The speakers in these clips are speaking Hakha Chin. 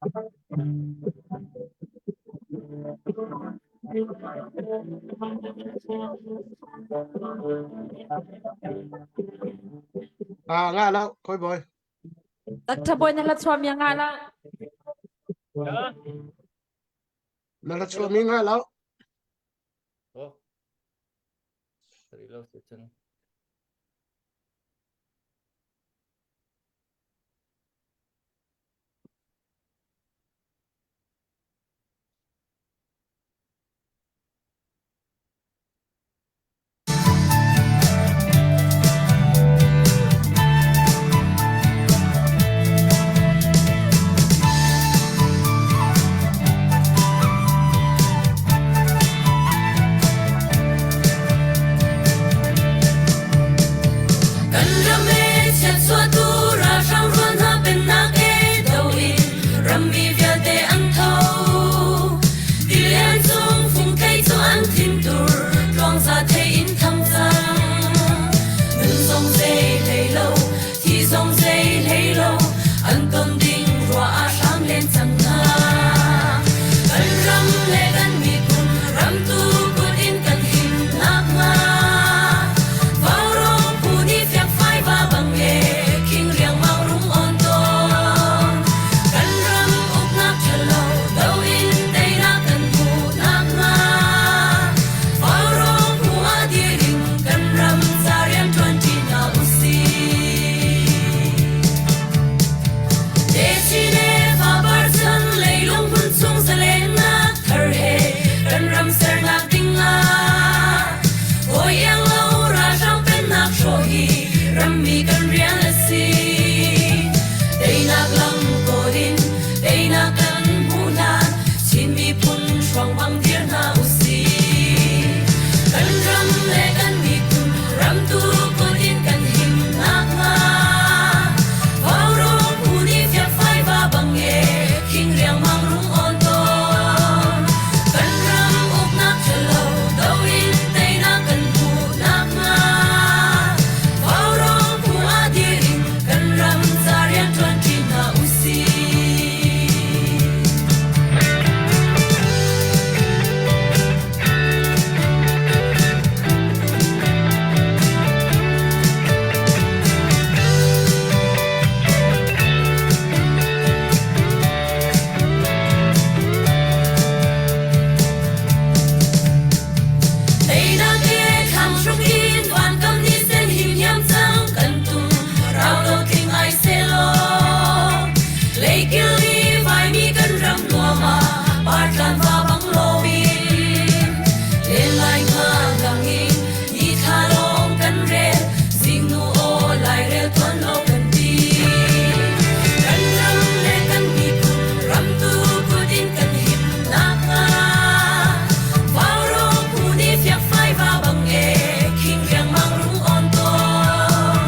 Ah, ngah lo, koi boy. Doctor Boy na hla chuah mi ngah lo. Na hla chuah mi ngah lo. Oh. Sorry lo si cun. Kan ram e chiatchuahtu ralhrang rual hna pennak e do in rammi vialte an tho. Tilian cung fungthei cu an thintur tluangza thei in thang cang. Nun zong zei hlei lo, thi zong zei hlei lo, an ton ding ruah ah hram len cang hna. Kan ram le kan miphun ramtu kut in kan him nakhnga Vaurawng phu nih fiakfai va bang e khing riangmang rung on tawn. Kan ram uknak ṭhalo do in teinak kan hmuh nakhnga Vaurawng phu ah dir in kan ram ca rian ṭuanṭi hna usih. Techin le fapar chan leilung hmun chung zalennak thar he kan ram sernak ding ah hawi iang lo ralhrang pennak hrawh hi rammi kan rian a si. Teinak lam kawl in teinak kan hmuh hlan Chin miphun hruang bang dir hna usih. Kan ram le kan miphun ramtu kut in kan him nakhnga Vaurawng phu nih fiakfai va bang e khing riangmang rung awn tawn. Kan ram uknak ṭhalo do in teinak kan hmuh nakhnga Vaurawng phu ah dir in kan ram ca rian ṭuanṭi hna usih. Teinak e thlang hruk in vankam ni sen him hiam cang kan tum rau lo tling ai selaw leikil i vaimi kan ram nuam ah partlan va bang loin len lai nga lang in ni thla lawng kan rel zingnu aw lairel tuan lo kan ti kan ram le kan miphun ramtu kut in kan him nakhnga Vaurawng phu nih fiakfai va bang e khing riangmang rung awn tawn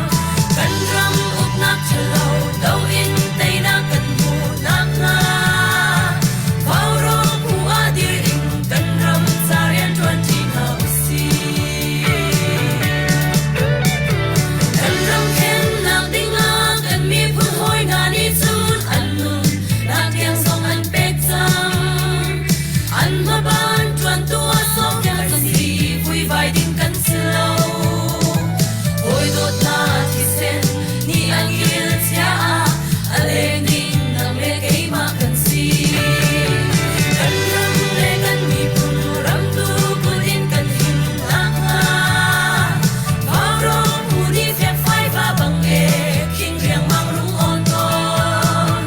kan ram uknak ṭhalo do in teinak kan hmuh nakhnga Vaurawng phu ah dir in kan ram ca rian ṭuanṭi hna usih. Kan ram khennak dingah kan miphun hawi hna nih cun an nun nak tiang zong an pek cang. An hmaban ṭuantu ah sawmpiak kan si, vuivai ding kan si lo. Hawi dawtnak thisen nih an kil chia ah a leng ding nang le keimah kan si. Kan ram le kan miphun ramtu kut in kan him nakhnga Vaurawng phu nih fiakfai va bang e khing riangmang rung awn tawn.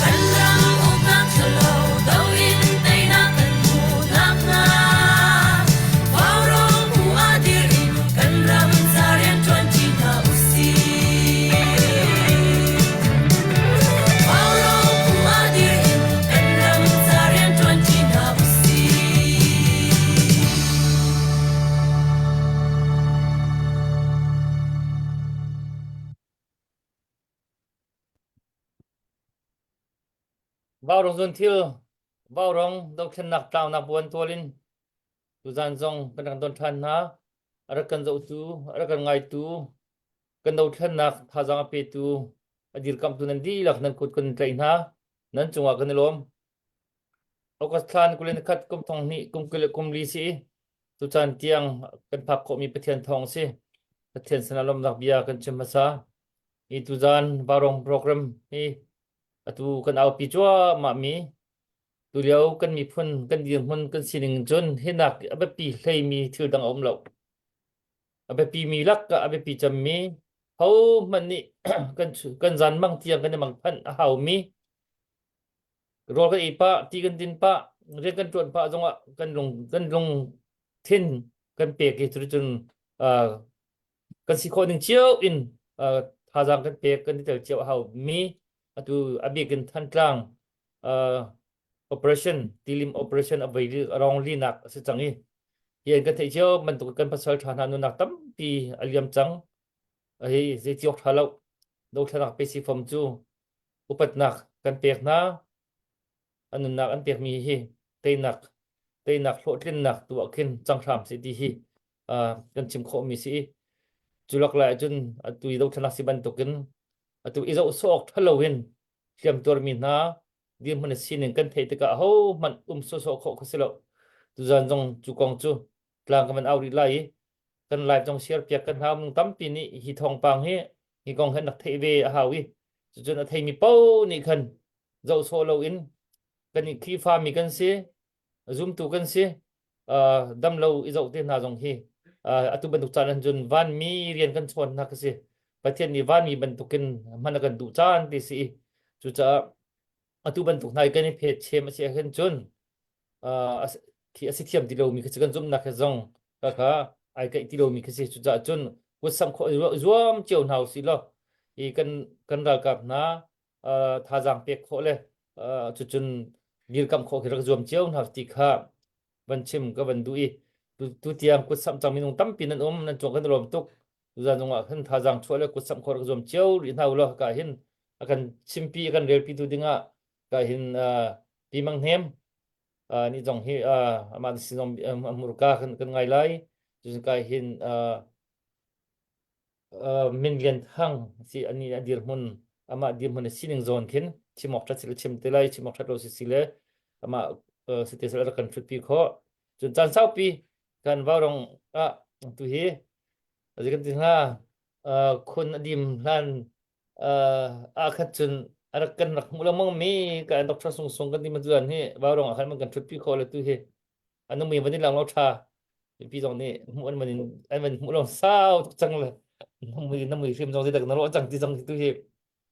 Kan ram uknak ṭhalo do in teinak kan hmuh nakhnga Vaurawng phu ah dir in kan ram ca rian ṭuanṭi hna usih. Vaurawng phu ah dir in kan ram ca rian ṭuanṭi hna usih. Vaurawng zun thil Vaurawng dothlennak tlaunak buan tual in tuzan zong kan rak don ṭhan hna. A rak kan zohtu, a rak kan ngaitu, kan dothlennak thazaang a petu, a dirkamhtu nan dihlak nan kut kan tlaih hna. Nan cungah kan i lawm. August thla ni 21 kum thong hnih kum 20 le kum li si i tucaan tiang kan phak khawhmi Pathian thawng si. Pathian sinah lawmhnak bia kan chim hmasa. Hi tuzaan Varong program hi atu kan aupi cuahmah mi tulio kan miphun kan dirhmun kan sining cun hinak a biapi hleimi thil dang a um lo. A biapi mi lak ah a biapi cemmi hohmanh nih kan kan zanmang tiang kan i mangphanh a haumi rawl kan ei pah, ti kan din pah, rian kan ṭuan pah zongah kan lung kan lungthin kan pek i cuticun uh, kan si khawh ning cio in uh, thazaang kan pek kan i tel cio a haumi atu a bik in Thantlang uh, operation tilim operation a voi rong linak a si cang i hi an kan theih cio bantuk kan pasal ṭha hna nunnak tampi a liam cang hi zei ciok ṭha lo dothlenak pe si fom cu upatnak kan pek hna an nunnak an pekmi hi teinak teinak hlawhtlinnak tu ah khin cang hram si ti hi kan chim khawhmi si i cu lak lai ahcun atu i dothlenak si bantukin atu i zoh sawk ṭhalo in hliamtuarmi hna dirhmun a sining kan theih tikah ahohmanh um sawsawh khawh kha si lo. Tuzan zong cu kong cu tlang kan van au rih lai i kan live zong share piak kan hau minung tampi nih hi thawngpang hi hi kong hi an rak theih ve a hau i cucun a theimi paoh nih khan zoh sawh loin kan i Khrihfa mi kan si zumtu kan si damlo i zoh te hna zong hi atu bantuk caan ah cun vanmi rian kan chawn hna ka si Pathian nih vanmi bantukin hman a kan duh caan ti si i cucaah atu bantuk hna i kan i phet chem a si ahhin cun khi a si thiam ti lomi khi kan zumhnak he zong ka kha ai kaih ti lomi khi si cucaah cun kutsamh khawh zuam cio hna usih law i kan kan ralkap hna thazaang pek khawh le cucun dirkamh khawh khi rak zuam cio hna ti kha van chim ka van duh i tu tiang kutsamh cang minung tampi nan um nan cung kan lawm tuk tuzan zongah khan thazaang chuah le kutsamh khawh rak zuam cio rih hna ulaw ka hin a kan chimpi a kan relpi tu dingah ka hin pi mang hnem ni zong hi amah sin zong murka kan kan ngai lai cun ka hin Min Lian Thang si ani a dirhmun amah dirhmun a sining zawn khin chim awk ṭhat si le chim te lai chim awk ṭhat lo si si le amah si te sel rak kan ṭhutpi khawh cun caan saupi kan vaurong ah tu hi azi kan ti hnga khun a dim hlan ah khat cun a rak kan rak hmuh lengmang mi ka Dr. Sung Sung kan ti ma tuan hi vaurong ah khan man kan ṭhutpi khawh le tu hi an mui van in lang lo ṭha mipi zong nih hmuh an van in an van hmuh lo sau tuk cang le na mui na mui hrim zong zeidak na rawh cang ti zong tu hi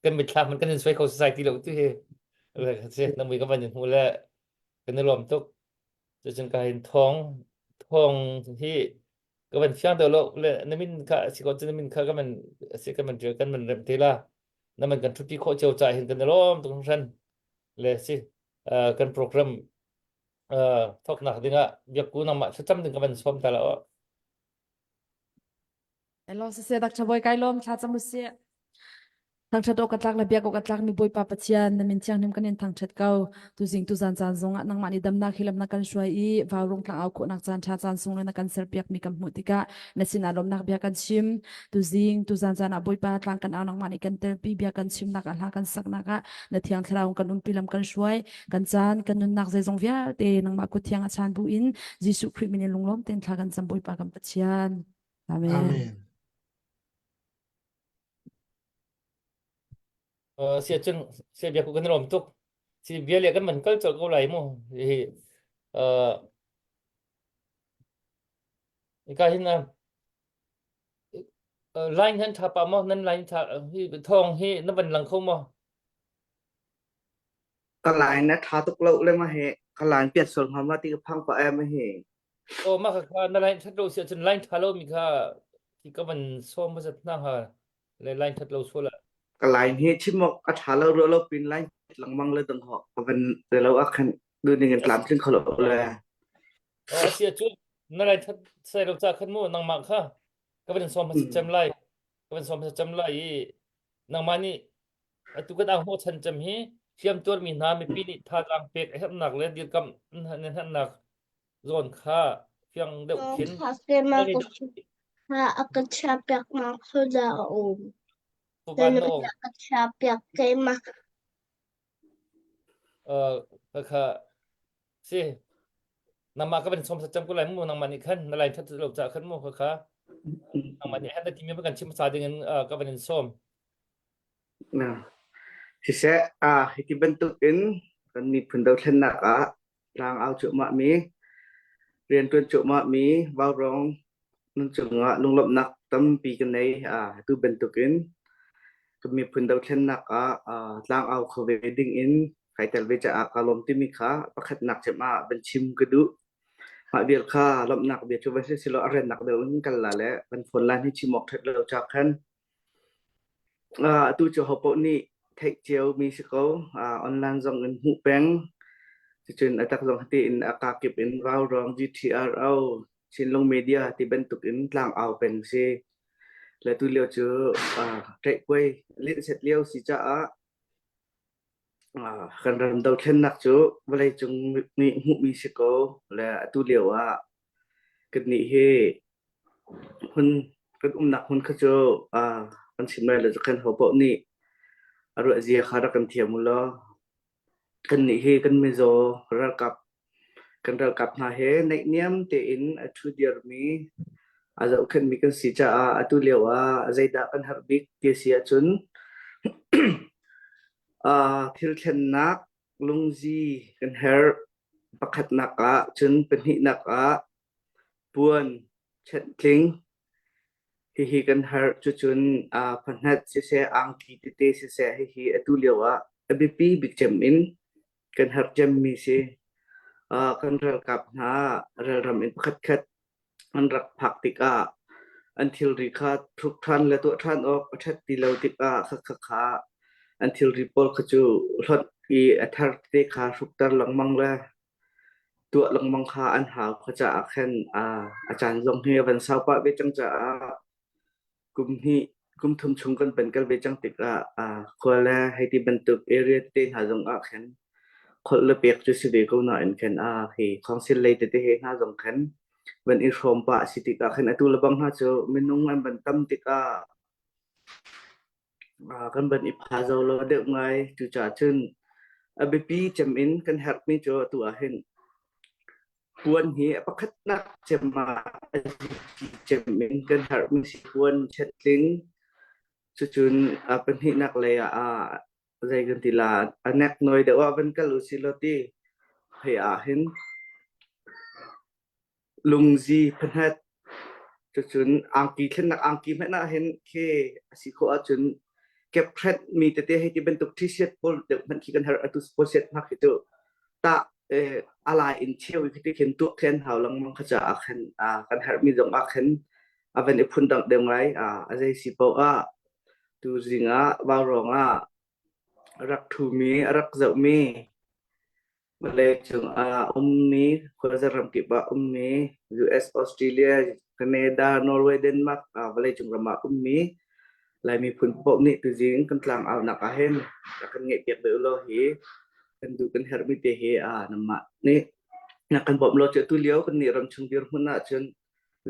kan mitthlam man kan in suai kho society lo tu hi le se na mui ka van in hmuh le kan i lawm tuk cucun ka hin thong thong hi ka van fiang deuh lo le na min kha si ko cu na min kha ka man si kan man kan man rem te la na man kan thupi khawh cio ca hin kan i lawm tuk hran le si kan program thawknak dingah biakku nangmah thlacam ding ka van sawm ta la aw. Hello siseh dak thaboy kai lom thla cam usih. Thangthat awk ka tlak le biak awk a tlak mi Bawipa Pathian na min thianghlim kan in thangthat ko. Tuzing tuzan caan zongah nangmah nih damnak hi lam na kan hruai i vaurung tlang au khawhnak caan tha caan sung le na kan serpiak mi kan hmuh tikah na sinah lawmnak bia kan chim. Tuzing tuzan caan ah Bawipa tlang kan au nangmah nih kan telpi bia kan chimnak ah hla kan saknak ah na thiang thlarau kan umpi lam kan hruai. Kan caan kan nunnak zeizong vialte nangmah kut thiang a chan bu in Jesuh Khrih min in lunglawm tein thla kan cam Bawipa kan Pathian. Amen. Amen. Uh, sia cun sia bia ku kan rom tuk si bia le kan man kal chol ko lai mu hi uh ka hin uh, line han tha pa mo nan line tha hi thong hi na van lang kho mo Ka line na ṭha tuk lo le ma he ka line piat sual hnga ma ti ka phang pah em he. Oh ma kha kha na line that lo sia cun line tha lo mi kha khi ka van som ma zat na ha le line that lo sual ah Ka line hi chim awk a ṭha lo rua lo pin line lengmang le dang ho ka van te lo ah khan du ning in tlam tling kho lo le. Oh sia cun na line that sai lo cha khan mu nangmah kha ka van som ma cem lai ka van som ma cem lai i nangmah nih Atu kan au hnawhchan cem hi hliamtuarmi hna mipi nih thazaang pek a herhnak le dirkamh an herhnak zawn kha fiang deuh khin Ha a ka chiahpiak nak hodah a um? Tuban na um. A ka chiahpiak keimah. Uh, kha si nangmah ka van som sa cam ko lai mu nangmah nih khan na line that lo ca khan mu kha kha nangmah nih han na timi kan chim sa ding in ka van in som. Na. Siseh, ah hiti bantuk in kan miphun dothlennak ah tlang au cuahmah mi riantuan cuahmah mi vaurawng nan cungah lunglawmhnak tampi ka nei. Ah tu bantukin kan miphun dothlennak ah ah tlang au kho ve ding in kai tel ve caah ka lawm timi kha pakhatnak cem ah van chim ka duh. Mah vial kha lawmhnak bia cu va si silo a rennak deuh in kal la le van phone lan hi chim awk that lo cha khan Atu cu hopaoh nih theih ciomi si ko. Online zong in hmuh peng. Cucun a tak zong hiti in a kakip in Vaurawng, GTRO, Chinlung Media ti bantuk in tlangau peng si. Le tu lio cu ṭaihkuai linhset lio si caah kan ram dothlennak cu vawleicung nih hmuhmi si ko. Le atu lio ah kannih hi Hmun kan umnak hmun kha cu kan chim lai lo khan hopaoh nih a ruah zia kha rak kan thiam u law kannih hi kan mizaw ralkap kan ralkap hna he naihniam tein a ṭhu dirmi a zohkhenhmi kan si caah atu lio ah zeidah kan herh bik ti a si ahcun thil thlennak lungzi kan herh. Pakhatnak ah cun pahnihnak ah Puan, ṭhentling, hihi kan herh. Cucun phahnat siseh, angki tete siseh hihi atu lio ah a biapi bik cem in kan herh cemmi si. Kan ralkap hna ralram in pakhatkhat an rak phak tikah an thilri kha thluk ṭhan le tuah ṭhan awk a ṭhat ti lo tikah khakha an thilri pawl kha cu hlonh i a thar tete kha hrukter lengmang le tuah lengmang kha an hau. Kha caah khan a caan zong hi a van sau pah ve cang caah kum hnih kum thum chung kan pan kal ve cang tikah khua le hei ti bantuk area tete hna zong ah khan kholh le pek cu si ve ko nain khan hi council lei tete he hna zong khan van i hrawm pah si tikah khan atu le bang hna cu minung an van tam tikah Kan van i phazo lo deuh ngai. Cucaah cun a biapi cem in kan herhmi cu atu ah hin puan hi a pakhatnak cem ah a biapi cem in kan herhmi si puan chetling. Cucun a pahnihnak lei ah zei kan ti la a neknawi deuh ah van kal usih law ti hei ah hin Lungzi phahnat cucun angki thlennak angki hmanh ah hin khi a si khawh ahcun kephrent mi tete hei ti bantuk t-shirt pawl deuh hmanh khi kan herh atu sport hna khi cu tah a lai in cheu khi ti khin tuah khi an hau lengmang kha caah khan kan herh mi zong ah khan a van i phun dang deuh ngai a zei si paoh ah tu zing ah vaurawng ah a rak ṭhumi a rak zohmi Vawleicung ah ummi khuaza ramkip ah ummi US, Australia, Canada, Norway, Denmark ah vawleicung ram ah ummi Lai miphun paoh nih tuzing kan tlangaunak ah hin rak kan ngeihpiak ve ulaw hi kan duh kan herhmi te hi ah nanmah nih na kan bawmh lo cu atu lio kan nih ramchung dirhmun ahcun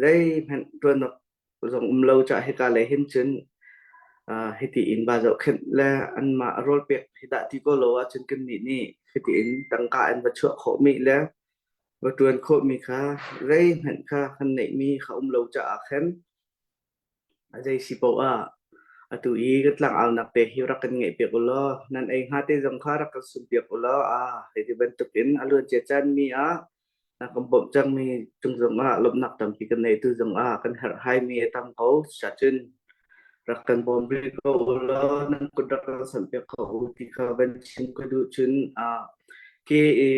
zeihmanh ṭuan awk zong um lo cah hika lei hin cun hiti in ba zohkhenh le anmah rawl pek hi dah ti ko lo ahcun kannih nih hiti in tangka in va chuah khawhmi le va ṭuan khawhmi kha zeihmanh kha kan neihmi kha um lo caah khan zei si paoh ah atu i ka tlangaunak te hi rak kan ngeihpiak u law nan ei hnga te zong kha rak kan sumpiak u law ah hiti bantukin a luancia caan mi ah Na kan bawmh cangmi cung zongah lawmhnak tampi kan nei tu zongah kan herhhaimi a tam ko. Cucun rak kan bawm rih ko u law nan kut rak kan samhpiak ko u ti kha van chim ka duh cun ke i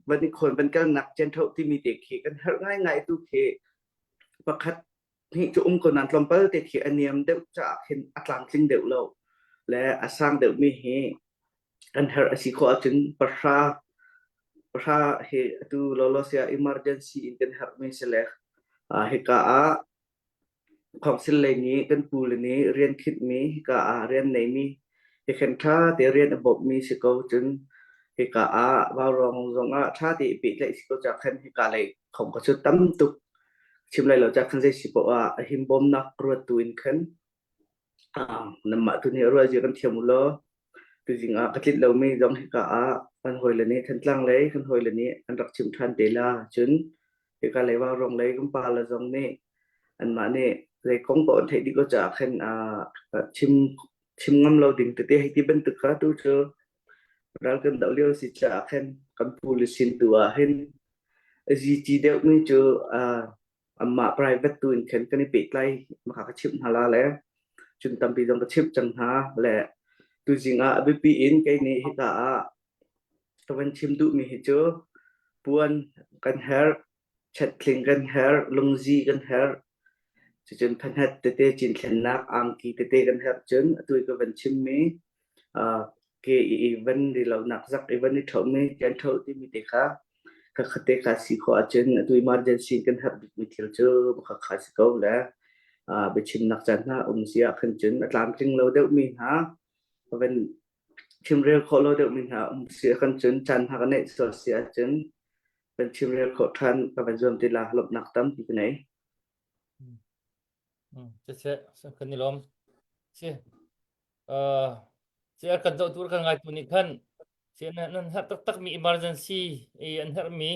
van i khawn van kalnak ṭianṭho timi te khi kan herh ngaingai tu khi pakhat hnih cu um ko nain tlawmpal te khi a niam deuh caah khin a tlamtling deuh lo le a sang deuhmi hi kan herh a si khawh ahcun pahra pahra hi atu lawlaw sia emergency in kan herhmi si le hika ah council lei nih kan pu le nih rian khinhmi hika ah rian neimi hi khen ṭha te rian a bawmhmi si ko cun hika ah vaurawng zong ah ṭha te i pehtlaih si ko ca khan hika lei khong ka cu tam tuk chim lai lo ca khan zei si poah ah a himbawmnak ruat tu in khan Nanmah tu nih rual zia kan thiam u law tuzing ah ka tlinh lomi zong hika ah. Kan hawile nih Thantlang lei kan hawile nih an rak chim ṭhan te la. Cun hika lei Vaurawng lei kan pale zong nih anmah nih zei kong paoh an theih dih ko caah khin chim chim ngam lo ding tete hei ti bantuk kha tu cu ral kan doh lio si caah khin kan pu le sin tu ah hin a zici deuhmi cu anmah private tu in khin kan i pehtlai maka ka chimh hna la le cun tampi zong ka chimh cang hna le tuzing ah a biapi in kei nih hika ah ka van chim duhmi hi cu puan kan herh chatthling kan herh lungzi kan herh cucun phahnat tete cinthlennak angki tete kan herh cun atu i ka van chimmi ke i van ri lonak zak i van i ṭhomi kan ṭho timi te kha khakhat te kha si khawh ahcun atu emergency kan herh bikmi thil cu khakha si ko le biachimnak caan hna um si ah khan cun a tlamtling lo deuhmi hna van chimrel khawh lo deuhmi hna um si ah khan cun caan hna ka neih sual si ahcun kan chimrel khawh ṭhan ka van zuam ti la lawmhnak tampi ka nei. Siseh, kan i lawm. Si. Uh, si kan zohtu kan ngaitu nih khan si nan herh taktakmi emergency i an herhmi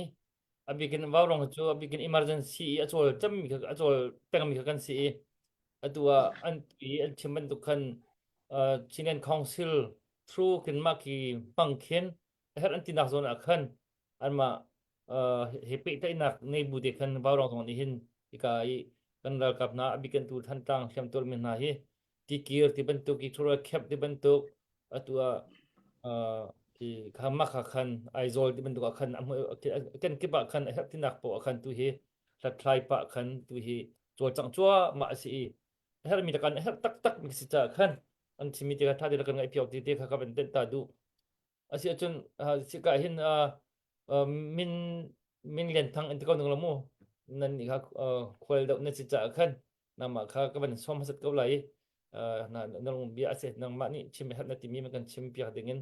a bikin vaurong cu a bikin emergency i a cawl cammi kha a cawl pengmi kha kan si i atu ah an i an chim bantuk khan uh, Chinland Council through kin mah ki hmang khin a herh an tinak zawn ah khan anmah he pehtlaihnak nei bu te khan vaurong zong nih hin hika i kan ralkap hna a bikin tu Thantlang hliamtuar mi hna hi tikir ti bantuk i ṭhuro khep ti bantuk atu ah khi kha makha khan Aizawl ti bantuk ah khan kan kip ah khan a herh tinak poah khan tu hi hlathlai pah khan tu hi cawlcangh cuahmah a si i a herhmi le kan a herh taktak mi si caah khan an chimmi te kha ṭha te le kan ngaih piak ti te kha ka van tenh ta duh. A si ahcun sika hin min min lian thang in ti ko ning lo mu nan nih kha khual deuh na si caah khan nangmah kha ka van sawm hmasat ko lai i na na lung bia a si nangmah nih chim herh na timi kan chim piak ding in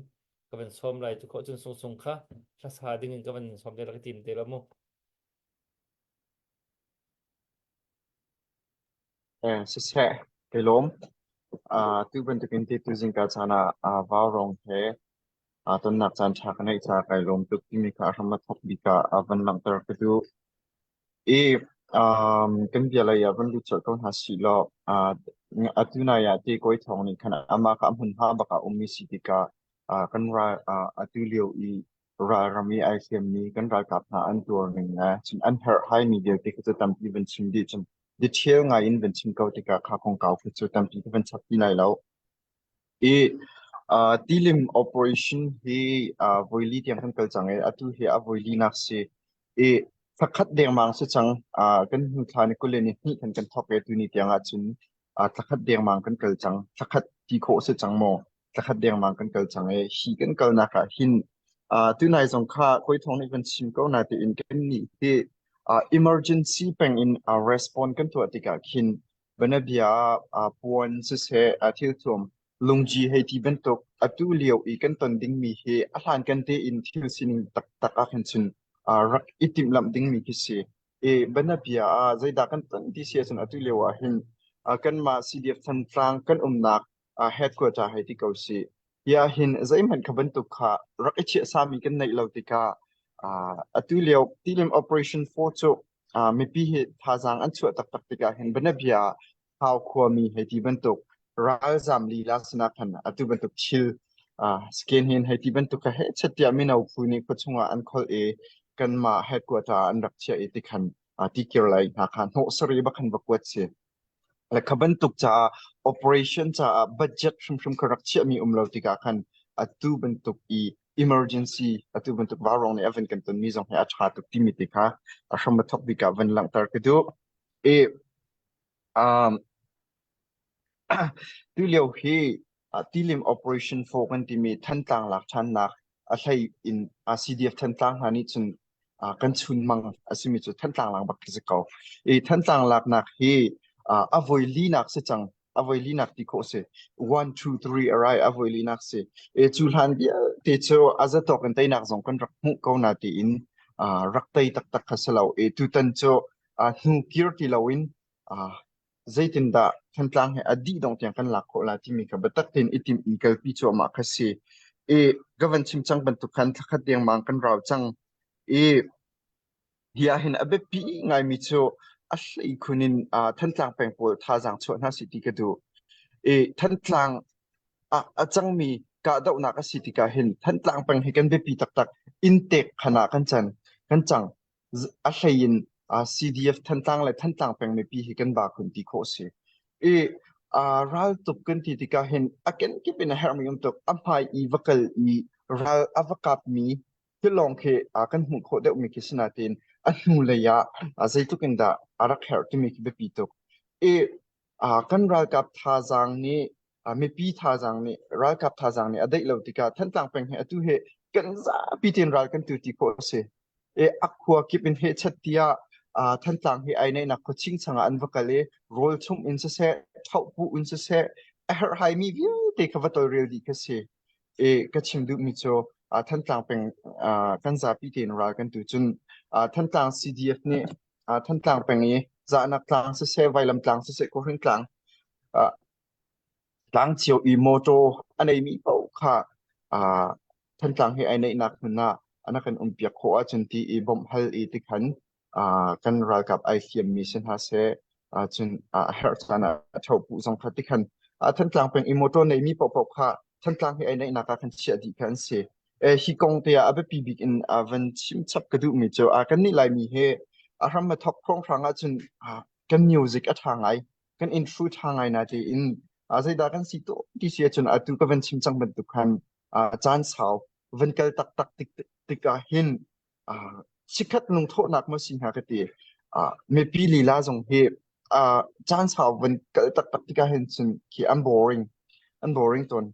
ka van sawm lai cu khawh cun sung sung kha hlasa ding in ka van sawm te la ka tim te lo mu. Eh, siseh, kai lawm. Uh, tu bantukin ti tu zingka caan ah uh, vaurawng he uh, tonnak caan ṭha ka neih caah kai lawm tuk timi kha a hram a thawk bik ah a van langhter ka duh. I um, kan bia lei ah van lut colh ko hna sih law uh, atu nai ah ti kawi thawng nih khan amah kha a hmunhma bak ah ummi si tikah uh, kan ral uh, atu lio i ralram i ai hliammi kan ralkap hna an tuar ning le cun an herhhaimi vialte kha cu tampi van chim dih cun detail ngai in van chim ko tikah kha kongkau khi cu tampi ka van chap ti lai lo. I uh, tilim operation hi uh, voili tiang kan kal cang i atu hi a voili nak si i thlakhat dengmang si cang uh, kan hnu thla ni kul le ni hnih kan kan thok e tu ni tiang ah cun uh, thlakhat dengmang kan kal cang thlakhat ti khawh si cang maw thlakhat dengmang kan kal cang i hi kan kalnak ah hin uh, tunai zong kha koi thong nih kan chim ko na tiin kan nih hi uh, emergency peng in uh, respond kan tuah tikah khin banabia uh, puan siseh uh, thil thuam lungji hei ti bantuk atu lio i kan ton dingmi hi a hlan kan te in thil sining taktak ah khin cun uh, rak i timhlamh dingmi khi si i banabia ah zeidah kan ton ti si ahcun atu lio ah hin uh, kanmah CDF Thantlang kan umnak uh, headquarter hei ti ko si. Hi ah hin zeihmanh kha bantuk kha rak i chiah sami kan neih lo tikah uh, atu lio tilim operation 4 cu uh, mipi hi thazaang an chuah taktak tikah hin banabia hau khuami hei ti bantuk ralzam lila sinah khan atu bantuk thil uh, scan hin hei ti bantuk kha he chet mino phu nih khua chungah an khol i kanmah headquarter an rak chiah i tikhan uh, tikir lai hna kha hnawh sari bakhan va kuat si Le kha bantuk caah operation caah budget hrimhrim kha rak chiahmi um lo tikah khan atu bantuk i emergency atu bantuk vaurawng nih a van kan tonmi zong hi a ṭha tuk timi te kha a hram a thawk bik ah van langhter ka duh. I um, tulio hi tilim operation 4 kan timi Thantlang lak ṭhannak a hlei in CDF Thantlang hna nih cun kan chunmang a simi cu Thantlang lak bak khi si ko. I Thantlang laknak hi a voi linak si cang. A voi linak ti khawh si. 1 2 3 arai a voi linak si. E cu hlan vialte cu a zatawk in teinak zong kan rak hmuh ko na tiin rak tei taktak kha si lo. E tutan cu hnu kir ti loin zeitindah Thantlang he a dih dong tiang kan lak khawh lai timi kha biatak tein i timh in kalpi cuahmah kha si. I ka van chim cang bantuk khan thlakhat dengmang kan rau cang. I hi ahhin a biapi ngaimi cu a hleikhun in uh, Thantlang peng pawl thazaang chuah hna sih ti ka duh. I Thantlang ah a cangmi kahdohnak a si tikah hin Thantlang peng hi kan biapi taktak. Inntek khan ah kan can kan cang. A hlei in uh, CDF Thantlang le Thantlang peng mipi hi kan ba khun ti khawh si. I uh, raltuk kan ti tikah hin a kenkip in a herhmi um tuk. A hmai i va kal i ral a va kapmi thil lawng khi uh, kan hmuh khawh deuhmi khi si nain a hnulei ah uh, zeitluk in dah a rak herh timi khi biapi tuk. I uh, kan ralkap thazaang nih uh, mipi thazaang nih ralkap thazaang nih a daih lo tikah Thantlang peng hi atu hi kan zapi tein ral kan tu ti khawh a si. I a khua kip in hehchat tiah uh, Thantlang hi ai neihnak khua chingchang ah an va kal i rawl chumh in siseh, ṭhohpuh in siseh, a herhhaimi vialte kha va tawlrel dih kha si. I ka chim duhmi cu uh, Thantlang peng uh, kan zapi tein ral kan tu cun uh, Thantlang CDF nih uh, Thantlang peng i Zahnak tlang siseh, Vailam tlang siseh, Khuahring tlang uh, tlang cio i motor a neimi paoh kha uh, Thantlang hi ai neihnak hmun ah an kan umpiak khawh ahcun ti i bawmh hal i tikhan uh, kan ralkap ai fiammi si hna seh uh, cun uh, a herh caan ah ṭhopuh zong kha tikhan uh, Thantlang peng i motor neimi paohpaoh kha Thantlang hi ai neihnak ah khan chiah dih kha an si. Eh, hi kong te ah a biapi bik in uh, van chim chap ka duhmi cu uh, kannih Laimi hi a hram a thok hrawnghrang ahcun uh, kan music a ṭha ngai kan intro ṭha ngai na tiin uh, zeidah kan si to ti si ahcun atu ka van chim cang bantuk khan uh, caan sau van kal taktak tik tikah hin uh, chikkhat lungthawhnak maw si hnga ka ti. Uh, mipi lila zong hi uh, caan sau van kal taktak tikah hin cun khi an boring an boring tawn.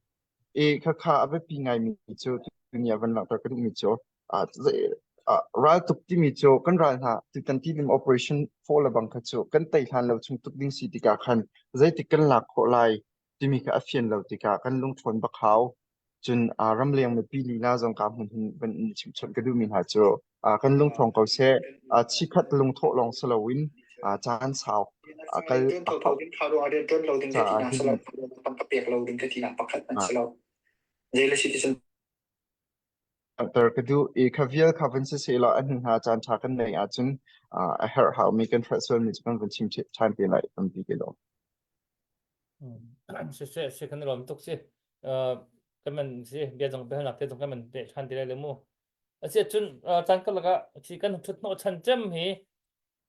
I khakha a biapi ngaimi cu tuni ah van langhter ka duhmi cu uh, uh, raltuk timi cu kan ral hna tutan tilim operation 4 le bang kha cu kan tei hlan lo chung tuk ding si tikah khan zeitik kan lak khawh lai timi kha a fian lo tikah kan lungṭhawn bak hau. Cun uh, ramleng mipi lila zong ka hmun hin van in chimchawnh ka duhmi hna cu uh, kan lungṭhawng ko seh. Uh, chikhat lungthawh lawng si loin uh, caan sau uh, kal a hauh caah hin uh, langhter ka duh i kha vial kha van si seh law a hnu hna caan ṭha kan neih ahcun uh, a herh haumi kan hrelh sualmi cu kan van chim ṭhan te lai tampi ke lawm. Si si si kan i lawm tuk si. Uh, kan man si bia zong biahalnak te zong kan man pe ṭhan ti lai le mu. Asi ahcun uh, caan karlak ah khi kan ṭhut hnawh chan cem hi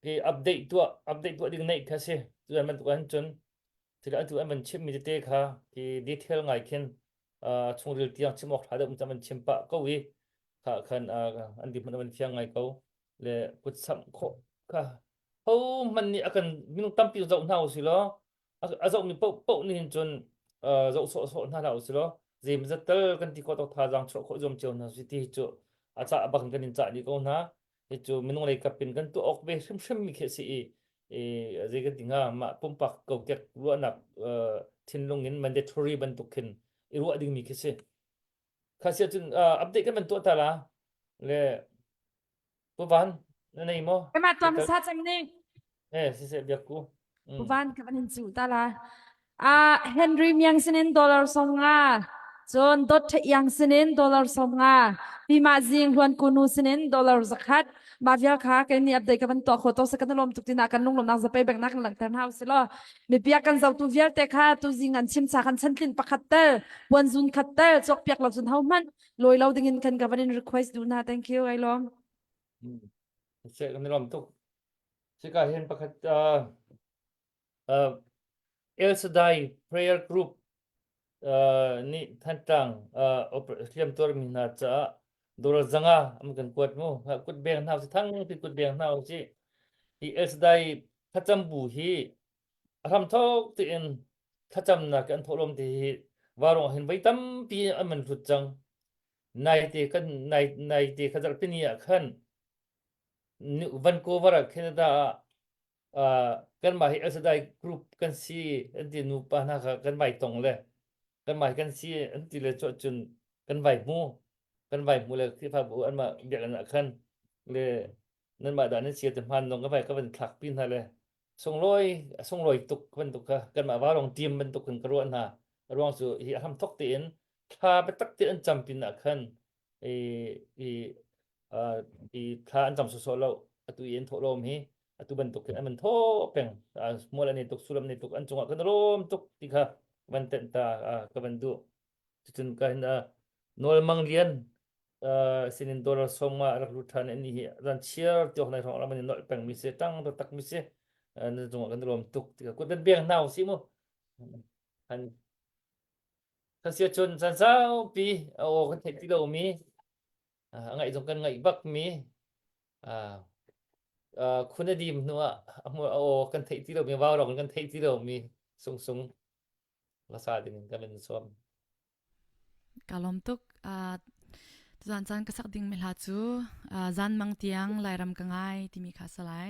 khi update tuah update tuah ding neih kha si. Cu bantuk ahhin cun thil atu an van chimmi tete kha khi detail ngai khin uh, chungril tiang chim awk ṭha deuh um an chim pah ko i kha khan uh, an dirhmun an fiang ngai ko le kut samh khawh kha ho hmanh nih a kan minung tampi zoh hna usih law a zohmi paoh paoh nih hin cun uh, zoh sawh sawh hna hlah usih law zeimazat tal kan ti khawh tawk thazaang chuah khawh zuam cio hna si ti hi cu a cah bak in kan in cah dih ko hna hi cu minung lei kap in kan tuah awk ve hrimhrim mi khi a si i i zei kan ti hnga mah pumpak kokek ruahnak uh, thinlung in mandatory bantuk khin i ruah dingmi khi si kha sia cun uh, update kan van tuah ta la le Pu Van, na nei maw? Keimah tuah hmasa cang ning. Eh, siseh biak ku. Pu Van ka van in cu ta la. Ah, Henry Miang sinin dollar 50. Cun Dot Tha Iang sinin dollar 50. Pima Zing Hluan Kunu sinin dollar 100. Mah vial kha kei nih update ka van tuah kho to se kan lawm tuk tina kan lunglawmnak zapei bek nak langhter hna usih law mipiak kan zotu vialte kha tu zing an chim cha kan chantlin pakhat tel puan zun khat tel cawk piak lo cun ho hmanh lawi lo ding in kan ka van in request duh hna thank you ai lawm Se kan lawm tuk sika hin pakhat uh, uh, El Shaddai prayer group uh, nih Thantlang uh, hliam tuarmi hna caah dollar zanga am kan kuat mu kut beng hna si thang pi kut beng hna si hi El Shaddai thlacam bu hi a hramthok tein thlacamnak an thawhlawm te hi varung hin voi tampi an man hlut cang. Naite kan nai naite kha zarhpini ah khan Vancouver ah Canada ah kanmah hi El Shaddai group kan si an ti nupa hna kha kan vai tong le kanmah hi kan si an ti le cun cun kan vai hmu kan vai hmu le Khrihfabu anmah biakinn ah khan le nanmah dah nan si te hmaan dong ka vai ka van thlak pi hna le sunglawi a sunglawi tuk bantuk kha kanmah varong team bantuk in ka ruah hna a ruang cu hi a hramthok tein. Thla biatak te an cam pin ah khan i i i thla an cam sawsawh lo. Atu i an thawhlawm hi atu bantuk hin an van thaw peng. Mual an i tuk, sullam an i tuk, an cungah kan lawm tuk ti kha van tenh ta ka van duh. Cucun ka hin Nawl Mang Lian sinin dollar sawm nga rak lut ṭhan i anih hi zan chiar ti awk nai hrawng ram an i nolh pengmi si, ṭang taktak mi si. Na cungah kan i lawm tuk ti kha kut van beng hna usih mu. Han Kan si ahcun caan saupi a aw kan theih ti lomi, a ngaih zong kan ngaih bakmi, khun a dim hnu ah a aw kan theih ti lomi, vaurawng in kan theih ti lomi sungsung hlasa ding in kan in sawm. Ka lawm tuk. Tuzaan caan ka sak dingmi hla cu Zanmang tiang Lairam ka ngai timi kha a si lai.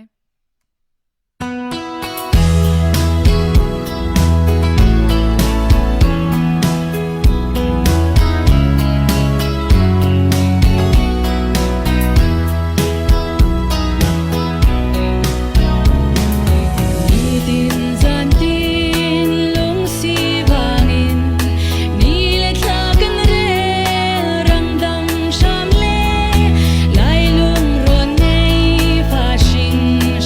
Nitin zantin lungsi vangin ni le thla kan rel ramdang hram le lai lungrawn ngei fa hring.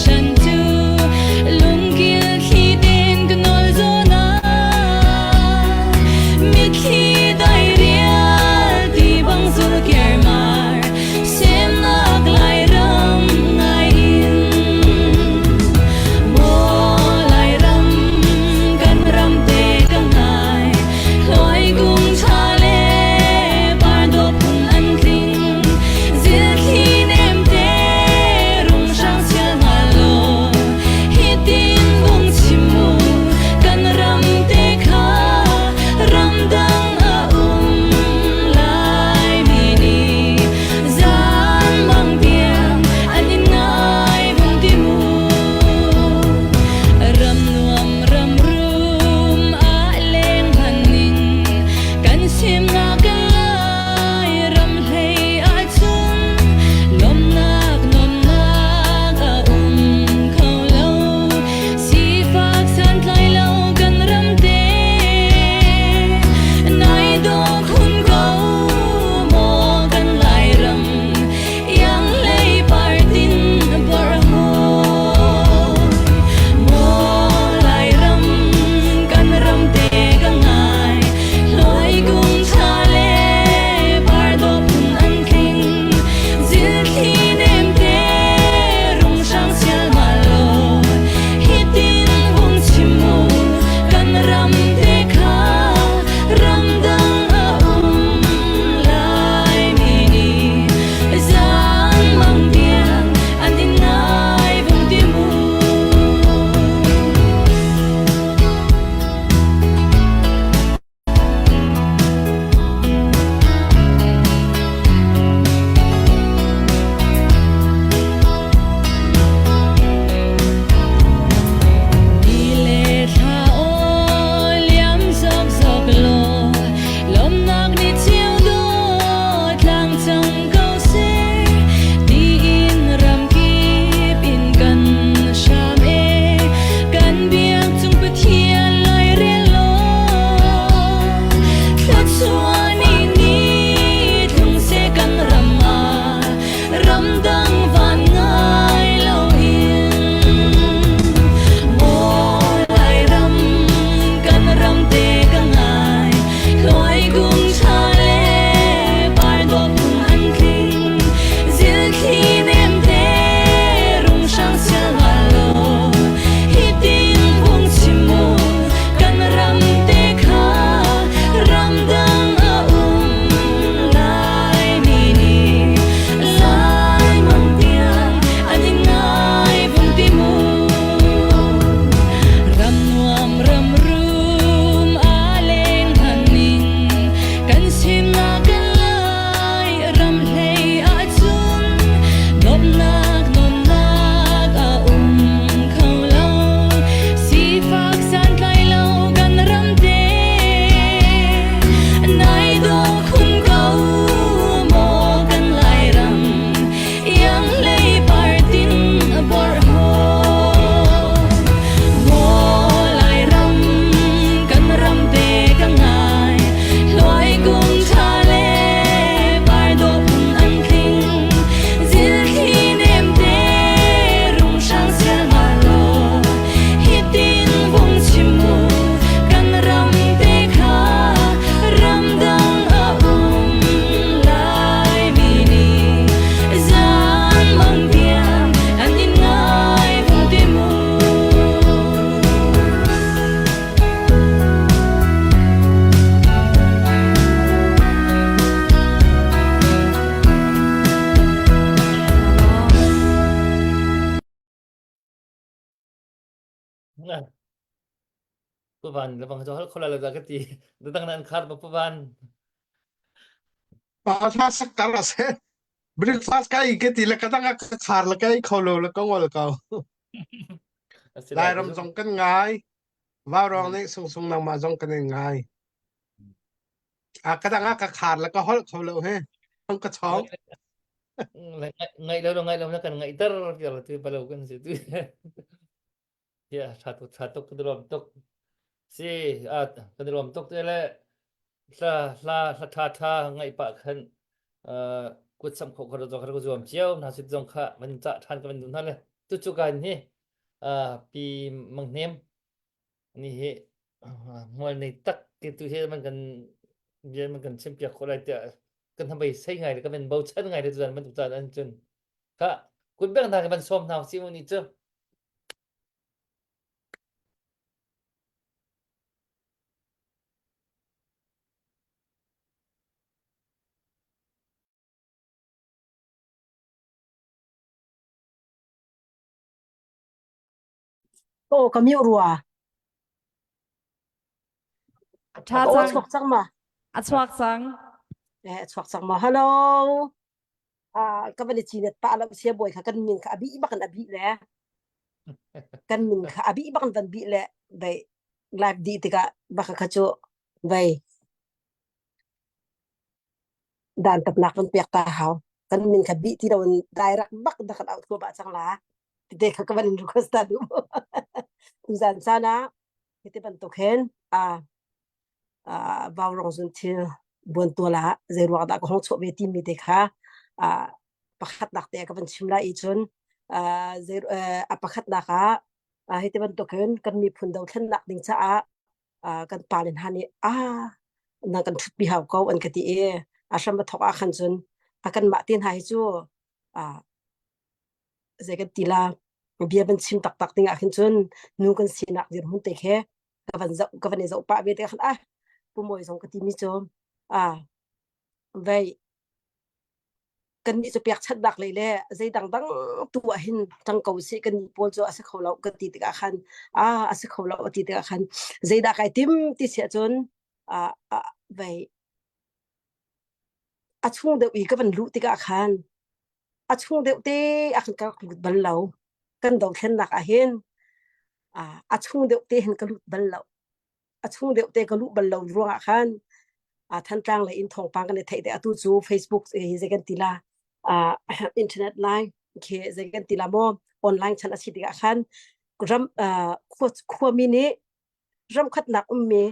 Pu Van le bang cu hal khola le ka ti. Dang nan khar pa Pu Van. Pa tha sak tar ase. Breakfast kai ke ti le ka dang ka khar le kai kho lo le ka ngol ko. Lairam zong kan ngai. Vaurong nih sung sung nangmah zong kan in ngai. A ka dang ka khar le ka holh kho lo he. Hong ka chong. Ngai lo ngai lo na kan ngai ter tiar tu balo kan si tu. Yeah, tha tuk tha tuk kan lawm tuk. Si a kan lawm tuk te le hla hla hla tha tha ngai pa khan kut sam kho kho zong kha zuam cio na sit zong kha van cha than ka van dun hna le tu chu kan hi pi mang hnem ni hi hmual nei tak ti tu hi man kan bia man kan chim piak kho lai tiah kan hambai sei ngai le kan van bochan ngai le tu zan bantuk caan an cun kha kut beng hna kan van sawm hna si mu ni cu Aw ka mute rua. Tha Ka aw cang. chuak cang ma? A chuak cang. Eh, a chuak cang ma? Hello. Ah, ka van i cinet pah lo sia bawi kha kan min kha a bih bak in a bih le kan min kha a bih bak in van bih le vei live dih tikah bak kha cu vei dantatnak van pek ta hau. Kan min kha bih ti lo in direct bak dah kan out ko ba cang la. Tite kha ka van in request ta duh. Tuzan caan ah hiti bantuk hin ah ah vaurong zun thil buantual ah zei ruang dah ka hong chuah ve timi te kha ah pakhatnak te ka van chim lai i cun ah zei a pakhatnak ah ah hiti bantuk hin kan miphun dothlennak ding caah ah kan pale hna nih ah na kan ṭhutpi hau ko an ka ti i a hram a thawk ah khan cun a kanmah te hna hi cu ah zei kan ti la bia van chim taktak ding ah khin cun nu kan sinak dirhmun te khi ka van zoh ka van i zoh pah ve te khan ah Pu Mawi zong ka ti mi cu ah vei kannih cu pekchanhnak lei le zei dangdang tu ah hin ṭang ko sih kannih pawl cu a si kho lo ka ti tikah khan ah a si kho lo a ti tikah khan zeidah kai tim ti si ahcun ah ah vei a chung deuh i ka van luh tikah khan a chung deuh te ah khan ka rak lut bal lo kan dothlennak ah hin ah a chung deuh te hin ka lut bal lo a chung deuh te ka luh bal lo ruangah khan a Thantlang lei in thawngpang kan i theih te atu cu Facebook hi zei kan ti la uh, internet line khi zei kan ti la maw online chan a si tikah khan ram uh, khua khuami nih ram khatnak ummi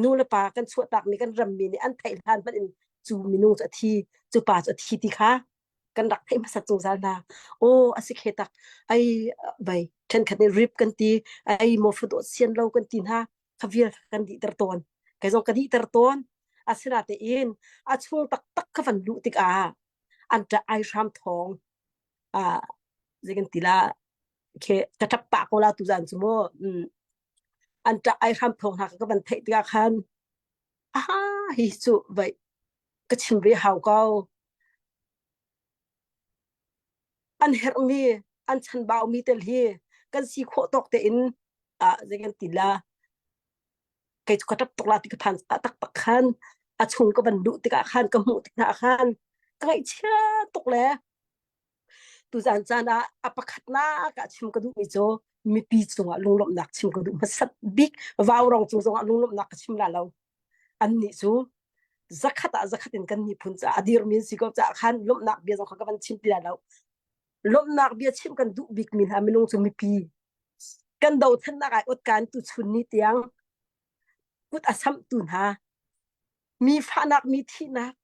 nu le pa kan chuahtakmi kan rammi nih an theih hlan hmanh in cu minung cu a thi cu pa cu a thi ti kha kan rak theih hmasat zungzal hna. Aw a si khe tak ai bai ṭhenkhat nih rip kan ti ai maw fudawt sian lo kan ti hna kha vial kan dihter tawn kei zong ka dihter tawn asinatein a chung taktak ka van luh tikah an ṭah ai hram thawng ah zei kan ti la khe ka ṭap pah ko la tuzan cu mu an ṭah ai hram thawng hna ka van theih tikah khan aha hi cu vai ka chim ve hau ko an herhmi an chanbaumi tel hi kan si khawh tawk tein ah zei kan ti la kei cu ka ṭap tuk la ti ka phan taktak khan a chung ka van luh tikah khan ka hmuh tik hna khan ka ngaihchia tuk le tuzan caan ah a pakhatnak ah chim ka duhmi cu mipi cungah lunglawmhnak chim ka duh hmasat bik vaurong cung zongah lunglawmhnak ka chim la lo annih cu zakhat ah zakhat in kan miphun caah a dirmi an si ko caah khan lawmhnak bia zong kha ka van chim ti lai lo lawmhnak bia chim kan duh bikmi hna minung cu mipi kan dothlennak ai ot kan tu chun ni tiang kut a samhtu hna mi fahnak mi thihnak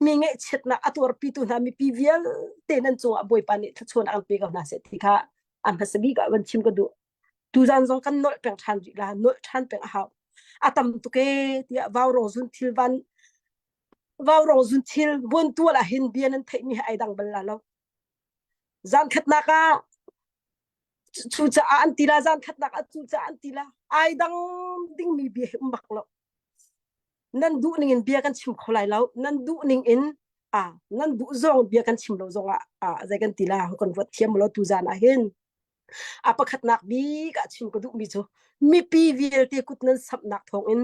mi ngaihchiatnak a tuarpitu hna mipi vialte nan cungah Bawipa nih thluachuahnak an pe ko hna seh ti kha a hmasa bik ah van chim ka duh. Tuzan zong kan nolh peng ṭhan rih la, nolh ṭhan peng a hau. A tam tuk ee tiah vaurong zun thil van vaurong zun thil buan tual ah hin bia nan theihmi he ai dang bal la lo. Zan khatnak ah cucaah an ti la, zan khatnak ah cucaah an ti la. Ai dang dingmi bia hi um bak lo. Nan duh ning in bia kan chim kho lai lo. Nan duh ning in ah nan duh zong bia kan chim lo zong ah ah zei kan ti la kan ruat thiam lo tu zan ah hin. A pakhatnak bik ah chim ka duhmi cu mipi vialte kut nan samhnak thawngin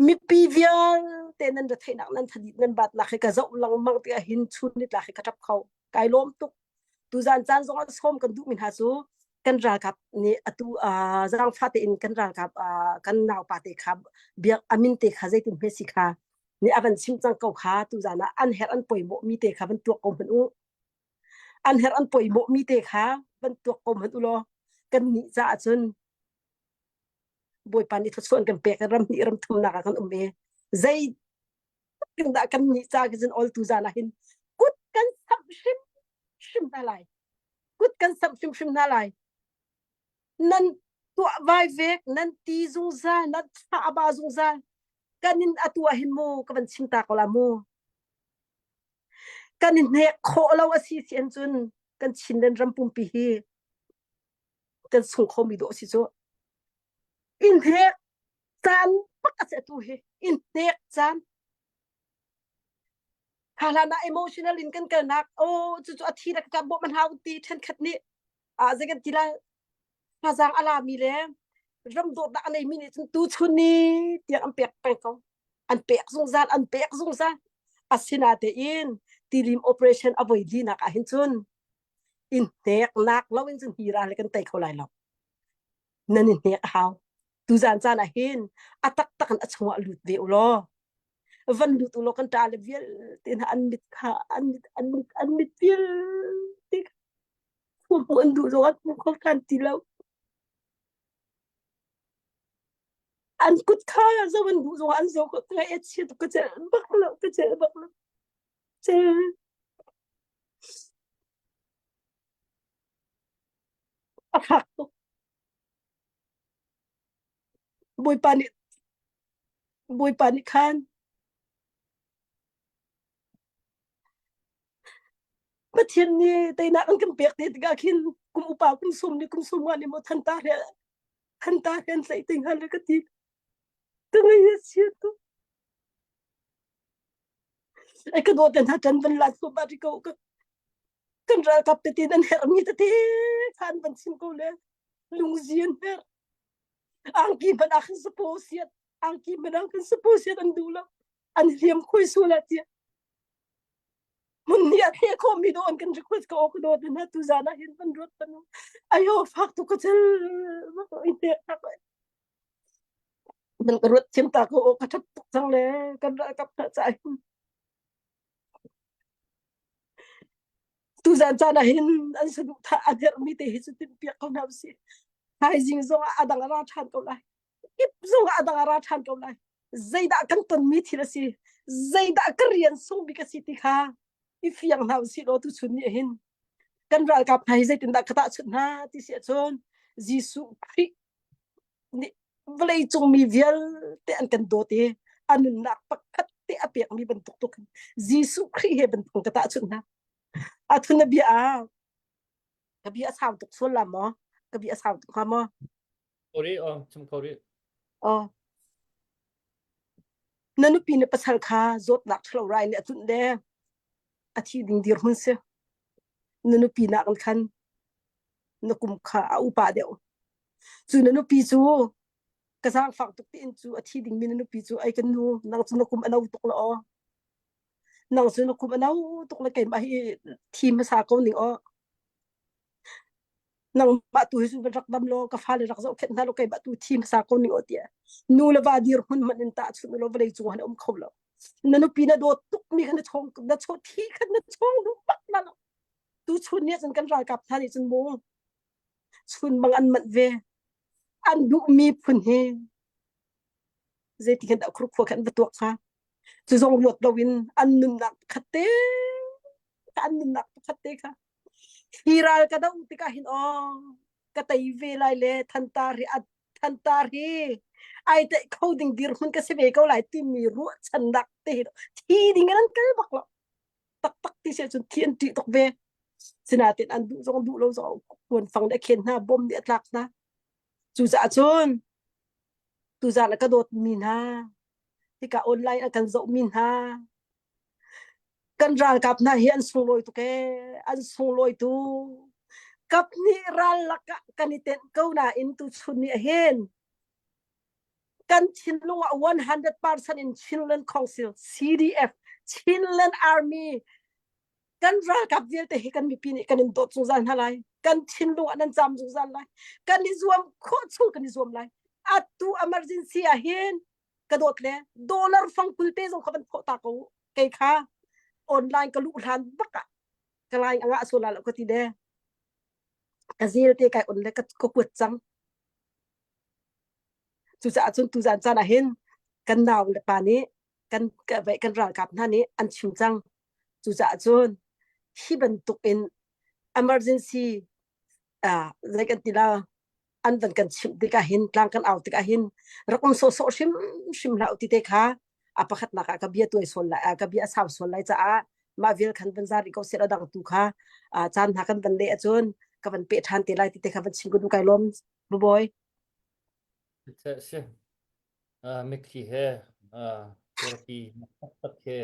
mipi vialte nan retheihnak nan thadit nan batnak hi ka zoh lengmang tikah hin chun nitlak hi ka ṭap kho. Kai lawm tuk. Tuzan caan zong ah sawm kan duhmi hna cu kan ralkap nih atu uh, zaangfah tein kan ralkap uh, kan naupa te kha biak amin te kha zeitin hme si kha nih a van chim cang ko kha tuzan ah an herh an poimawh mi te kha van tuak ko hmanh u an herh an poimawh mi te kha van tuak ko hmanh u law kan nih caah cun Bawipa nih thluachuah an kan pek ram hnih ram thumnak ah kan um i zei dah kan nih ca cun ol tu zan ah hin kut kan samh hrim hrim hna lai kut kan samh hrim hrim hna lai nan tuah vai vek nan ti zungzal nan thla ba zungzal kan in atu ah hin mu ka van chim ta ko la mu kan in hnek khawh lo a si si an cun kan Chinland ram pumpi hi kan sung kho mi dawh si cu in hnek caan bak a si atu hi in hnek caan hlan ah emotional in kan kalnak oh cu cu a thi da ka bawm an hau ti thenkhat nih a zei kan ti la thazaang a lami le ram dawtnak a neimi nih cun tu chun ni tiang an pek peng ko an pek zungzal an pek zungzal asinatein tilim operation a voi linak ah hin cun in hneknak lo in cun hi ral le kan tei kho lai lo nan i hnek a hau tuzan caan ah hin a taktak in a chungah lut ve u law van lut u law kan ṭa le vialte hna an mit kha an mit an mit an mit vialte kha hmuh an duh zong an hmu kho ṭhan ti lo an kut kha zo an duh zong an zo ko ka e chia ka cel bak lo ka cel bak lo cel a fak tuk Bawipa nih Bawipa nih khan Pathian nih teinak an kan pek te tikah khin kum upa kum sum nih kum sum nga nih maw thantar he thantar he an tlaih te hnga le ka ti ka ngaih a chia tuk ai ka dawt hna ṭan van lat ko ba ri ko ka kan ralkap tete nan herhmi tete khan van chim ko le lungzi an herh angki hmanh ah khan sapo siat angki hmanh ah khan sapo siat an duh lo an hliam khoi sul ah tiah mun ni a the kho mi do an kan request ko ko do na tu zana hin van ruat panu ayo fak tu ka chel in te nan ka ruat thiam ta ko ka that tuk cang le kan ralkap hna ca hin Tuzan caan ah hin an saduhthah a herhmi te hi cu timhpiak ko hna usih. Thaizing zong ah a dang a ra ṭhan ko lai. Kip zong ah a dang a ra ṭhan ko lai. Zeidah kan tonmi thil a si? Zeidah ka rian sung bik a si ti kha i fiang hna usih law tuchun ni hin kan ralkap hna hi zeitindah ka tahchunh hna ti si ahcun Jesuh Khrih nih vawleicung mi vialte an kan dawt i a nunnak pakhat te a pekmi bantuk tuk in Jesuh Khrih he bantuk ka tahchunh hna. A thun a bia ah ka bia a sau tuk sual la maw? Ka bia a sau tuk hnga maw? Kori oh chim kori. Oh. Na nupi na pasal kha zawtnak ṭhalo rai nih a tlunh le a thi ding dirhmun si. Na nupi nak in khan na kum kha a upa deuh. Cu na nupi cu ka zaangfak tuk tiin cu a thi dingmi na nupi cu ai kan nu nang cu na kum a no tuk la aw. Nang cu na kum a no tuk le keimah hi thi hmasa ko ning aw. Nangmah tu hi cu van rak dam law ka fale rak zohkhenh hna law keimah tu thi hmasa ko ning aw tiah nu le va dirhmun hmanh in tahchunh law vawlei cung ah na um kho lo. Na nupi na dawt tukmi kha na chawng na chaw thi kha na chawng duh bak na lo. Tu chun ni cun kan ralkap hna nih cun mu chun bang an manh ve an duhmi phun hi zeiti khan dah khurkhua khan va tuak hnga cu zong ruat loin an nunnak pakhat te an nunnak pakhat te kha hi ral ka doh tikah hin aw ka tei ve lai le thantar hi thantar hi ai teh kho ding dirhmun ka si ve ko lai timi ruahchannak te hi thi ding in an kal bak lo taktak ti si ahcun thi an ṭih tuk ve. Sinain an duh zong duh lo zong kuanfang nih a khen hna, bom nih a tlak hna. Cucaah cun tuzaan a ka dawtmi hna, hika online a kan zohmi hna, kan ralkap hna hi an sunglawi tuk ee, an sunglawi tuk. Kaphnih ral lakah kan i tenh ko nain tuchun ni ahhin kan thinlung ah 100% in Chinland Council CDF Chinland Army kan ralkap vialte hi kan mipi nih kan in dawt zungzal hna lai kan thinlung ah nan cam zungzal lai kan i zuam khawh chung kan i zuam lai atu emergency ah hin ka dawt le dollar fang 20 te zong kha van phawh ta ko kei kha online ka luh hlan bak ah ka lai anga so la lo ka ti de ka zel te kai on le ka ka kuat cang cucaah cun tuzan caan ah hin kan nau le pa nih kan kan ralkap hna nih an chim cang cucaah cun hi bantuk in emergency uh, zei kan ti la an van kan chimh tikah hin tlang kan au tikah hin rak um sawhsawh hrim hrim hlah ti te kha a pakhatnak ah ka bia tuai sual lai ka bia a sau sual lai caah mah vial khan van zari ko seh dang tu kha caan hna kan van leh ahcun ka van pe ṭhan te lai ti te kha van chim ka duh kai lawm babawi Si mitthli he therapy taktak he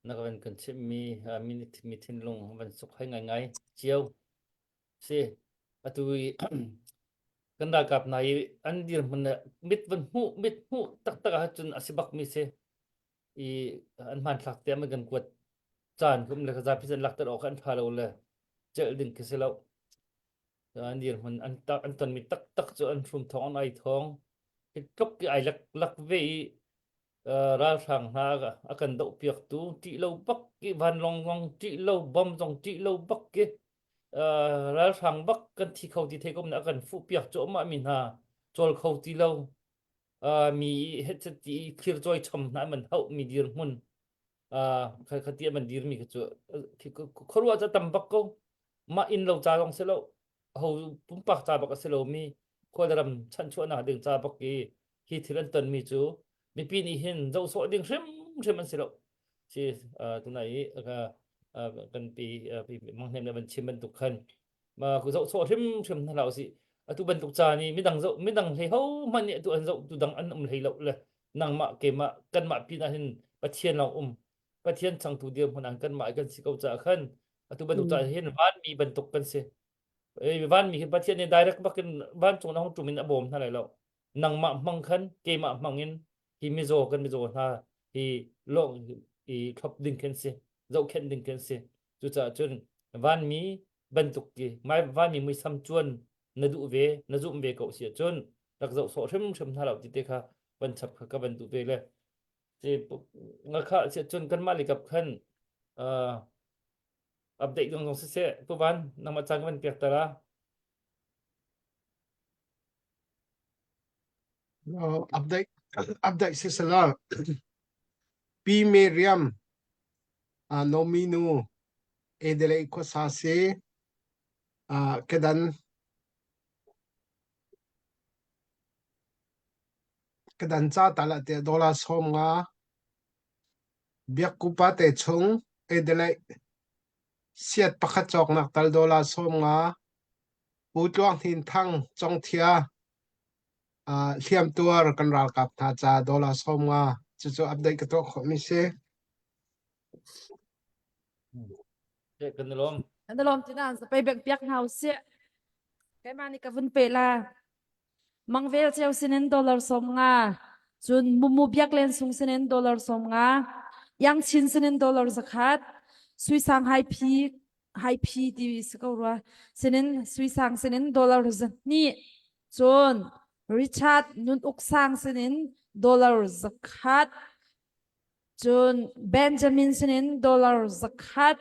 na ka van kan chimhmi mi thinlung van suk hai ngaingai cio si atu i kan ralkap hna i an dirhmun le mit van hmuh mit hmuh taktak ahcun a si bakmi si i an hmanthlak te an kan kuat caan kum le zapi an lakter awk an ṭha lo le celh ding khi si lo an dirhmun an tak an tonmi taktak cu an hrum thawng an ai thawng hi tluk i ai lak lak ve i ralhrang hna a kan dohpiaktu ṭih lo bak i vanlawng zong ṭih lo bom zong ṭih lo bak i ralhrang bak kan thi kho ti thei ko a kan fuhpiak cuahmah mi hna cawl kho ti lo mi hetchet ti thlir cawi chom hna man hauh mi dirhmun kha ti man dir mi cu khuaruah ca tam bak ko mah inn lo ca zong si lo ho pumpak ca bak a si lomi khualram chanchuahnak ding ca bak i hi thil an tonmi cu mipi nih hin zoh sawh ding hrimhrim an si lo si tunai i kan pi manghnem le van chim bantuk khan ma ku zoh sawh hrimhrim hna hlah usih atu bantuk ca ni midang zoh midang hlei ho hmanh nih atu an zoh tu dang an um hlei lo le nangmah keimah kanmah pinah hin Pathian lawng um Pathian changtu dirhmun an kanmah kan si ko caah khan atu bantuk ca hin vanmi bantuk kan si vanmi hi Pathian nih direct bakin vancung na hong ṭum in a bawm hna lai lo nangmah hmang khan keimah hmang in hi mizaw kan mizaw hna hi lawng i thlop ding khin si zohkhenh ding khin si cucaah cun vanmi bantuk ki mai vanmi muisam cuan na duh ve na zumh ve ko si ahcun rak zoh sawh hrimhrim hna lo ti te kha van chap kha ka van duh ve le nga kha si ahcun kanmah likap khan uh, update zong zong siseh Pu Van nangmah caan ka van pek ta la. No, update update sisela Pi Miriam uh, Nominu Adelaide khuasa si uh, kedan kedan ca tala te dollar som nga Biakkupa te chung Adelaide siat pakhat cawknak tal dollar 50 Pu Tluang Hnin Thang Congthia uh, hliamtuar kan ralkap hna ca dollar 50 cucu update ka tuah khawhmi si. Kan i lawm. Kan i lawm tina zapei bek piak hna usih. Keimah nih ka vun pe la. Mangvel ceu sinin dollar 50, cun Mumu Biaklen sung sinin dollar 50, Yang Chin sinin dollar 100, Sui Sang Hai Phi Hai Phi ti si ko rua sinin Sui Sang sinin dollar 200, cun Richard Nun Uk Sang sinin dollar 100, Cun Benjamin sinin dollar 100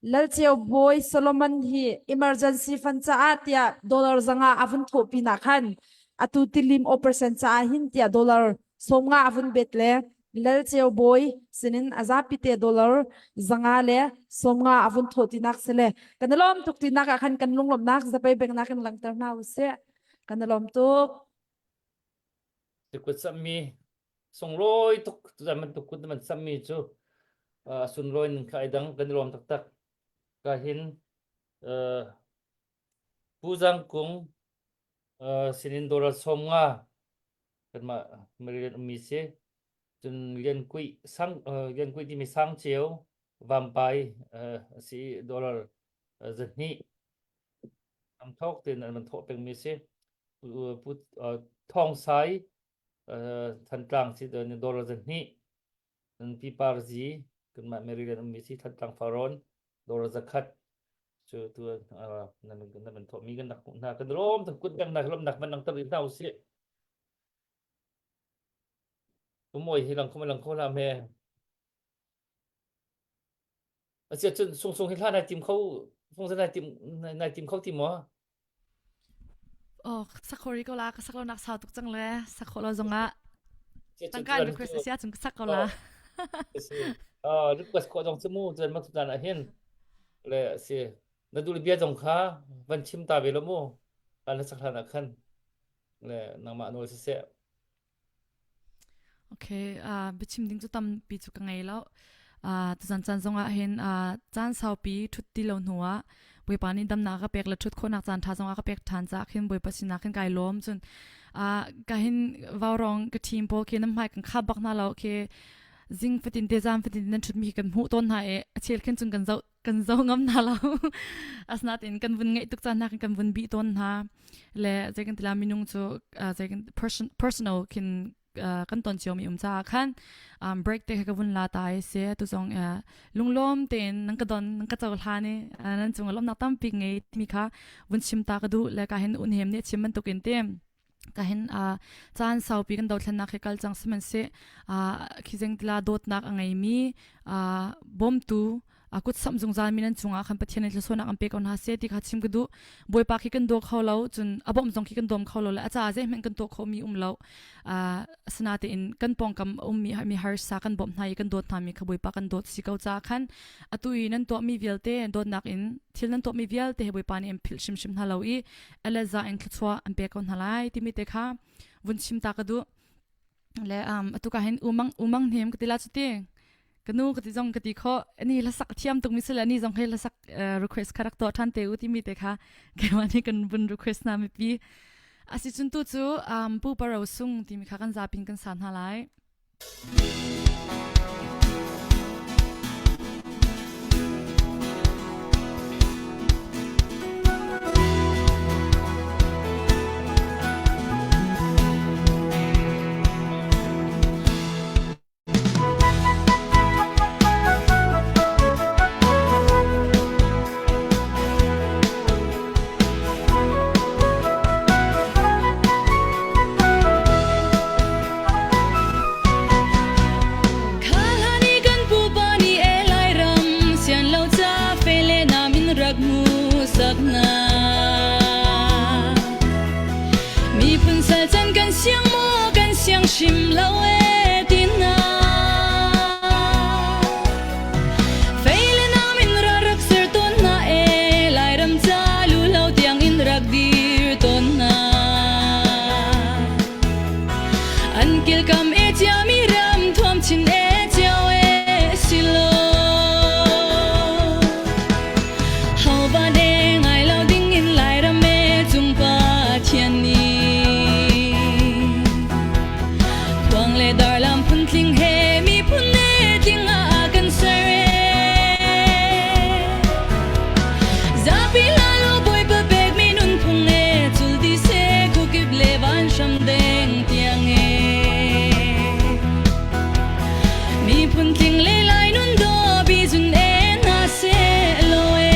Lalceu Bawi Solomon hi emergency fund caah tiah dollar 500 a vun thawh pinah khan atu tilim operation caah hin tiah dollar 50 a vun bet le Lalceu Bawi sinin a zapi te dollar 500 le 50 a vun thawh tinak si le kan i lawm tuk tinak ah khan kan lunglawmhnak zapei bengnak in langhter hna usih kan i lawm tuk. Tikut sammi sunglawi tuk tuzan bantuk kut man sammi cu uh, sunlawi ning kha ai dang kan i lawm taktak ka hin uh, Pu Zang Kung uh, sinin dollar 50 kanmah Maryland ummi si cun Lian Kui sang uh, Lian Kui timi sang ceu vampai uh, si dollar uh, 200. Hram thawk tein an van thawh pengmi si. Pu Thawng Sai Thantlang si dollar 200 nan Pi Par Zi kanmah Maryland ummi si Thantlang Farrawn dollar 100 cu tu nan nan van thawhmi kan rak hmuh hna kan lawm tak kut beng nak lawmnak van lang ter rih hna usih. Umawi hi lang kho lang kho hlah me. Asia cun sung sung hi hla nai tim kho sung nai tim nai tim kho ti maw? Oh, sakhori ko la ka sak lo nak sau tuk cang le sakho lo zongah tangka request asia chung ka sak ko la. Ah, request ko zong chu mu cun ma tu dan ah hin le si na dul bia zong kha van chim ta ve lo mu kan la sak hlan ah khan le nangmah nawl siseh. Okay, uh, biachim ding cu tampi cu ka ngei lo. Uh, tuzan caan zongah hin uh, caan saupi ṭhut ti lo hnu ah Bawipa nih damnak a ka pek le ṭhut khawhnak caan ṭha zong a ka pek ṭhan caah khin Bawipa sinah khin kai lawm. Cun uh, ka hin vaurong ka team pawl khi nan hmai kan khap bak hna lo khi zing fatin te zan fatin nan ṭhutmi hi kan hmuh tawn hna i a chel khin cun kan zoh kan zo ngam hna lo asinain kan vun ngeih tuk caan hna kan vun bih tawn hna le zei kan tila minung cu zei kan person personal khin kan ton cio mi um caah khan break te kha ka vun la ta i se tu zong lunglawm tein nan ka don nan ka cohlan i nan cung lawmnak tampi ngei timi kha vun chim ta ka duh le ka hin un hem nih chim bantukin te ka hin caan saupi kan dothlennak hi kal cang sihmanhseh khizeng tila dawtnak a ngeimi bawmtu a kut samh zungzal mi nan cungah khan Pathian nih thluachuahnak an pe ko hna seh ti kha chim ka duh Bawipa khi kan daw kho lo cun a bawmh zong khi kan dawm kho lo le a caah zeihmanh kan tuah khawhmi um lo asinatein kan pawngkam a ummi mi harsa kan bawmh hna i kan dawt hna mi kha Bawipa kan dawt si ko caah khan atu i nan tuahmi vialte dawtnak in thil nan tuahmi vialte he Bawipa nih an philh hrimhrim hna lo i Eleza in thluachuah an pe ko hna lai timi te kha vun chim ta ka duh le um atu ka hin umang umang hnem ka ti la chuti kanu ka ti zong ka ti kho ani hlasak thiam tuk mi sile ani zong he hlasak request kha rak to than te u timi te kha keimah nih kan vun request na mi pi asi chun tu cu um pu paro sung timi kha kan zapin kan sa hna lai Kha hlan i kan pupa nih e Lairam sian lo ca fe le nam in rak hmu sak hna. Miphun sal can kan siang maw kan siang hrim lo e ti hna. Fei le nam in ra rak ser tawn hna e Lairam ca lu lo tiang in rak dir tawn hna. An kilkam e ciami ram thuam chin e cio e silo. Hauva de ngai lo ding in Lairam e cung Pathian ni. Khuang le darlam phun tling he miphun ne tling ah kan ser e. Zapi la lo Bawipa pek mi nunphung e cul ti se kukip le van hram deng tiang e. Miphun tling le lai nun do bi zun e na se lo e.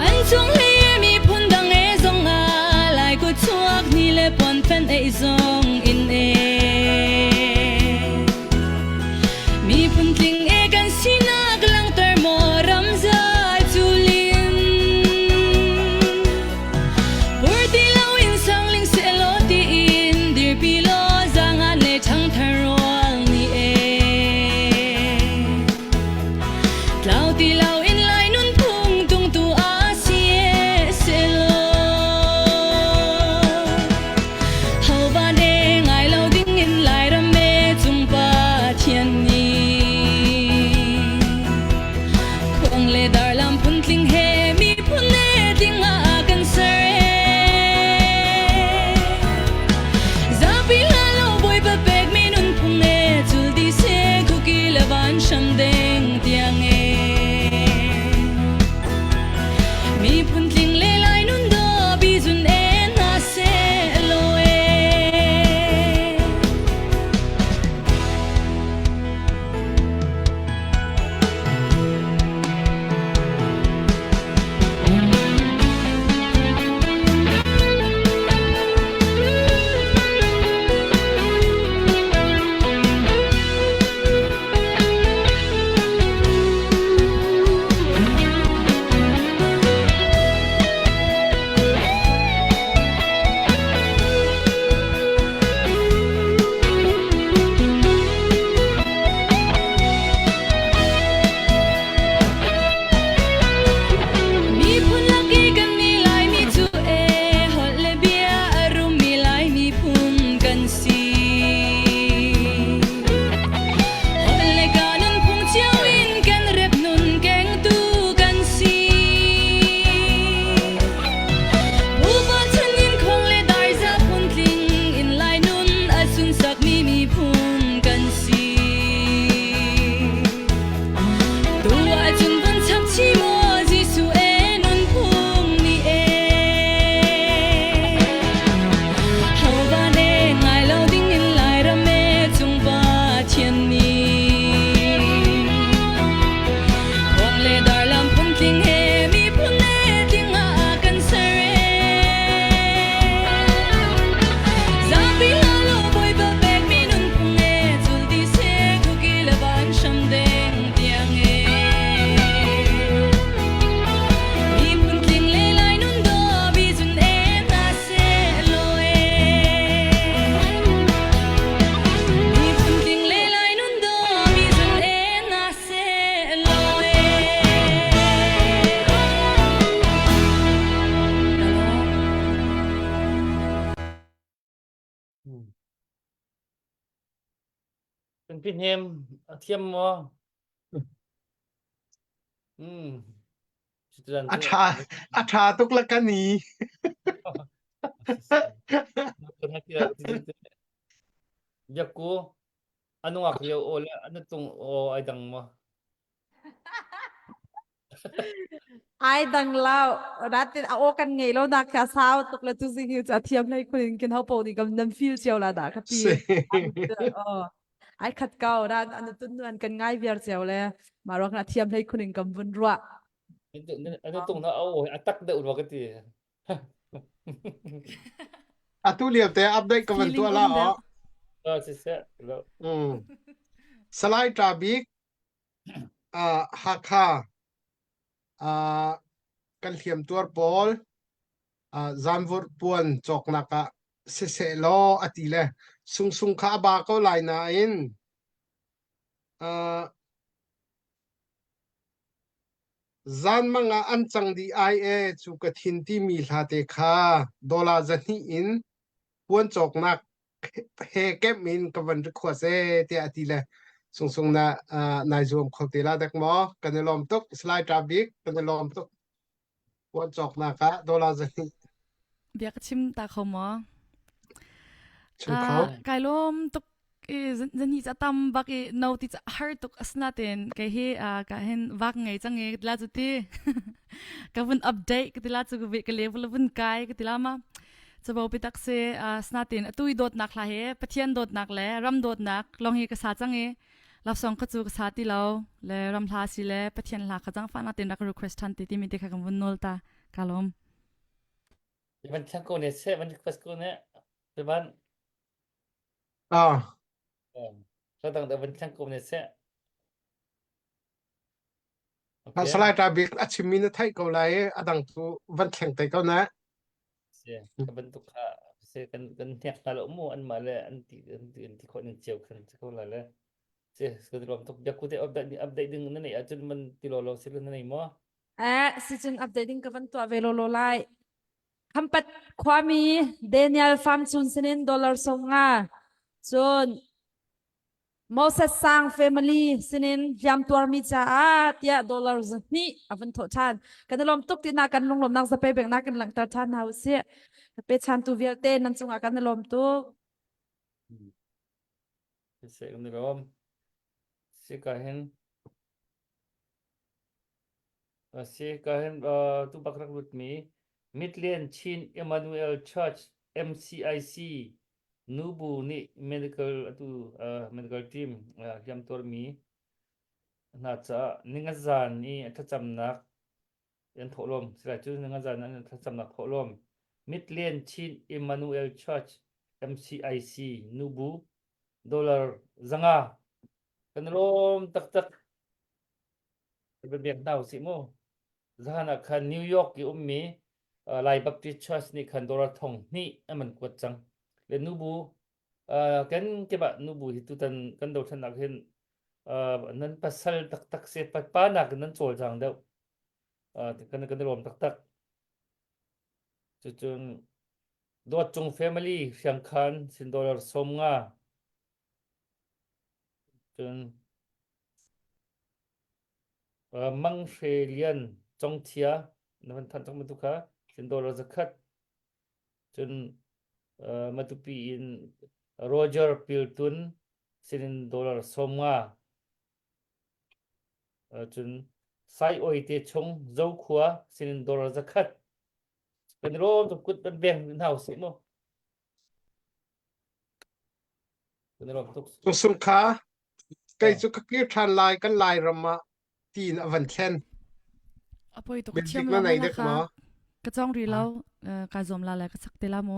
An chung hlei e miphun dang e zong ah lai kut chuak ni le puan fen ei zong in e. Miphun tling e kan sinak langhter maw ramzai culin. Purti loin sangling sehlaw tiin dirpi law zaangan le ṭhangthar rual ni e. Tlau ti loin Lai nunphung tungtu ah si e sehlaw. Hovan e ngai lo ding in Lairam e cung Pathian nih Khuang le darlam phuntling he miphun le tling ah kan ser e. Zapi la lo Bawipa pek mi nunphung e cul di se kuki le van hram deng tiang e. Pi Hnem a thiam maw? Hmm. Cutuan A cu ṭha a ṭha tuk la kan i. Biakku a nungak lio aw le a nutung aw ai dang maw? Ai dang lo natin a aw kan ngei lo nak kha sau tuk le tu zing hi cu a thiam hlei khun in kin ho po nih kam nan feel cio la dah ka ti. Ai khat ko dan an tun nuan kan ngai viar cio le ma ruang a thiam hlei khun in kam vun ruah. A nutung na aw a tak deuh rua ka ti. Atu lio te update ka van Feeling tuah la um deuh. aw. Ah, siseh. Lo. Mm. Salai Ṭa Bik uh, Hakha uh, kan hliamtuar pawl uh, zanvurh puan cawknak ah siseh law a ti le sungsung kha a ba ko lai nain uh, zanmang ah an cang dih ai e cu ka thin timi hla te kha dollar 200 in puan cawknak he kemh in ka van request e tiah a ti le sungsung na nai zuam kho te la dek maw kan i lawm tuk Salai Ṭa Bik kan i lawm tuk puan cawknak ah dollar 200 Bia ka chim ta kho maw? chim kho Kai lawm tuk i zani ca tam bak i no ti ca har tuk asnaten kei hi ka hin vak ngei cang e ka tila cu ti ka vun update ka tila cu ka level vun kai ka tila ma Cabo pitak si asnatin atu i dawtnak hla hi Pathian dawtnak le ram dawtnak long hi ka sa cang i love song kha cu ka sa ti lo le ram hla si le Pathian hla kha cang fa natin rak request than ti timi te kha kan vun nawl ta ka lawm. Van thlang ko ne se van request ko ne van Ah. Dang da van thlang ko ne se Okay. Salai Ta Bik a chimmi na theih ko lai i a dang cu van thleng te ko na. Si, ka bantuk kha si kan kan hnek hna lo mu an mah le an ti an ti an ti khawh ning cio khan si ko la le. Si, kan lawm tuk biakku te update update ding na nei ahcun man ti lo lo si na nei maw? Eh, si cun update ding ka van tuah ve lo lo lai. Khampat khuami Daniel Farm chun sinin dollar som nga cun Moses Sang family sinin hliamtuarmi caah tiah dollar 200 a vun thawh ṭhan. Kan i lawm tuk tina kan lunglawmnak zape peknak kan langhter ṭhan hna usih. Pechantu vialte nan cungah kan i lawm tuk. Siseh kan i lawm. Si ka hin Si ka hin tu bak rak lutmi Midland Chin Emmanuel Church MCIC nubu nih medical atu medical team hliamtuarmi hna caah ningazan i thlacamnak an thawhlawm silai cu ningazan an thlacamnak thawhlawm Midland Chin Emmanuel Church MCIC nubu dollar 500 kan lawm taktak Kan biak hna usih mu. Zahan ah khan New York i ummi uh, Lai Baptist Church nih khan dollar 1000 an man kuat cang. Le nubu uh, kan keba nubu hi tutan kan dothlannak hin uh, nan pasal taktak se pa nak nan cawlcang deuh. Uh, kan kan lawm taktak. Cucun Dawt Cung family Hriangkhan sin dollar 50. Cun Mang Hre Lian Congthia na van thanh cang bantuk kha cun dollar zakhat cun Matupi in Roger Piltun sinin dollar 50 cun Sai Oi te chung Zokhua sinin dollar zakhat kan rawm tu kut kan beng hna usih mu Sung kha kei cu ka kir ṭhan lai kan Lairam ah tiin a van thlen. Apoi tuk Biazik thiam na lo nei ma dek kha maw? ka cong ri lo ka zuam la le ka sak te la mu.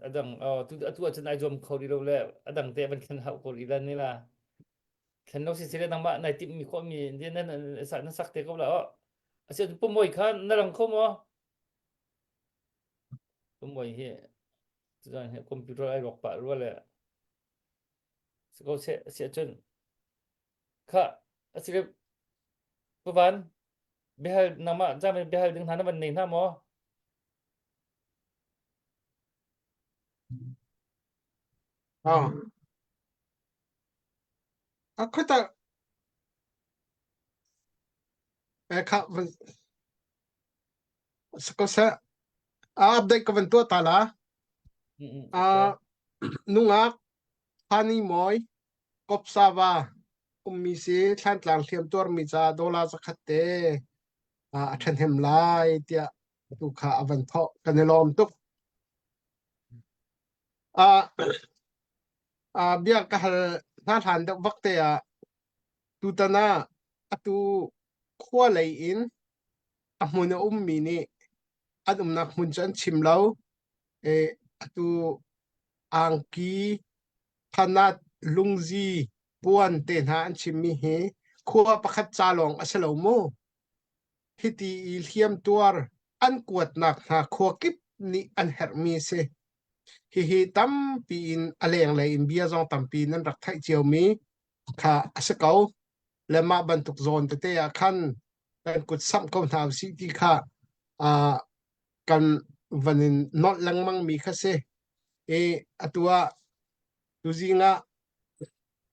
Adang tu atu ahcun ai zuam kho rih lo le adang te van thlen hau ko rih la ni la. Thlen lo si si le nangmah nai timh mi khawh mi na na sak te ko la o. Asi pumoi kha na rang kho maw? Pumoi hi tuzaan hi computer ai rawk pah rua le si ko seh a si ahcun kha a si le pavan biahal nangmah jam in biahal ding hna na van nei hna maw? Oh. A khuata eh kha van ko seh. A update ka van tuah ta la. Mm, A nungak Hani Mawi Kopsava ummi si Thlantlang hliam tuarmi ca dollar zakhat te a ṭhahnem lai tiah tu kha a van thawh. Kan i lawm tuk. Uh, uh, bia ka hal hna hlan deuh vak te ah tutan ah atu khua lei in a hmun a ummi nih an umnak hmun cu an chim lo. E, atu angki thanat lungzi puan te hna an chimmi hi khua pakhat ca lawng a si lo mu. Hiti i hliamtuar an kuatnak hna khua kip nih an herhmi a si. Hihi tampi in a lenglei in bia zong tampi nan rak theih ciomi kha a si ko. Le mah bantuk zawn tete ah khan kan kut samh ko hna usih ti kha uh, kan van in nolh lengmang mi kha si. I atu ah tuzing ah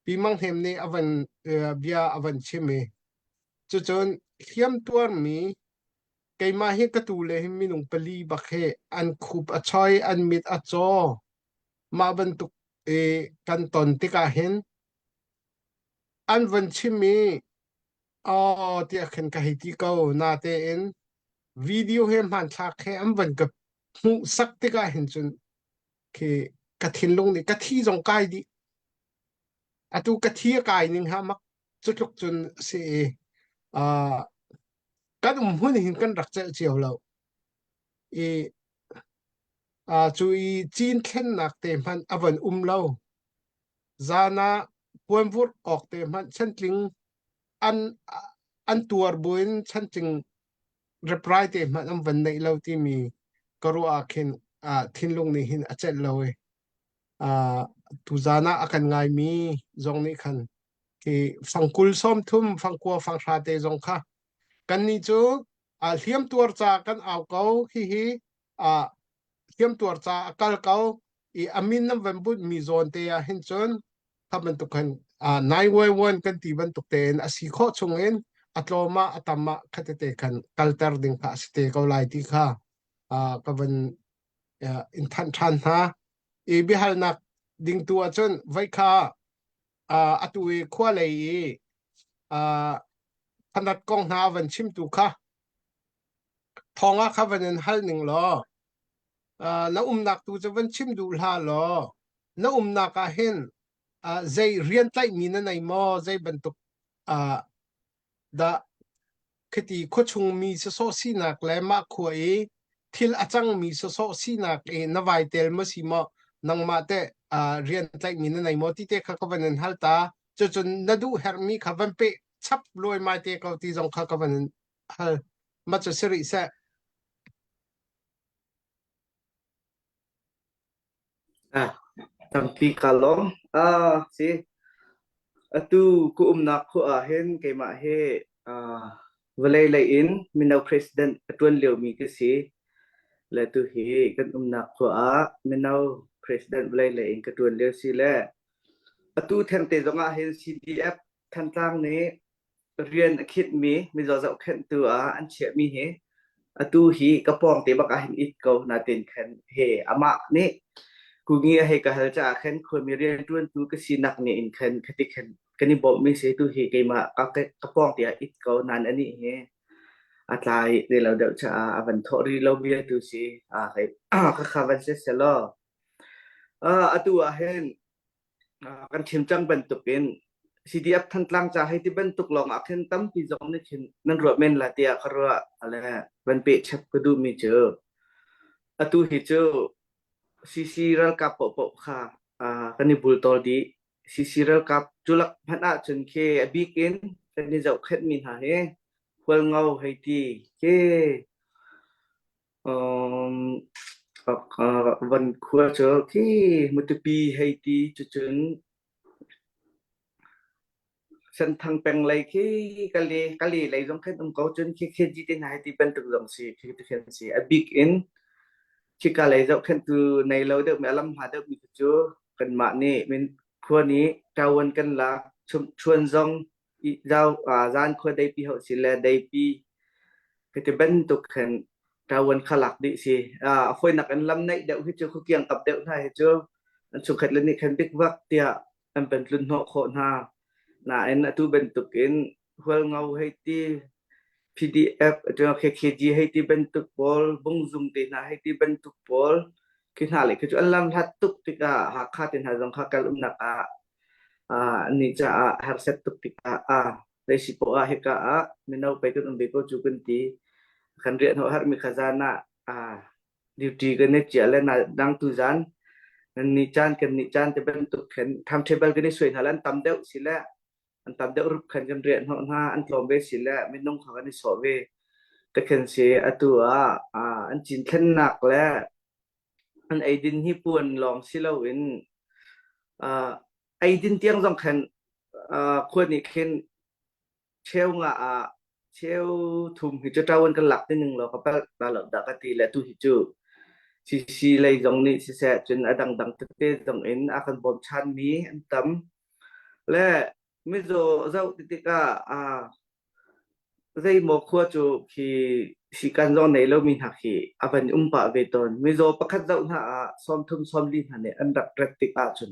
Pi Mang Hnem nih a van uh, bia a van chim i cucun hliamtuarmi keimah hi ka tule hi minung pali bak hi an khup a choi an mit a caw mah bantuk i kan ton tikah hin an van chim i aw tiah khin ka hei ti ko natein video he hmanthlak he an van ka hmuh sak tikah hin cun khi ka thinlung nih ka thi zong kai dih atu ka thi a kai ning ha mak cutluk cun a si i uh, kan um hmun hin kan rak celh cio lo i uh, cu i cin thlennak te hmanh a van um lo zan ah puanvurh awk te hmanh chantling an an tuar buin chantling reprai te hmanh an van neih lo timi ka ruah ah khin uh, thinlung nih hin a celh lo i uh, tuzan ah a kan ngaimi zong nih khan khi fangkul 30 fangkua fanghra te zong kha kannih cu uh, hliam tuar ca kan au ko hihi uh, hliam tuar ca a kal ko i amin nan van bunh mi zawn te ah hin cun kha bantuk khan uh, 911 kan ti bantuk tein a si khawh chung in a tlawm ah a tam ah kha tete khan kalter ding kha a si te ko lai ti kha uh, ka van uh, in thanh ṭhan hna i biahalnak ding tu ahcun voi kha uh, atu i khua lei i uh, phanat kong hna van chimtu kha thawng ah kha van in hal ning law uh, na umnak tu cu van chim duh hlah law na umnak ah hin uh, zei rian tlaihmi na nei maw zei bantuk uh, dah khiti khuachung mi sawsawh sinak le mah khua i thil a cangmi sawsawh sinak i na vai tel maw si maw nangmah teh uh, rian tlaihmi na nei maw ti te kha ka van in hal ta cucun na duh herhmi kha van peh chap luaimai te ko ti zong kha ka van in hal ma cu si rih seh Ah, tampi ka lawm. Ah, si. Atu ka umnak khua ah hin keimah hi ah, vawlei lei in mino president a ṭuan liomi ka si. Le tu hi kan umnak khua ah mino president vawlei lei in ka ṭuan lio si le atu thengte zong ah hin CDF Thantlang nih rian a khinhmi mizaw zohkhenhtu ah an chiahmi hi atu hi ka pawngte bak ah hin it ko natin khan he amah nih kungi a hei ka hal caah khan khuami rianṭuantu ka sinak nih in khan khati khan kan i bawmhmi si tu hi keimah ka, ka pawngte ah it ko nan anih hi a tlai te lo deuh caah a van thawh rih lo bia tu si a hei ka kha van se selaw atu ah hin kan chim cang bantukin CDF Thantlang ca hei ti bantuk lawng ah khin tampi zong nih khin nan ruah men la tiah ka ruah le van peh chap ka duhmi cu atu hi cu CC ralkap paohpaoh kha kan i bultawl dih CC ralkap cu lak hmanh ahcun khi a bik in kan i zohkhenhmi hna hi Hualngo hei ti khi Um, van khua cu khi Matupi hei ti cucun Senthang peng lei khi Kale Kale lei zong khan um ko cun khi KG te hna hei ti bantuk zong si khi ti khan si a bik in khika lei zohkhenhtu nei lo deuh mi a lam hma deuh mi cu. Kanmah nih min khua nih ṭawan kan lak chuan zong zau zan khua deipi hauh si le deipi khi bantuk khan ṭawan kha lak dih si. A fawinak in lam naih deuh hi cu khuakiang kap deuh hna hi cu an chungkhat le nih khan bikvak tiah an van tlun hnawh khawh hna. Nain atu bantuk in Hualngo hei ti, PDF KKG hei ti bantuk pawl, Bungzung te hna hei ti bantuk pawl khi hna le khi cu an lam hlat tuk tikah Hakha te hna zong kha kal umnak ah annih caah harsat tuk tikah ah zeisi poah ah hika ah mino pei kan um ve ko cu kan ti. Kan riah hnawh harmi kha zan ah duty kan i chiah le dang tu zan nan ni caan kan ni caan te bantuk khin timetable kan i suai hna le an tam deuh si le an tam deuh rup khan kan riah hnawh hna an tlawm ve si le minung kha kan i sawh ve te khin si atu ah an cin thlennak le an eidin hi puan lawng si loin eidin tiang zong khan khua nih khin cheu nga ah cheu thum hi cu ṭawan kan lak ti ning law ka palh ta lo dah ka ti le tu hi cu CC lei zong nih siseh cun a dangdang tete zong in a kan bawmchanmi an tam le mizaw zoh ti tikah ah zeimaw khua cu khi sikan zong nei lomi hna khi a van um pah ve tawn. Mizaw pakhat zoh hna ah 30 40 hna nih an rak rat tik ahcun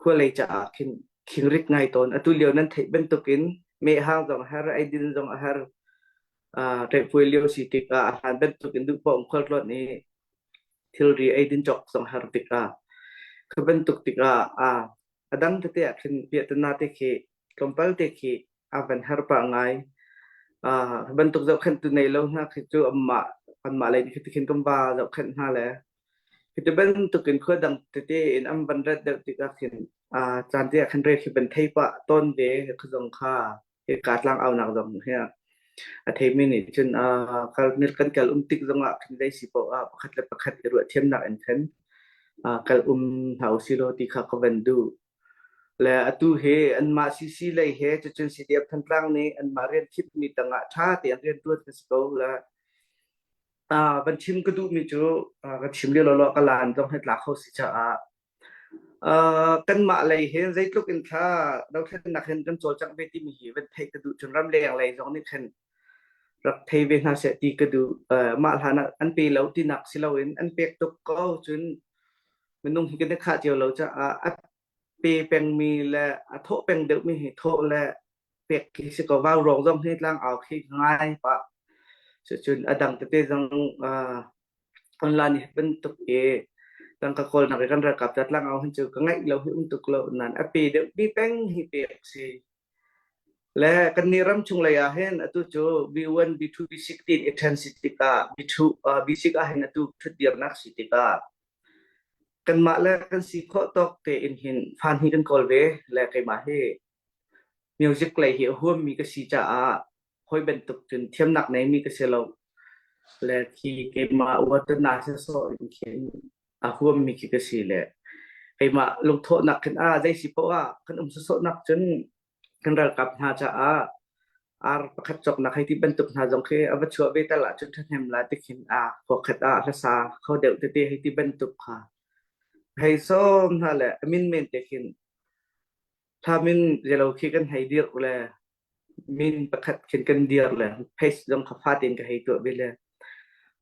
khua lei caah khin khingrit ngai tawn. Atu lio nan theih bantukin mehhang zong a har, eidin zong a har. Uh, ṭaihpuai lio si tikah a hlan bantukin duh paoh khualtlawn i thilri eidin cawk zong har tikah kha bantuk tikah ah a dang tete ah khin piahtana te khi tlawmpal te khi a van har pah ngai. Uh, bantuk zohkhenhtu nei lo hna khi cu anmah anmah lei nih khi khin kan va zohkhenh hna le Hi bantuk in khua dang tete in an van rat deuh tikah khin uh, caan te ah khin re khi van thei pah tawn ve kha zong kha hika tlangaunak zong hi a theimi nih cun uh, kal kan kal um tik zongah khin zei si paoh ah pakhat le pakhat i ruahthiamnak in khin uh, kal um hna usilaw ti kha ka van duh. Le atu hi anmah CC lei he cucun CDF Thantlang nih anmah rian khipmi tangah ṭha tein rian ṭuan kan si ko le Uh, van chim ka duhmi cu uh, ka chim lio lawlaw ka laan zong hi tla kho si caah uh, kanmah lei hin zeitluk in thla dothlennak hin kan cawlcangh ve timi hi van theih ka duh cun ramleng lei zong nih khin rak thei ve hna seh ti ka duh. Uh, mah hlan ah an pe lo tinak si loin an pek tuk ko cun minung hi kan i khah cio lo caah a pe pengmi le a thawh peng deuhmi hi thawh le pek khi si ko vau rawng zong hi tlang au khi ngai pah cucun a dang tete zong uh, online hi bantuk i tangka kawlnak i kan ralkap ta tlang au hin cu ka ngaih lo hi um tuk lo nan a pe deuh bi peng hi pek si le kan ni ram chung lei ah hin atu cu B1 B2 B6 tin i then si tikah B2 uh, B6 ah hin atu thutdirnak si tikah kanmah le kan si khawh tawk tein hin fan hi kan kawl ve le keimah hi Music lei hi a huammi ka si caah hawi bantuk cun thiamnak neimi ka si lo. Le khi keimah uatana sawsawh in khin a huammi khi ka si le keimah lungthawhnak khin ah zei si poah ah kan um sawsawhnak cun kan ralkap hna caah ar pakhat cawknak hei ti bantuk hna zong khi a va chuah ve tal ahcun ṭhahnem la ti khin a khua khat ah hlasa kho deuh tete hei ti bantuk kha hei sawm hna le a min men te khin Thla min zialo khi kan hei dir le min pakhat khin kan dir le face zong kha fa tein ka hei tuah ve le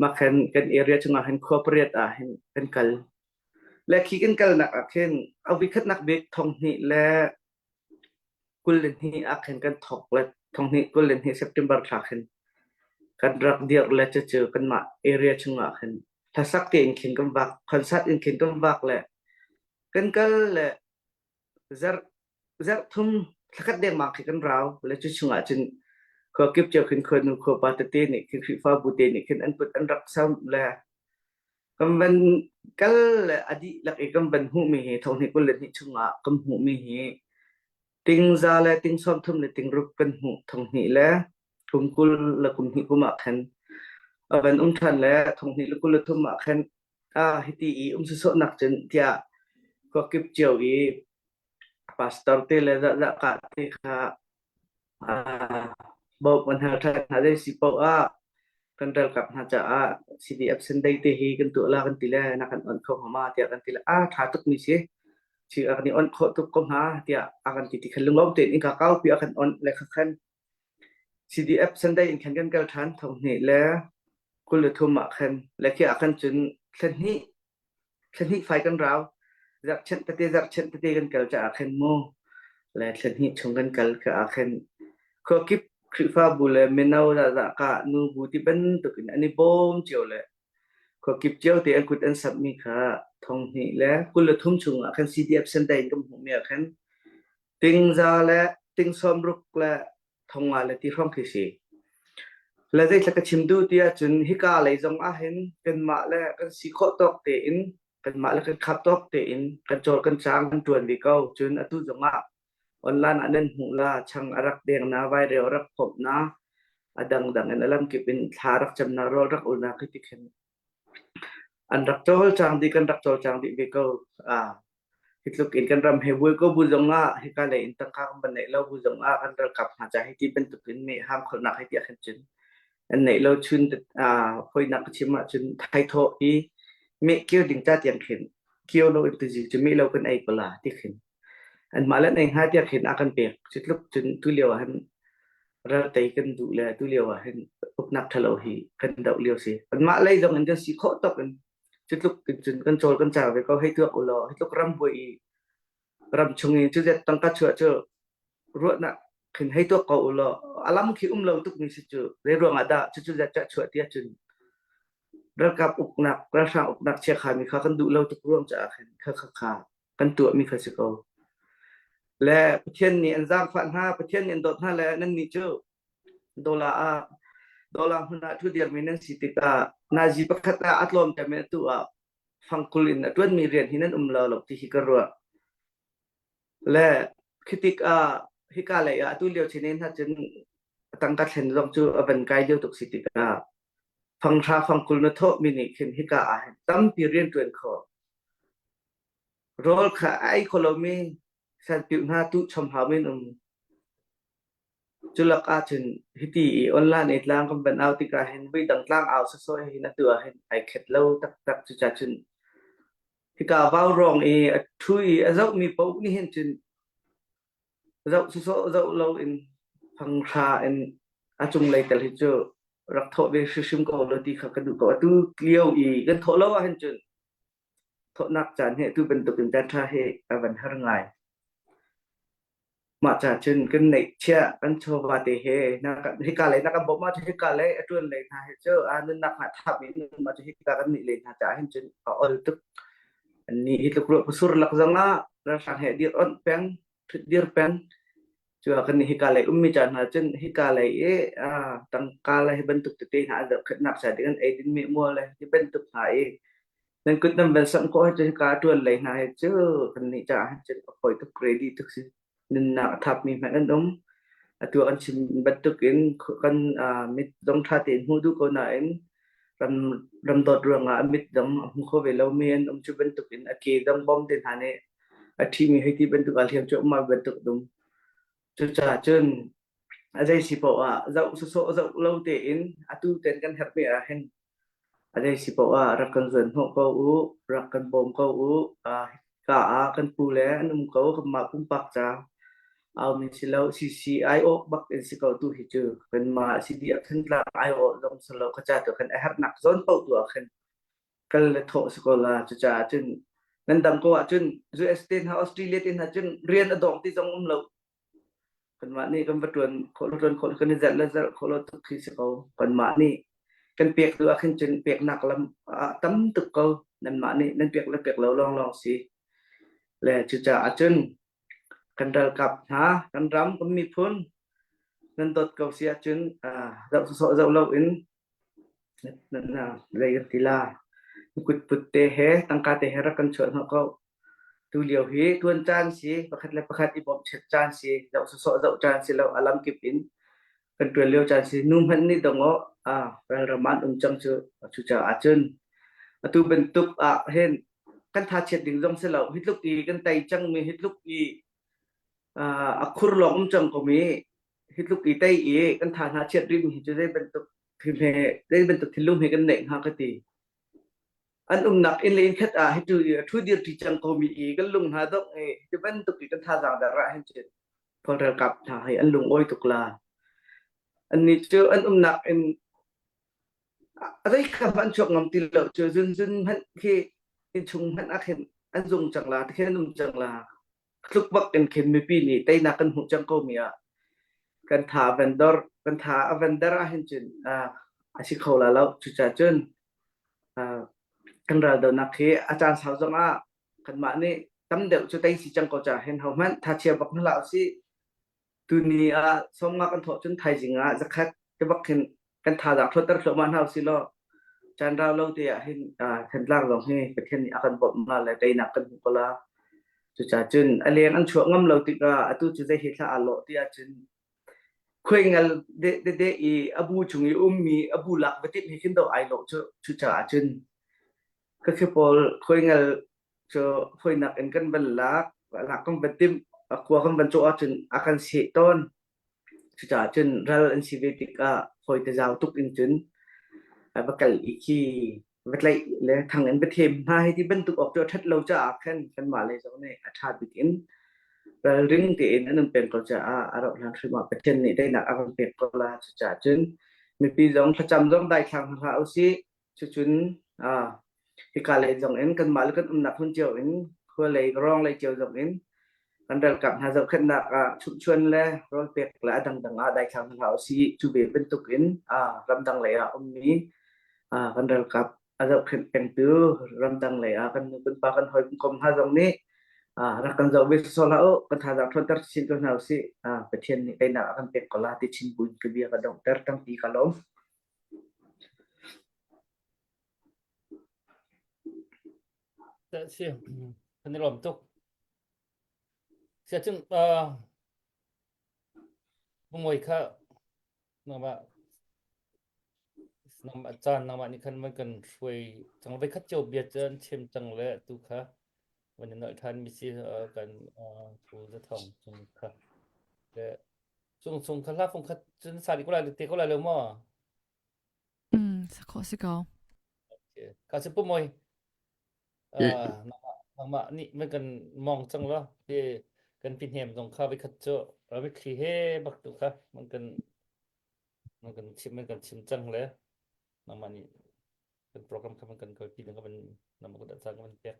mah khan kan area chungah hin khua pariat ah hin kan kal le khi kan kalnak ah khin a vikhatnak bik 2022 ah khin kan thok le 2022 September thla khin kan rak dir le cucu kanmah area chungah khin hlasak tein khin kan vak concert in khin kan vak le kan kal le Zarh zarh thum thlakhat dengmang khi kan rau. Le cu chungah cun khua kip cio khin khuanu khuapa tete nih khin Khrihfabu te nih khin an kut an rak samh le kan van kal le a dihlak i kan van hmuhmi hi thonghnih 22 chungah kan hmuhmi hi tingza le ting 30 le ting ruk kan hmuh thonghnih le kum 20 le kum hnih kum ah khan a van um ṭhan le thonghnih le 23 ah khan ah hiti i um sawsawhnak cun tiah khuakip cio i pastor te le zahzah te kha bawmh an hal ṭhan hna zei si paoh ah kan ralkap hna caah CDF Sunday te hi kan tuah la kan ti le na kan on kho hnga ma tiah kan ti le a ṭha tuk mi si. Chi a kan i onh khawh tuk ko hnga tiah a kan ti ti khan lunglawm tein innka kaupi a kan onh le kha khan CDF Sunday in khan kan kal ṭhan thonghnih le 23 ah khan le khi ah khan cun thla hnih thla hnih fai kan rau zarhchanh tete zarhchanh tete kan kal caah khan mu le thla hnih chung kan kal ka ah khan khuakip Khrihfabu le mino zahzah ka nu bu ti bantuk in an i bawm cio le khuakip cio te an kut an samhmi kha thonghnih le 23 chung ah khan CDF Sunday in kan hmuhmi ah khan tingza le ting sawmruk le thonga le ti hrawng khi si. Le zeithla ka chim duh ti ahcun hika lei zong ah hin kanmah le kan si khawh tawk tein kanmah le kan khap tawk tein kan cawl kan cang kan ṭuan ve ko. Cun atu zong ah online ah nan hmuh la chang a rak deng na vaireu a rak phomh na a dangdang in a lamkip in thla rak cam na rawl rak ul na khi ti khin an rak cawlcang dih kan rak cawlcang dih ve ko. Ah Hi tluk in kan ram he buai ko bu zong ah hika lei in tangka kan van neih lo bu zong ah kan ralkap hna ca hi ti bantuk in meh hang kholhnak hi tiah khin cun an neih lo chun ah hoinak ka chim ahcun thaithawh i meh kio ding ca tiang khin kio lo in tuzi cu meh lo kan ei ko la ti khin anmah le nei hnga tiah khin a kan pek cu tluk cun tu lio ah hin ral tei kan duh le tu lio ah hin uknak ṭhalo hi kan doh lio si anmah lei zong in kan si khawh tawk in Cutluk cun kan cawl kan car ve ko hei tuak u law hi tluk ram buai i ram chung i cuzet tangka chuah cu ruahnak khin hei tuak ko u law a lam khi um lo tuk mi si cu zei ruang ah dah cucu zet cah chuah ti ahcun ralkap uknak ralhrang uknak chiakha mi kha kan duh lo tuk ruang caah khin kha kha kha kan tuah mi kha si ko le Pathian nih an zaangfah hna Pathian nih an dawt hna le nan nih cu Dollar ah dollar hmun ah ṭhu dirmi nan si tikah nazi pakhat ah a tlawmter mi atu ah fangkul in a ṭuanmi rian hi nan um lo lo ti hi ka ruah. Le khi tikah hika lei ah atu lio chin in cun tangka thlen zong cu a van kai lio tuk si tikah fanghra fangkul na thawhmi nih khin hika ah hin tampi rian ṭuan khawh. Rawl kha a ei kho lomi sanpiuh hna tuh chom hau men um. Culak ahcun hiti i online i tlang kan van au tikah hin voidang tlang au sawsawh he hin atu ah hin ai khet lo taktak. Cucaah cun hika vaurawng i a ṭhu i a zohmi paoh nih hin cun zoh sawsawh zoh loin fanghra in a cunglei tal hi cu rak thawh ve hrimhrim ko law ti kha ka duh ko. Atu lio i kan thawh lo ahhin cun thawhnak caan hi atu bantukin caan ṭha hi a van har ngai. Mah ca cun kan neihchiah kan chawva te he na kan hika lei na kan bawmh ahcun hika lei a ṭuan lei hna hi cu a nunnak hna thap in mah cu hika kan nih lei hna caah hin cun a ol tuk. Annih hi tluk ruah pasur lak zong ah ralhrang he dir onh peng, ṭhut dir peng. Cu ah kan nih hika lei ummi ca hna cun hika lei i tangka le hi bantuk tete hna a zohkhenhnak ca ding an eidin mi mual le hi bantuk hna i nan kut nan van samh khawh hi cu hika a ṭuan lei hna hi cu kannih caah hin cun a fawi tuk ready tuk si. Nunnak a thapmi hmanh an um. Atu ah kan chim bantukin kan mit zong ṭha tein hmuh duh ko nain ram ram dawt ruangah a mit zong a hmu kho ve lomi an um. Cu bantukin a ke zong bom te hna nih a ṭhimi hei ti bantuk ah hliam cuahmah bantuk dum. Cucaah cun a zei si paoh ah zoh sawsawh zoh lo tein atu ten kan herhmi ah hin A zei si paoh ah rak kan zuanhnawh ko u, rak kan bawm ko u. Hika ah kan pu le an um ko, kanmah pumpak ca aumi si lo, CC aiawh bak in si ko tu hi cu. Kanmah CDF Thantlang aiawh zong si lo, ka ca tu khan a herhnak zawn paoh tu ah khan kal le thawh si ko la. Cucaah cun nan dam ko ahcun US te hna, Australia te hna cun rian a dawng ti zong um lo. Kanmah nih kan va ṭuan khawh lo ṭuan khawh lo kan i zalh le zalh khawh lo tuk khi si ko. Kanmah nih kan pek duh ah khin cun peknak lam ah tam tuk ko. Nanmah nih nan pek le pek lo lawnglawng si. Le cucaah cun kan ralkap hna, kan ram, kan miphun nan dawt ko si ahcun zoh sawsawh zoh loin zei kan ti la kutput te he tangka te he rak kan chuah hnawh ko. Tulio hi ṭuan caan si, pakhat le pakhat i bawmhchanh caan si, zoh sawsawh zoh caan si lo, a lamkip in kan ṭuan lio caan si. Nu hmanh nih dong-aw ah ralram ah an um cang cu. Cucaah cun atu bantuk ah hin kan thachiat ding zong si lo. Hi tluk i kan tei cangmi, hi tluk i a khur lawng um cang komi, hi tluk i tei i kan tha hna chiat rihmi hi cu zei bantuk thil he, zei bantuk thinlung he kan neih hnga ka ti. An umnak inn le inn khat ah hitu i a ṭhu dir ṭi cang komi i kan lung hna dongh i hi bantuk i kan thazaang der ah hin cun Kawl ralkap hna hi an lungawi tuk la. Annih cu an umnak in a zei kha hmanh an chuak ngam ti lo cu zunzun hmanh khi innchung hmanh ah khin an zung cang la tikhin an um cang la. Tluk bak in khin mipi nih teinak kan hmuh cang komi ah kan tha a van dor kan tha a van der ah hin cun a si kho la lo. Cucaah cun kan raldonak hi a caan sau zong ah kanmah nih tam deuh cu tei si cang ko ca hin ho hmanh thachia bak hna hlah usih. Tuni ah sawmnga kan thawh cun thaizing ah zakhat te bak khin kan thazaang thawtter thluahmah hna usih law caan rau lo te ah hin Thantlang zong hi Pathian nih a kan bawmh hna le teinak kan hmu ko la. Cucaah cun a leng an chuah ngam lo tikah atu cu zei he thla aa lawh ti ahcun khuaingal de de i a bu chung i ummi a bu lak va timh he khin do ai lawh cu cucaah cun ka khi pawl khuaingal cu fawinak in kan van lak lak kan van timh khua kan van cawh ahcun a kan seh tawn cucaah cun ral an si ve tikah fawi te zau tuk in cun va kal i khi va tlaih le thang in va them hna hi ti bantuk awk cu a ṭhat lo caah khan kanmah lei zong nih a ṭha bik in ralring tein an um peng ko caah a rauh hlan hrim ah Pathian nih daihnak a kan pek ko la cucaah cun mipi zong thlacam zong daithlang hna hlah usih Cucun hika lei zong in kanmah le kan umnak hmun cio in khua lei rawng lei cio zong in kan ralkap hna zohkhenhnak ah chumhchuan le rawl pek le a dangdang ah daithlang hna hlah usih. Cu ve bantuk in ramdang lei ah ummi kan ralkap a zohkhenh pengtu ramdang lei ah kan nu kan pa kan hawi kan kom hna zong nih rak kan zoh ve sawsawh hlah u kan thazaang ṭhawnter chin ko hna usih. Pathian nih teinak a kan pek ko la ti chin buin ka bia ka donghter tampi ka lawm. Si, kan i lawm tuk. Siacun uh, Bungoi kha nangmah nangmah caan nangmah nih khan van kan hruai cang voi khat cio bia cu an chim cang le tu kha van i nolh ṭhan mi si uh, kan uh, Pu Za Thawng cung kha le Cung chung kha hla fung khat cun sa di ko lai te ko lai lo maw? Mm, sa khawh si ko. Okay. Ka si pu moi. Uh, nangmah nih man kan mong cang lo. Ti kan pi hnem zong kha vi khat cu rabi thli he bak tu kha man kan man kan chim man kan chim cang le nangmah nih kan program kha man kan kalpi ding ka van nama ko dah cang ka van pek.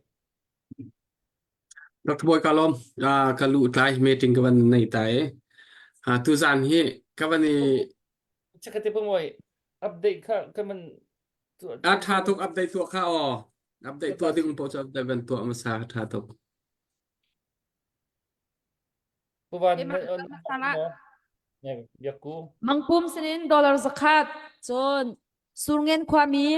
Dr. Bawi ka lawm. Ah, ka luh tlai meeting ka van nei ta i. Ah, tuzan hi ka van i Chakate pa moi update kha kan man a tha tuk update tuah kha aw. Update tuah ding po cu update van tuah hmasa tha tuk. Puvan Biakku. Mangpum sinin dollar zakhat cun Surngen khuami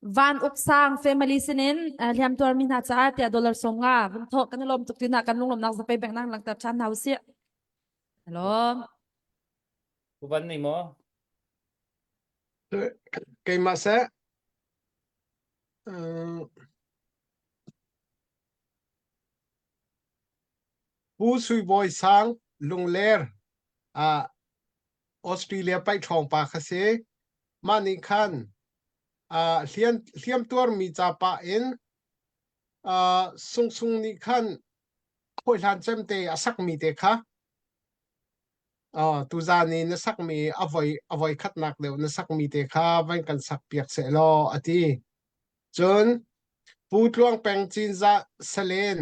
Van Uk Sang family sinin hliamtuar mi hna caah tiah dollar 50 vun thawh kan i lawm tuk tina kan lunglawmnak zapei bank nang langhter ṭhan hna usih. Lawm. Van nei maw? Keimah seh. Pu Sui Bawi Sang Lungler ah Australia paih ṭhawng pa kha si. Mah nih khan uh, hliam, hliamtuarmi ca pah in uh, Sungsung nih khan hawihlan cemte a sakmi te kha uh, tuzan i na sakmi a voi a voi khatnak deuh na sakmi te kha van kan sak piak seh law a ti. Cun Pu Tluang Peng Cinzah Salen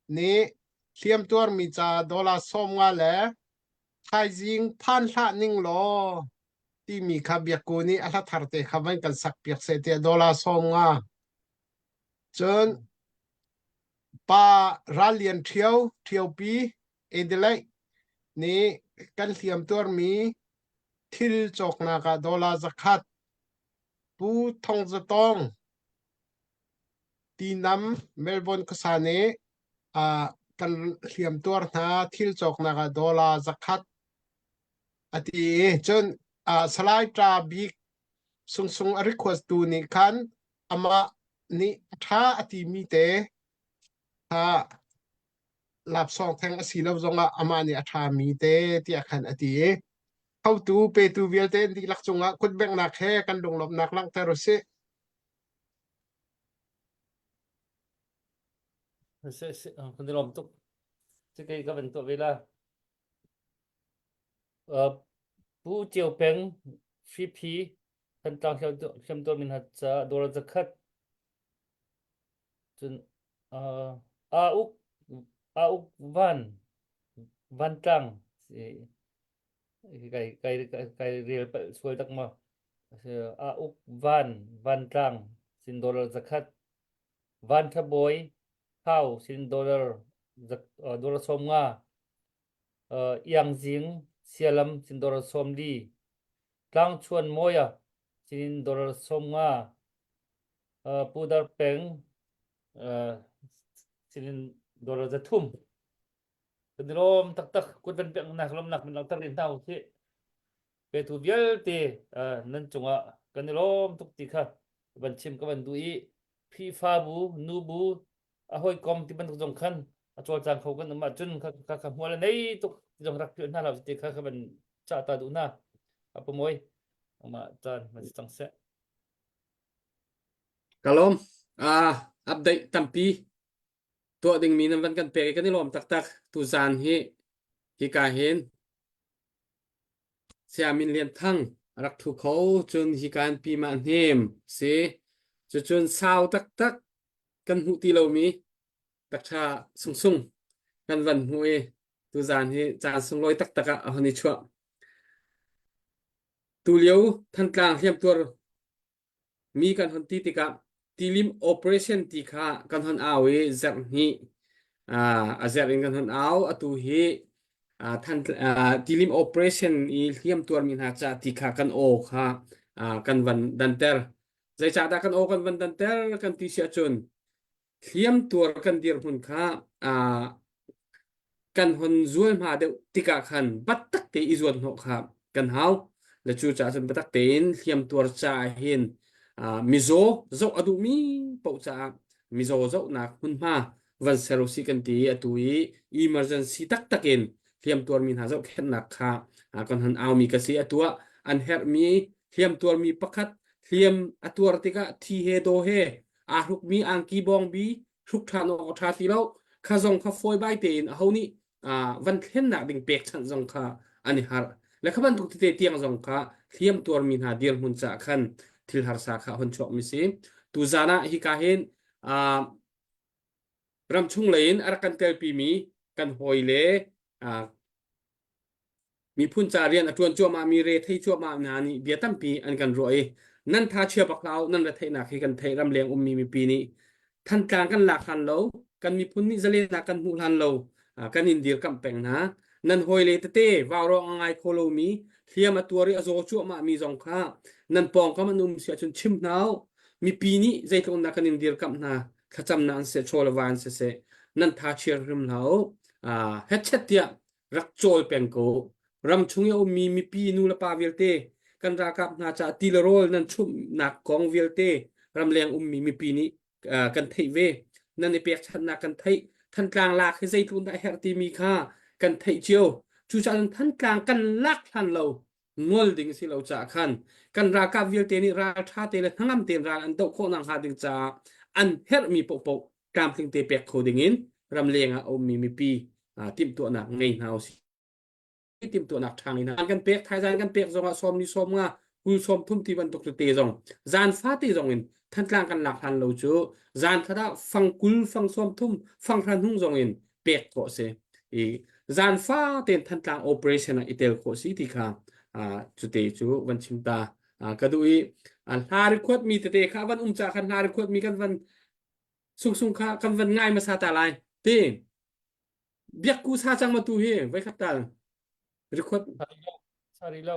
nih hliamtuarmi ca dollar 50 le thaizing phan hlah ning law timi kha biakku nih a hla thar te kha van kan sak piak seh tiah dollar 50. Cun pa Rallian Ṭhio Ṭhiopi Adelaide nih kan hliam tuarmi thil cawknak ah dollar 100 Pu Thong Za Tawng Tinam Melbourne khuasa nih uh, kan hliam tuar hna thil cawknak ah dollar 100 a ti i cun uh, Salai Ṭa Bik Sungsung a request tu nih khan amah nih a ṭha a timi te kha lapsawng theng a si lo zongah amah nih a ṭhami te tiah khan a ti i hotu petu vialte an dihlak cungah kutbenghnak he kan lunglawmhnak langhter u sih. Se se kan i lawm tuk. Ci kei ka van tuah ve la. Uh, Pu Ceu Peng Hriphi Thantlang hriamtuar min hat ca dollar zakhat cun uh, a uk a uk van vantlang kai kai kai rel palh sual tak ma a uk van vantlang sin dollar zakhat van thabawi thau sin dollar dollar 50 Iangzing Sialam sin dollar 40 Tlangchuan Mawia sin dollar 50 Pudar Peng sin dollar 300 Kan i lawm taktak kut van pek nak lawmnak min langhter rin hna usih. Petu vialte nan cungah kan i lawm tuk ti kha van chim ka van duh i Khrihfabu, nubu, a hawikom ti bantuk zong khan a cawlcang kho kan um ahcun kha kha kha hmual a nei tuk ti zong rak philh hna hlah ti kha kha van cah ta duh hna. A pamawi amah caan van si cang seh. Ka lawm. Ah, update tampi tuah dingmi nan van kan pek i kan i lawm taktak. Tuzaan hi hika hin Saya Min Lian Thang a rak thu kho cun hika in pi mah hnem si. Cucun sau taktak kan hmuh ti lomi takṭha sungsung kan van hmuh i tuzaan hi caan sunglawi taktak ah a hon i chuah. Tulio Thantlang hliamtuar Mi kan hon ti tikah tilim operation ti kha kan hon au i zarh hnih a zerh in kan hon au. Atu hi than tilim operation i hliam tuarmi hna ca ti kha kan aw kha kan van danter. Zeicahdah kan aw kan van danter kan ti si ahcun hliam tuar kan dirhmun kha kan hon zualhma deuh tikah khan biatak te i zuan hnawh kha kan hau. Le cu caah cun biatak tein hliamtuar caah hin mizaw zoh a duhmi paoh caah mizaw zohnak hmunhma van ser usih kan ti i atu i emergency taktak in hliamtuarmi hna zohkhenhnak kha kan hon aumi ka si. Atu ah an herhmi hliamtuarmi pakhat hliam a tuar tikah thi he daw he aa hrukmi angki bawngbi hruk ṭhan awk a ṭha ti lo kha zong kha fawibai tein aho nih van thlennak ding pekchanh zong kha an i harh le kha bantuk tete tiang zong kha hliam tuarmi hna dirhmun caah khan thil harsa kha a hun chuakmi si tuzan ah hika hin ramchung lei in a rak kan telpimi kan hawi le Miphun ca rian a ṭuan cuahmahmi rethei cuahmah hna nih bia tampi an kan ruah i nan tha chia bak hlah u, nan retheihnak hi kan theih ramleng ummi mipi nih Thantlang kan lak hlan lo, kan miphun nih zalennak kan hmuh hlan lo, kan in dirkamh peng hna. Nan hawile tete vaurawng a ngai kho lomi, hliam a tuar i a zaw cuahmahmi zong kha nan pawngkam an um si ahcun chim hna u. Mipi nih zeitluk in dah kan in dirkamh hna, thlacamnak an seh, chaw le va an siseh, nan tha chia hrim hlah u. Hetchet tiah rak cawl peng ko. Ramchung i a ummi mipi nu le pa vialte kan ralkap hna caah ti le rawl nan chumhnak kong vialte ramleng ummi mipi nih uh, kan theih ve. Nan i pekchanhnak kan theih. Thantlang lak hi zeitluk dah a herh timi kha kan theih cio. Cucaah Thantlang kan lak hlan lo ngol ding si lo caah khan kan ralkap vialte nih ralṭha te le hnangam tein ral an doh khawh nakhnga ding caah an herhmi paohpaoh tlamtling te pek kho ding in ramleng ah a ummi mipi timhtuahnak ngei hna usih. Timhtuahnak ṭha ngei hna. Kan pek thaizan kan pek zongah sawm ni sawm nga kul sawm thum ti bantuk tete zong zan fate zong in Thantlang kan lak hlan lo cu zan khat ah fang kul fang sawm thum fang hran hung zong in pek khawh si. I zan fa tein Thantlang operation ah i tel khawh si ti kha cute cu van chim ta ka duh i hla record mi tete kha van um ca khan hla record mi kan van sungsung kha kan van ngai hmasa ta lai ti biakku sa cang ma tu hi voi khat tal record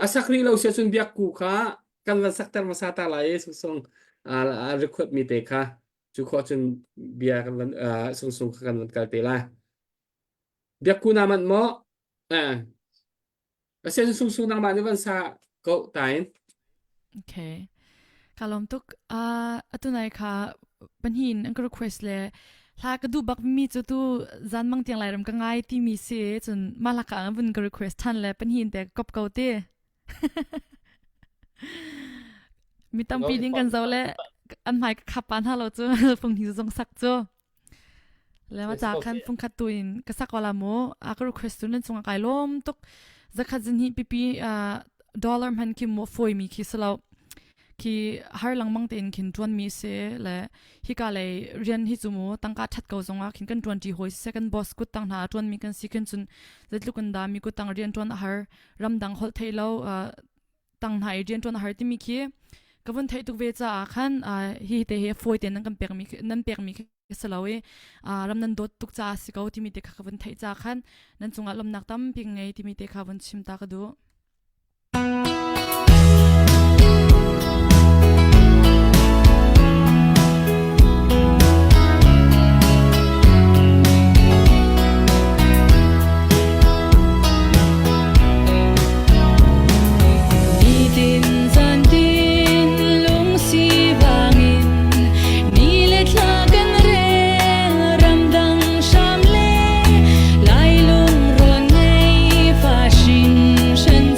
a sak rih lo sia cun biakku kha kan van sakter hmasa ta lai i sungsung a record mi te kha cu khawh cun bia kan van sungsung kha kan van kal te lai biakku na man maw eh Asian sungsung nangmah nih van sa ko tain. Okay. Ka lawm tuk. Uh, atu nai kha panhin an ka request le hla ka duh bak mi cu tu zan mang tiang lairam ka ngai ti mi si cun mah hla ka vun ka request than le panhin te kop ko te. Mi tampi ding kan zo le an hmai ka khap pa hna lo cu fung hi zong sak cu. Le ma ca khan fungkhat tu in ka sak wala mu a ka request tu nan chunga kai lom tuk zakhat zin hi pipi dollar man khi mo foi mi khi salo khi har langmang tein khin tuan mi se le hika lei rian hi chu mu tangka that ko zonga khin kan tuan ti hoi se kan boss kut tang hna tuan mi kan si khin chun zeitluk in da mi kut tang rian tuan a har ramdang hol thei lo tang hna i rian tuan a har timi khi ka vun theih tuk ve caah khan hi te hi fawi te nan kan pek mi nan pek mi si lo i ram nan dawt tuk caah si ko timi te kha ka vun theih ca khan nan cungah lawmnak tampi ngei timi te kha vun chim ta ka duh. Nitin zantin lungsi vangin ni le thla kan rel ramdang hram le lai lungrawn ngei fa hrin hran.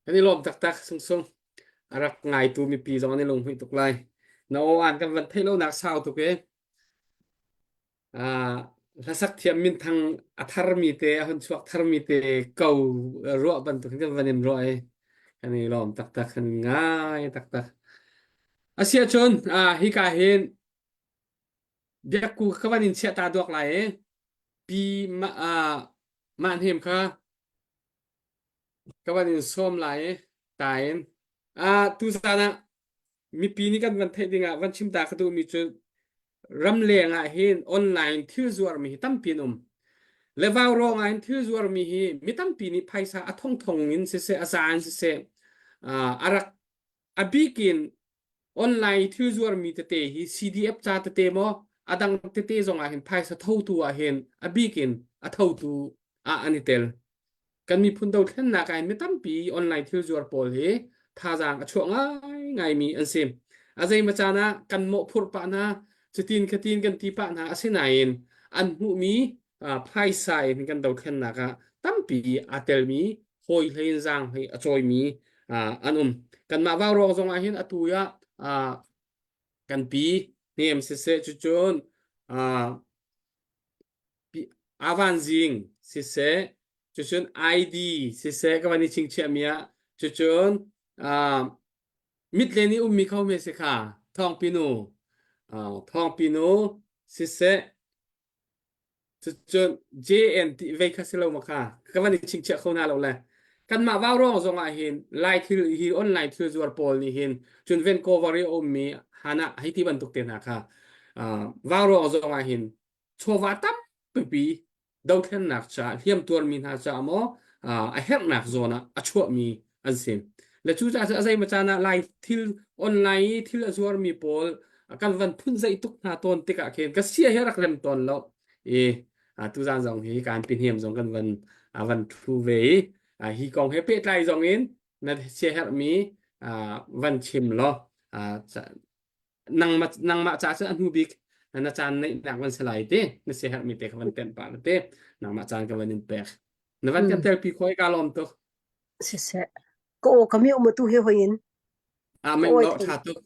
Kan i lawm taktak sungsung. A rak ngaitu mipi zong an i lunghmuih tuk lai. Na aw an kan van theih lonak sau tuk e. Ah, hlasak thiam minthang a tharmi te a hun chuak tharmi te ko ruah bantuk in kan van in ruah i kan i lawm taktak kan ngai taktak. Asiah cun ah hika hin biakku ka van in chiah ta duak lai i pi ma ah mah hnem kha Ka van in sawm lai i tain. Ah, tuzaan ah mipi nih kan van theih dingah van chim ta ka duhmi cu ramleng ah hin online thil zuarmi hi tampi an um. Le vaurawng ah hin thil zuarmi hi mi tampi nih phaisa a thongthong in siseh a za in siseh ah, a rak a bik in online thil zuarmi tete hi CDF ca tete maw a dang tete zong ah hin phaisa thotu ah hin a bik in a thotu ah an i tel. Kan miphun dothlennak ah hin mi tampi online thil zuar pawl hi thazaang a chuah ngaingaimi an si. A zeimaw caan ah kan mawhphurh pah hna, cutin khatin kan ti pah hna asinain an hmuhmi phaisa in kan dothlennak ah tampi aa telmi hawi hlei in zaang hlei a cawimi an um. Kanmah Vaurawng zong ah hin atu ah kan pi hnem siseh cucun Avan Zing siseh cucun ID siseh ka van i chingchiahmi ah cucun mitlen i ummi kho hme si kha Thawngpinu Thawngpinu siseh Cucun JN ti vei kha si lo ma kha ka van i chingchiah kho hna lo le kanmah vaurawng zong ah hin lai thil hi online thil zuar pawl nih hin cun Vancouver i a ummi hana hei ti bantuk te hna kha vaurawng zong ah hin chawva tampi dothlennak caah hliamtuarmi hna caah maw a herhnak zawn ah a chuahmi an si. Le cucaah cun a zeimaw caan ah lai thil online i thil a zuarmi pawl kan van phun zeih tuk hna tawn tikah khin ka sia hi rak rem tawn lo i tuzaan zong hi kan pihniam zong kan van van thu ve i hi kong he pehtlai zong in na siaherhmi van chim law nangmah nangmah ca cun a hnu bik na caan neihnak van si lai ti na siaherhmi te kha van tenh pah te nangmah caan ka van in pek na van kan telpi khoi ka lawm tuk Siseh. Ka aw ka mi um tu hi hoi in. Ah men lo tha tuk.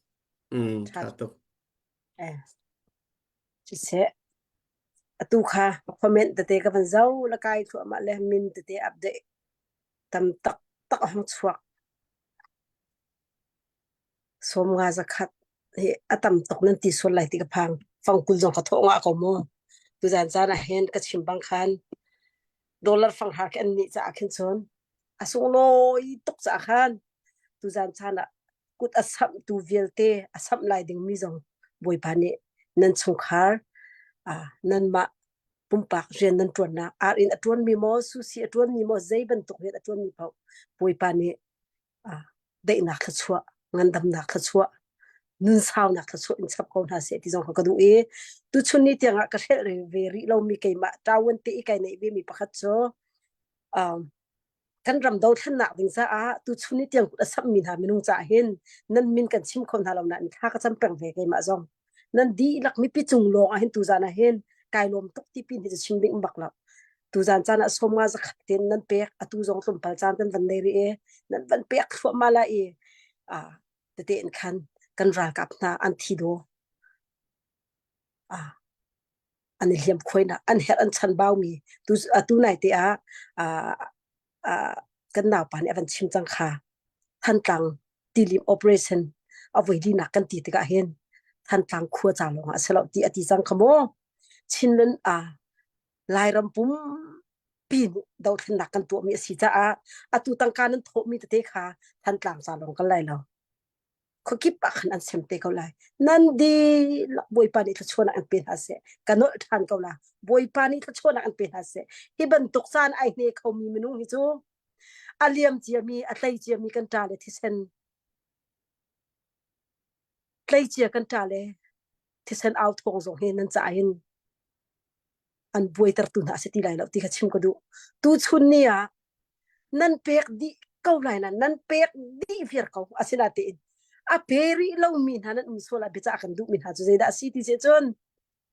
Mm tha tuk. Eh. Siseh. Atu kha comment tete ka van zau la kai thluahmah le min tete update tam tak tak a hong chuak. 50 zakhat hi a tam tuk nan ti sual lai ti ka phang. Fangkul zong ka thawh ngah ko mu. Tuzan caan ah hin ka chim bang khan dollar fang har khi an nih caah khin cun a sunglawi tuk caah khan tuzan caan ah kut a samhtu vialte a samh lai dingmi zong Bawipa nih nan chungkhar nanmah pumpak rian nan ṭuannak ar in a ṭuanmi maw susi a ṭuanmi maw zei bantuk rian a ṭuanmi paoh Bawipa nih daihnak thluachuah, ngandamnak thluachuah, nunsaunak thluachuah in chap ko hna seh ti zong kha ka duh i tuchun ni tiangah ka hrelh ve rih lomi keimah ṭawan te i kai neih ve mi pakhat cu um, kan ram dothlennak ding caah tuchun ni tiang kut a sammi hna minung caah hin nan min kan chim kho hna lo nain thla ka cam peng ve keimah zong nan dihlak mipi cung lawng ah hin tuzan ah hin kai lawm tuk ti pin hi cu chim ding bak lo tuzan caan ah 50 zakhat ten nan pek atu zong tlawmpal caan kan van nei rih i nan van pek thluahmah la i a tete in khan kan ralkap hna an thi do a an i hliam khuainak an herh an chan baumi tu atu nai te ah kan naupa nih a van chim cang kha Thantlang tilim operation a voi linak kan ti tikah hin Thantlang khua ca lawng ah a si lo ti a ti cang kha mu. Chinland ah Lairam pumpi nih dothlennak kan tuahmi a si caah atu tangka nan thawhmi tete kha Thantlang ca lawng kan lai lo. Khuakip ah khan an sem te ko lai. Nan dihlak Bawipa nih thluachuahnak an pe hna seh. Ka nolh ṭhan ko la. Bawipa nih thluachuahnak an pe hna seh. Hi bantuk caan ai hne khomi minung hi cu a liam ciami, a tlei ciami kan ṭa le thisen tleicia kan ṭa le thisen au thawng zong hi nan caah hin an buaitertu hna a si ti lai lo ti kha chim ka duh. Tuchun ni ah nan pek dih ko lai na nan pek dih viar ko asinatein a pe rih lomi hna nan um sual ah biacah kan duhmi hna cu zeidah a si ti si cun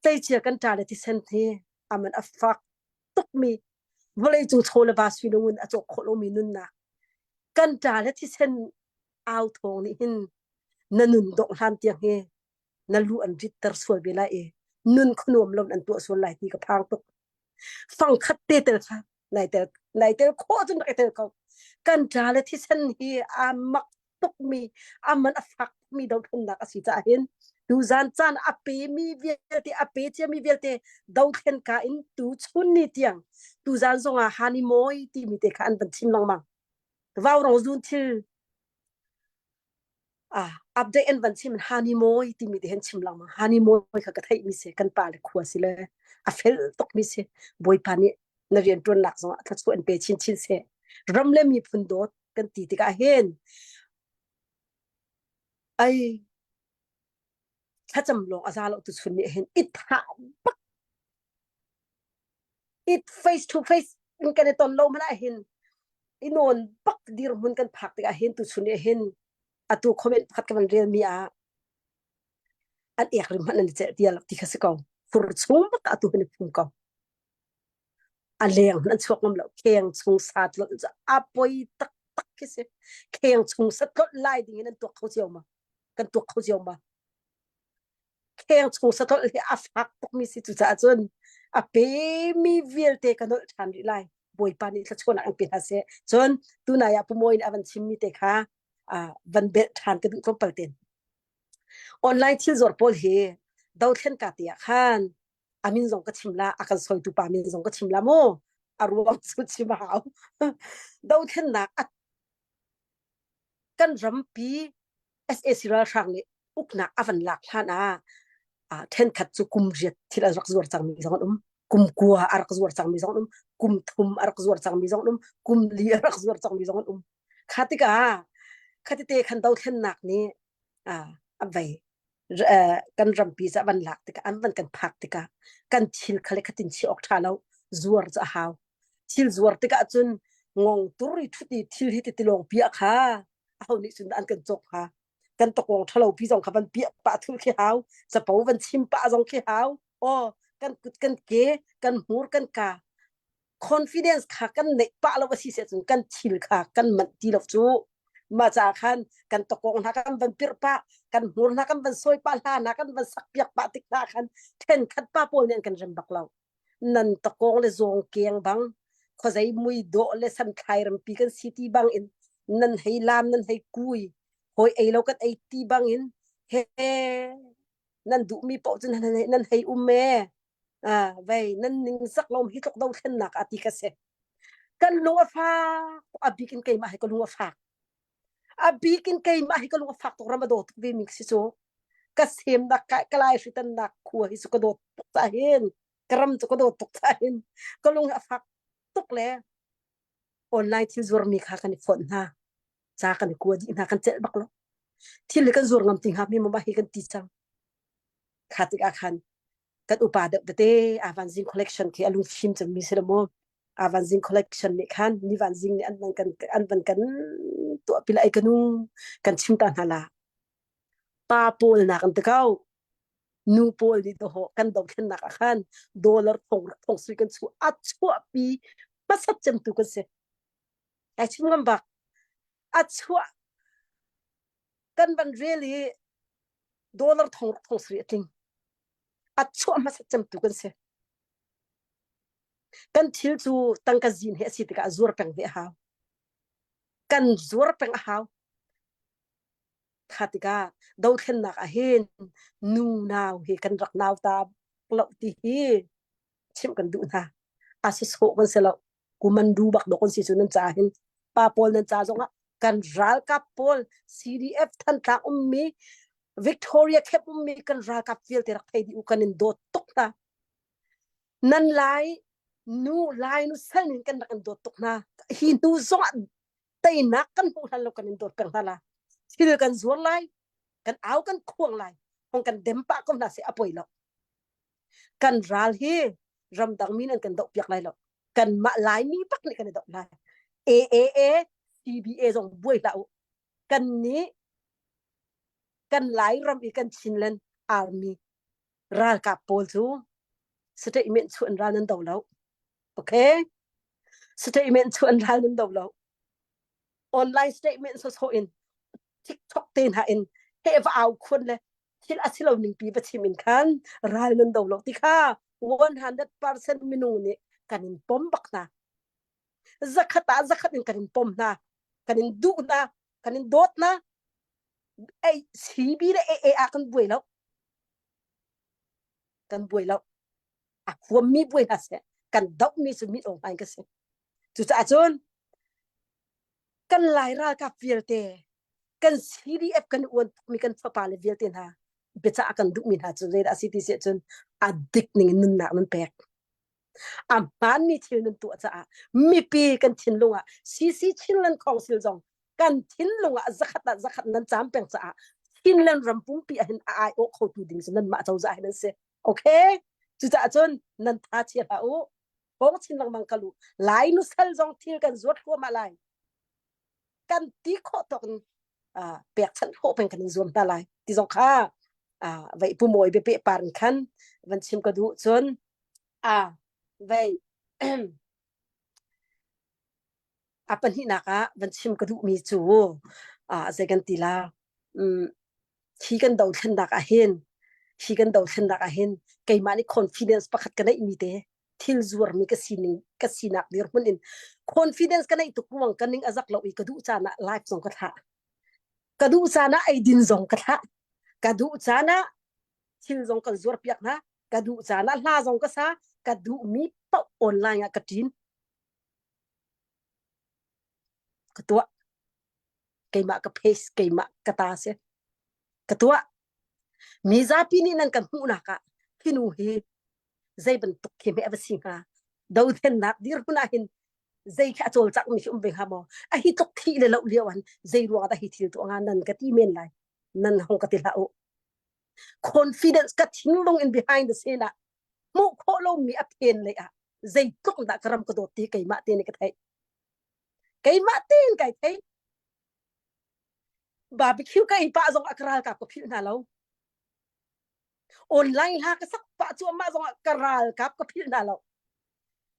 tleicia kan ṭa le thisen hi aman a fak tukmi vawleicung chaw le va sui lungin a cawk khawh lomi nunnak. Kan ṭa le thisen au thawng nih hin na nun dongh hlan tiang hi na lu an ritter sual ve lai i nun khuanuam lo an tuah sual lai ti ka phang tuk. Fang khat te tel kha nai tel nai tel khawh cun rak i tel ko. Kan ṭa le thisen hi aa mak tukmi a man a fak tukmi dothlennak a si caah hin tuzan caan a pemi vialte a pe ciami vialte dothlen ka in tu chun ni tiang tuzan zongah hani mawi timi te kha an van chim lengmang vaurong zun thil ah update an van chim hani mawi timi te hen chim lengmang hani mawi kha ka theih mi si kan pa le khua si le a fel tuk mi si bawipa nih na rian tuannak zongah thluachuah an pe chin chin seh ram le miphun dawt kan ti tikah hin ai thlacam lawng a za lo tu chun nih hin i thah bak it face to face in kan i ton lo hmanh ah hin i nawn bak dirhmun kan phak tikah hin tu chun nih hin atu comment pakhat ka van rel mi ah an ek rim hmanh an i celh tial ti kha si ko fur chung bak atu hin i phum ko A leng hmanh an chuak ngam lo. Kheng chung sa tlolh cu a poi taktak khi si. Kheng chung sa tlolh lai ding in an tuak kho cio ma? Kan tuak kho cio ma? Kheng chung sa tlolh hi a fak tukmi si cucaah cun a pemi vialte ka nolh ṭhan rih lai. Bawipa nih thluachuahnak an pe hna seh. Cun tunai ah Pu Mawi nih a van chimmi te kha uh, van belh ṭhan ka duh tlawmpal ten. Online thil zuar pawl hi dothlen ka te ah khan a min zong ka chim la a kan soitu pa min zong ka chim la mu a ruang cu chim a hau dothlennak a kan rampi SAC ralhrang nih uknak a van lak hlan ah ah thenkhat cu kum riat thil a rak zuar cangmi zong an um kum kua a rak zuar cangmi zong an um kum thum a rak zuar cangmi zong an um kum li a rak zuar cangmi zong an um kha tikah khatite khan dothlennak nih ah a vei kan rampi ca van lak tikah an van kan phak tikah kan thil kha le khatin chi awk ṭha lo zuar cu a hau thil zuar tikah cun ngong tur i thut i thil hi ti lawng piah kha aho nih cun an kan cawk hnga kan tawkawng ṭhalo pi zong kha van piah pah thul khi hau capo van chim pah zong khi hau aw kan kut kan ke kan hmur kan ka confidence kha kan neih pah lo a si cun kan thil kha kan manh ti lo cu mah caah khan kan tawkawng hna kan van pirh pah kan hmur hna kan van sawi pah hla hna kan van sak piak pah tik hna khan thenkhat pa pawl nih an kan rem bak lo nan tawkawng le zawng keng bang khuazei mui dawh le samthlai rampi kan si ti bang in nan hei lam nan hei kui hawi ei lo kan ei ti bang in he nan duhmi paoh cu nan nan hei um e Ah, vei nan ning zak lom hi tluk dothlennak a ti ka si. Kan lung a fak a bik in keimah hi ka lung a fak. A bik in keimah hi ka lung a fak tuk ram a daw tuk ve mi si cu. Ka semnak ka ka lai hritannak khua hi cu ka dawt tuk ca hin ka ram cu ka dawt tuk ca hin ka lung a fak tuk le online thil zuarmi kha kan i fonh hna. Ca kan i kua dih hna kan celh bak lo. Thil hi kan zuar ngam ti hnga mi ma hi kan ti cang. Kha tikah khan kan upa deuh tete Avanzing collection khi a lungfim cemmi si lo maw? Avanzing collection nih khan ni vanzing nih an van kan an van kan tuah pi lai ka nu kan chim ta hna la. Pa pawl nak an ti ko. Nu pawl nih doho kan dothlennak ah khan dollar thong thong sui kan chu a chuahpi hmasat cemtu kan si. Ai chim ngam bak. A chuah kan van rel i dollar thong thong sari a tling. A chuah hmasat cemtu kan si. Kan thil cu tangka zin he a si tikah zuar peng ve a hau. Kan zuar peng a hau. Kha tikah dothlennak ah hin nu nau hi kan rak nau ta lo ti hi chimh kan duh hna. A sawsawh kan si lo. Kumandu bak dawk an si cu nan ca hin pa pawl nan ca zongah kan ralkap pawl CDF Thantlang ummi Victoria Camp ummi kan ralkap vialte rak thei dih u kan in dawt tuk hna nan lai nu lai nu sal nin kan rak in dawt tuk hna hi hnu zongah teinak kan hmuh hlan lo kan in dawt peng hna la thil kan zuar lai kan au kan khuang lai hong kan dem pah ko hna se a poi lo kan ral hi ramdang mi nan kan doh piak lai lo kanmah Laimi bak nih kan i doh lai AAA CBA zong buai hlah u kan nih kan Lairam i kan Chinland Army ralkap pawl cu statement chuah in ral nan do lo okay statement chuah in ral nan do lo. Online statement sawsawh in TikTok te hna in he va au khun le thil a si lo ning pi va chim in khan ral nan do lo ti kha 100% minung nih kan in pom bak hna. Zakhat ah zakhat in kan in pom hna. Kan in duh hna. Kan in dawt hna. Ei CB le AA ah kan buai lo. Kan buai lo. A huammi buai hna seh. Kan dohmi cu mit ong hmain ka si. Cucaah cun kan Lai ralkap vialte kan CDF kan uan tukmi kan fapa le vialte hna biacah a kan duhmi hna cu zeidah a si ti si ahcun a dik ning in nunnak nan pek. A hmaanmi thil nan tuah caah mipi kan thinlung ah CC Chinland Council zong kan thinlung ah zakhat ah zakhat nan caam peng caah Chinland ram pumpi ah hin a aiawh khotu ding cu nanmah cozah hin an si. Okay? Cucaah cun nan tha chia hlah u. Hawng chin lengmang kal u. Lai nusal zong thil kan zuat hluahmah lai. Kan ti khawh tawk in uh, pekchanh khawh peng kan in zuam hna lai. Ti zong kha uh, vei pu mawi biapeh par in khan van chim ka duh cun a vei a pahnihnak ah van chim ka duhmi cu uh, zei kan ti la um, hi kan dothlennak ah hin hi kan dothlennak ah hin keimah nih confidence pakhat ka neihmi te thil zuarmi ka sining ka sinak dirhmun in confidence ka neih tuk ruang ka ning a zak lo i ka duh caan ah live zong ka thlah ka duh caan ah eidin zong ka thlah ka duh caan ah thil zong kan zuar piak hna ka duh caan ah hla zong ka sa ka duhmi paoh online ah ka ṭin ka tuah keimah ka face keimah ka ta si ka tuah mi zapi nih nan kan hmuhnak ah hi nu hi zei bantuk khi hme a va si hnga dothlennak dirhmun ah hin zei khi a cawlcangh mi khi um ve hnga maw a hi tluk thih le loh lio an zei ruang dah hi thil tuah nga nan ka ti men lai nan hong ka ti hlah u confidence ka thinlung in behind the scene ah hmuh khawh lomi a phen lei ah zeitluk dah ka ram ka dawt ti keimah te nih ka theih keimah tein kai thei barbecue ka ei pah zong ah ka ralkap ka philh hna lo online hla ka sak pah cuahmah zong ah ka ralkap ka philh hna lo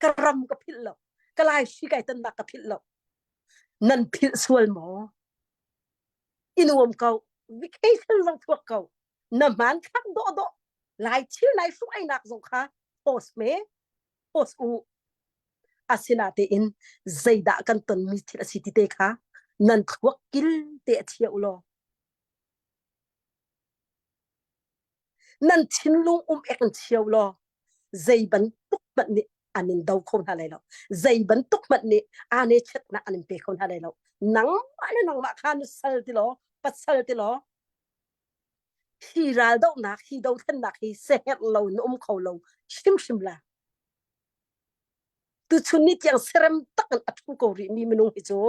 ka ram ka philh lo ka lai hri kai tannak ka philh lo nan philh sual maw i nuam ko vacation zong thuak ko na hmanthlak dawh dawh lai thil nai hruainak zong kha post me post u asinatein zeidah kan tonmi thil a si ti te kha nan thluak kil te a chia u law nan thinlung um ek in chia u law zei bantuk hmanh nih an in do kho hna lai lo zei bantuk hmanh nih ane chetnak an in pe kho hna lai lo nangmah le nangmah kha nu sal ti law pasal ti law hi raldohnak hi dothlennak hi seherh lo in um kho lo hrimhrim la tuchun ni tiang serem tak in a thu ko rih mi minung hi cu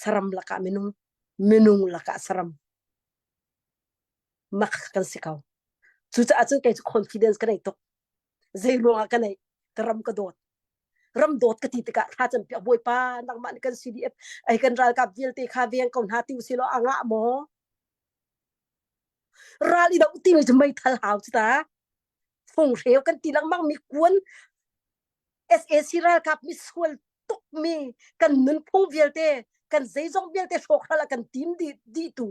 saram lakah minung minung lakah saram mak kan si ko cucaah cun kei cu confidence ka nei tuk zei ruangah ka nei ka ram ka dawt ram dawt ka ti tikah thla cam piak bawipa nangmah nih kan CDF ai kan ralkap vialte kha veng ko hna ti usih law a ngah maw ral i do timi cu meithal hau cu ta funghreu kan ti lengmang mi kuan SAC ralkap mi sual tuk mi kan nunphung vialte kan zeizong vialte hrawkhral a kan tim dih dih tu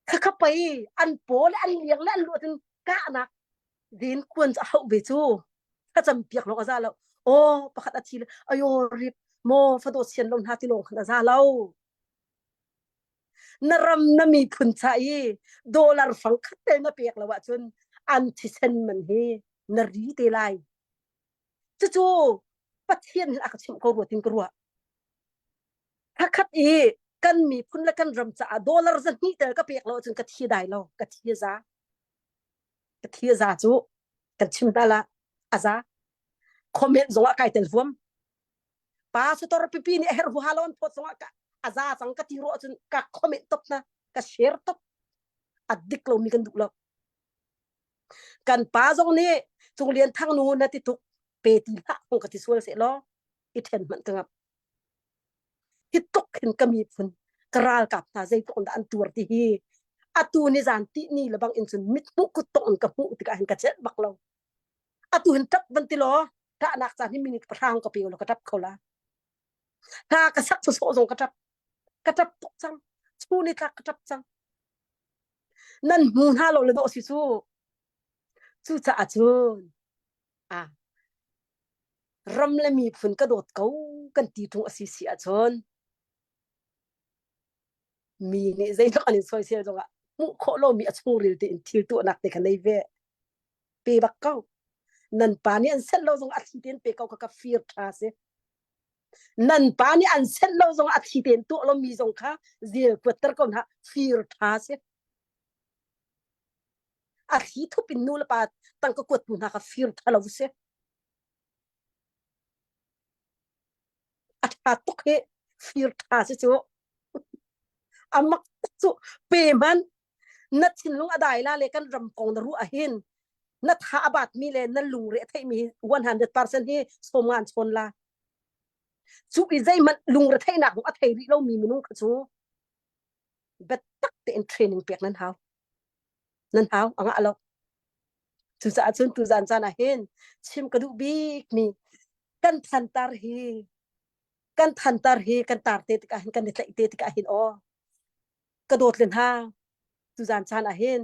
khakha pei an paw le an liang le an luat in kahnak ven kuan cu a hauh ve cu thlacam piak lawng a za lo aw pakhat a thi le ayo rip maw fado sian lo hna ti lawng khan a za lo na ram na miphun ca i dollar fang khat te na pek lo ahcun an thisen man hi na ri te lai cucu Pathian hin a ka chimh ko rua tin ka ruah Thakhat i kan miphun le kan ram caah dollar zahnih tel ka pek lo ahcun ka thi dai lo ka thi a za ka thi a za cu kan chim ta la a za comment zong ah kai tel huam pastor pipi nih a herh huha lo an phawt zong ah a za cang ka ti ruah cun ka comment top na ka share top a dik lo mi kan duh lo kan pa zong nih Cung Lian Thang nu na ti tuk pe ti hlah hung ka ti sual seh law i then hmanh ka ngap hi tuk hin ka miphun ka ralkap hna zeitluk in dah an tuar ti hi atu ni zan ti ni le bang in cun mit hmuh kut tong in ka hmuh tikah hin ka celh bak lo atu hin tap van ti law ṭahnak caan hi minute pahrang ka pe law ka ṭap kho la. Hla ka sak sawsawh zong ka ṭap. Ka ṭap tuk cang. Chun i tlak ka ṭap cang. Nan hmu hna lo le dawh si cu. Cucaah cun ah ram le miphun ka dawt ko kan ti ṭung a si si ahcun mi nih zeitluk an in soisel zongah hmuh khawh lomi a chungril tein thil tuahnak te kha nei ve. Pe bak ko. Nan pa nih an senh lo zong a thli tein pe ko kha ka fir ṭha si. Nan pa nih an senh lo zong a thli tein tuah lomi zong kha zel kuatter ko hna fir ṭha si. A thli thup in nu le pa tangka kuattu hna kha fir ṭha lo si. A ṭha tuk hi fir ṭha si cu. A mak tuk cu pe hmanh na thinlung a dai la le kan ram kong na ruah ahhin na tha a bat mi le na lungre a theih mi hi 100% hi sawm ngan chawn la. Cu i zeihmanh lungre theihnak zong a thei rih lomi minung kha cu biatak tein training pek nan hau. Nan hau a ngah lo. Cucaah cun tuzan caan ah hin chim ka duh bik mi kan thantar hi kan thantar hi kan tar te tikah hin kan i tlaih te tikah hin aw ka dawt len ha tuzan caan ah hin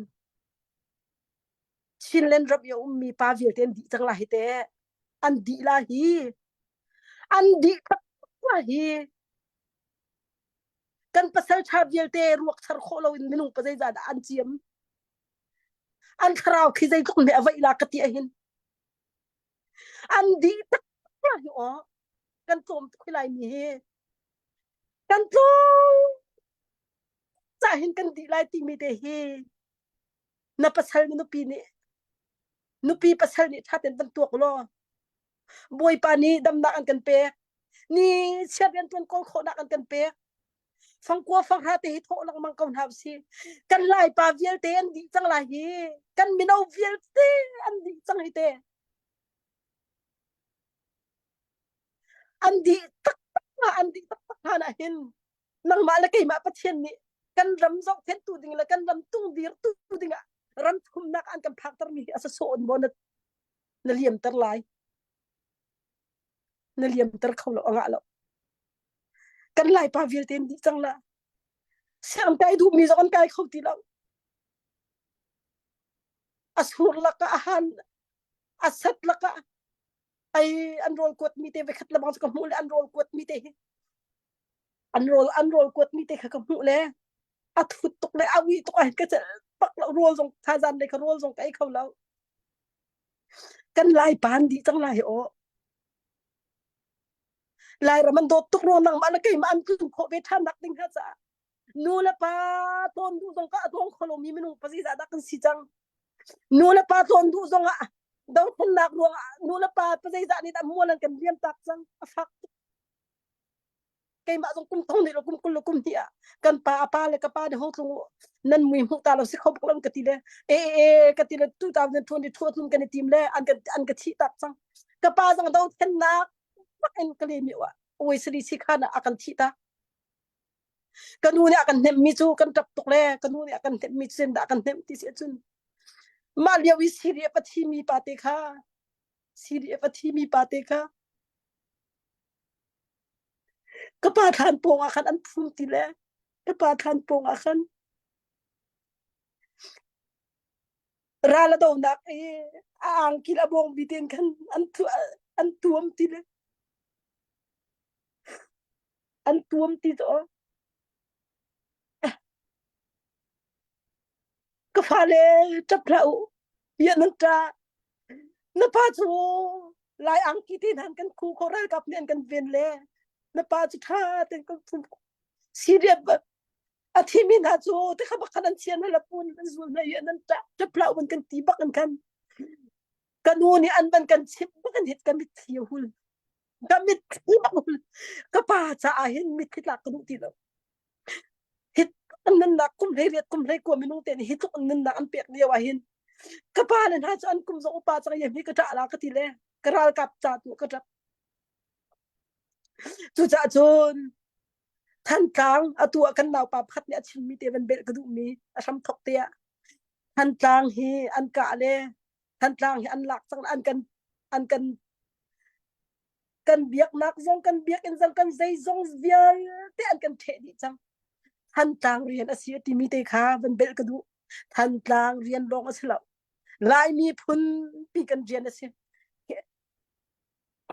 Chinland ram i a ummi pa vialte an dih cang la hi te an dih la hi an dih la hi kan pasal ṭha vialte ruak char khawh loin minung pa zeizah dah an ciam an thlarau khi zeitluk hme a vaih la ka ti ahin an dih tak hi aw kan tlawm tuk hi lai mi hi kan tlawm ca hin kan dih lai timi te hi na pasal na nupi nih nupi pasal nih ṭha tein van tuak law Bawipa nih damnak an kan pek ni chiat rian ṭuan kawl khawhnak an kan pek fangkua fanghra te hi thawh lengmang ko hna usih kan laipa vialte an dih cang lai hi kan mino vialte an dih cang hi te an dih taktak an dih taktak hna ah hin nangmah le keimah Pathian nih kan ram zohkhenhtu ding le kan ram tungdirtu ding ah ram thumnak an kan phakter mi hi a sasawh in maw na na liamter lai na liamter kho lo angah lo kan laipa vialte an dih cang la siang kai duhmi zong an kai kho ti lo a sur lakah a han a sat lakah ai an rawl kuat mi te vekhat lamang cu ka hmuh le an rawl kuat mi te hi an rawl an rawl kuat mi te kha ka hmuh le a thut tuk le a ui tuk ah ka pak lo rawl zong thazan le ka rawl zong ka ei kho lo kan lai pan dih cang lai aw Lairam an dawt tuk ruang nangmah le keimah an tlun khawh ve ṭhan nak ding hnga caah nu le pa tawn duh zong ka a dawng kho lomi minung pazeizah dah kan si cang nu le pa tawn duh zong ah dothlennak ruang ah nu le pa pazeizah nih dah mual an kan liam tak cang a fak tuk keimah zong kum thong nih lo kum 20 le kum hnih ah kan pa a pa le ka pa nih ho tlung nan mui hmuh ta lo si kho bak lo ka ti le e e ka ti le 2022 tlun kan i tim le an kan an ka thih tak cang ka pa zong dothlennak bak in ka le mi wa oi sali si khan a kan thih ta ka nu nih a kan hnemh mi cu kan ṭap tuk le ka nu nih a kan hnemh mi cu dah kan hnemh ti si ahcun mah lio i Syria pathi mi pa te kha Syria pathi mi pa te kha Ka pa thlan pawng ah khan an phum ti le ka pa thlan pawng ah khan ral a donak i a angki le a bawngbi tein khan an an tuam ti le an tuam ti cu Ka fale ṭap hlah u, bia nan ṭah. Na pa cu Lai angki te hna kan khu kho ralkap nih an kan ven le na pa cu ṭha tein kan phum. Syria a thimi hna cu te kha bak khan an chian hna pun an zul hna i nan ṭah ṭap hlah u kan ti bak an khan. Ka nu nih an van kan chimh bak an hit ka mitthli a hul. Ka mitthli bak a hul. Ka pa caah hin mitthli tlak ka duh ti lo. Hi an nunnak kum 18 kum 19 minung te nih hi tluk an nunnak an pek lio ah hin ka pa le hna cu an kum zong upa cang yem hi ka ṭah la ka ti le ka ralkap ca tu ka ṭap. Cucaah cun Thantlang atu ah kan naupa pakhat nih a chimmi te van belh ka duhmi a hramthok te ah Thantlang hi an kah le Thantlang hi an lak cang an kan an kan. Kan biaknak zong kan biakinn zong kan zeizong vialte an kan ṭheh dih cang. Thantlang rian a si a timi te kha van belh ka duh. Thantlang rian lawng a si lo. Laimi phunpi kan rian a si.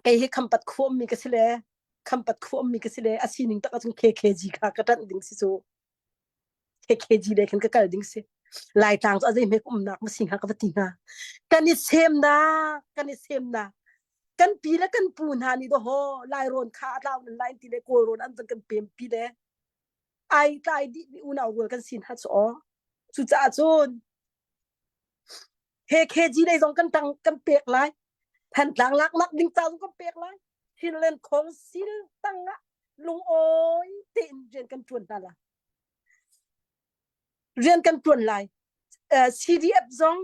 Kei hi khampat khuammi ka si le khampat khuammi ka si le a sining tak ahcun KKG kha ka ṭanh ding si cu. KKG le khin ka kal ding si. Laitlang cu a zei hme umnak ma si hnga ka va ti hnga. Kan i semnak, kan i semnak. Kan pi le kan pu hna nih dawhaw Lairawn kha a tlau nan lai ti le Kawlrawn an van kan pem pi le ai tlai dih mi unau rual kan si hna cu aw. Cucaah cun KKG lei zong kan tang kan pek lai. Thantlang laknak ding ca zong kan pek lai. Chinland Council tangah lungawi tein rian kan ṭuan hna lai. Rian kan ṭuan lai. Uh, CDF zong,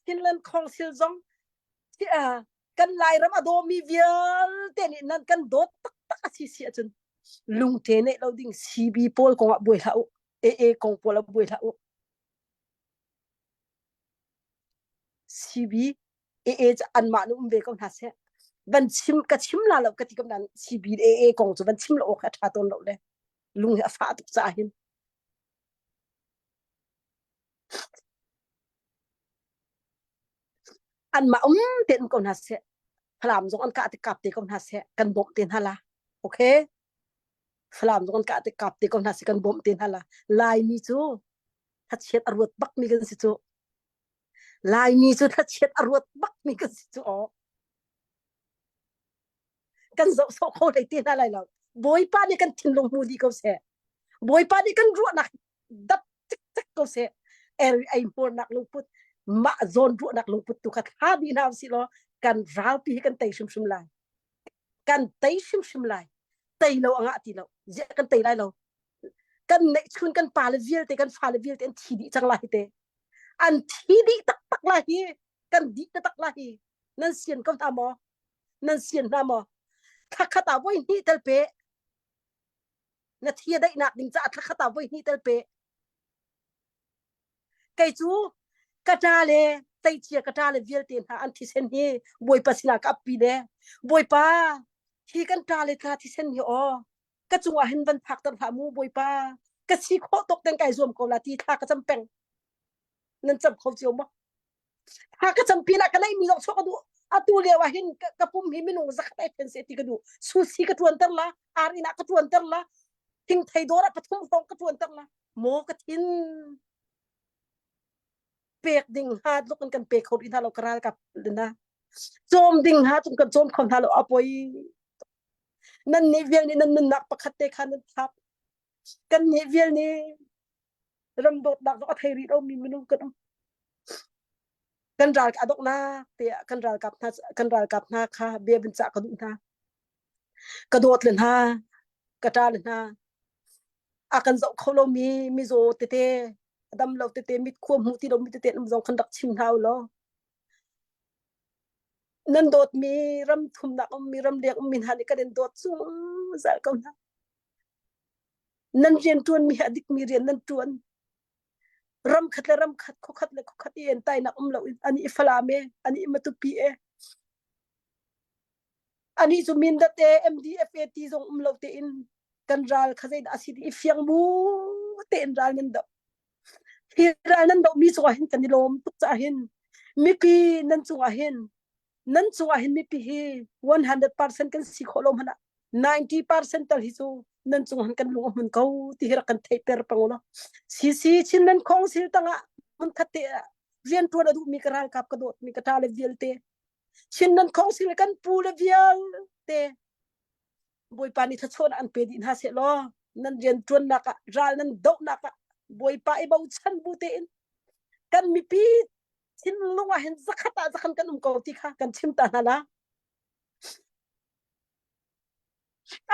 Chinland Council zong, uh, kan Lairam a dawmi vialte nih nan kan dawt taktak a si si ahcun lungte neih lo ding CB pawl kong ah buai hlah u. AA kong pawl ah buai hlah u. CB AA cu anmah nih um ve ko hna seh. Van chim ka chim la lo ka ti ko nan CB AA kong cu van chim lo awk a ṭha tawn lo le lung hi a fah tuk caah hin. Anmah um te um ko hna seh. Falam zong an kah te kap te ko hna seh. Kan bawmh te hna la. Okay? Falam zong an kah te kap te ko hna seh kan bawmh te hna la. Laimi cu thlachiat a ruat bakmi kan si cu. Laimi cu thlachiat a ruat bakmi kan si cu aw. Kan zoh sawh kho hlei te hna lai lo. Bawipa nih kan thinlung hmu dih ko seh. Bawipa nih kan ruahnak dap cikcek ko seh. Er ei hmurnak lungput, mah zawn ruahnak lungput tu kha thla dih hna usih law kan ralpi hi kan tei hrimhrim lai. Kan tei hrimhrim lai. Tei lo a ngah ti lo. Ziah kan tei lai lo. Kan neihchun kan pale vialte kan fale vialte an thi dih cang lai te. An thi dih taktak lai hi. Kan dih taktak lai hi. Nan sian ko hna maw? Nan sian hna maw? Thla khat ah voi hnih tel pe. Na thi a daihnak ding caah thla khat ah voi hnih tel pe. Kei cu ka ṭa le teicia ka ṭa le vialte hna an thisen hi Bawipa sinah ka appi le Bawipa hi kan ṭa le tla thisen hi aw ka cungah hin van phakter hlah mu Bawipa ka si khawh tawk ten kai zuam ko la ti thla ka cam peng nan cam kho cio maw thla ka cam pinah ka neihmi zong chuak ka duh atu lio ah hin ka pum hi minung zakhat ai fen se ti ka duh susi ka tuan ter la ar inn ah ka tuan ter la thingthei dawr ah pathum hrawng ka tuan ter la maw ka thin pek ding ha tluk in kan pe kho rih hna lo ka ralkap na cawm ding ha cung kan cawm kho hna lo a poi nan nih vial nih nan nunnak pakhat te kha nan thap kan nih vial nih ram dawtnak zong a thei rih lomi minung kan um kan ral a donghnak te ah kan ralkap hna kan ralkap hna kha bia bin cah ka duh hna ka dawt le hna ka ṭa le hna a kan zoh kho lomi mizaw tete a dam lo tete mit khua hmu ti lomi tete um zong kan rak chim hna u law nan dawtmi ram thumnak ummi ramleng ummi hna nih kan in dawt zungzal ko hna nan rian ṭuanmi hi a dikmi rian nan ṭuan ram khat le ram khat khua khat le khua khat i entainak um loin ani i Falam e ani i Matupi e ani cu Mindat e MDF e ti zong um lo tein kan ral kha zeidah a si ti i fiang bu tein ral nan doh hi ral nan doh mi cungah hin kan i lawm tuk caah hin mipi nan cungah hin nan cungah hin mipi hi 100% kan si khawh lo hmanh ah 90% tal hi cu nan cung han kan lung a hmun ko ti hi rak kan theihter pang ulaw CC Chin nan khong sil tangah hmun khat te rian tuan a duhmi ka ralkap ka dawtmi ka ṭa le vialte Chin nan khong sil kan pu le vialte Bawipa nih thluachuahnak an pe dih hna seh law nan rian ṭuannak ah ral nan dohnak ah Bawipa i bochan bu tein kan mipi thinlung ah hin zakhat ah zakhan kan um ko ti kha kan chim ta hna la.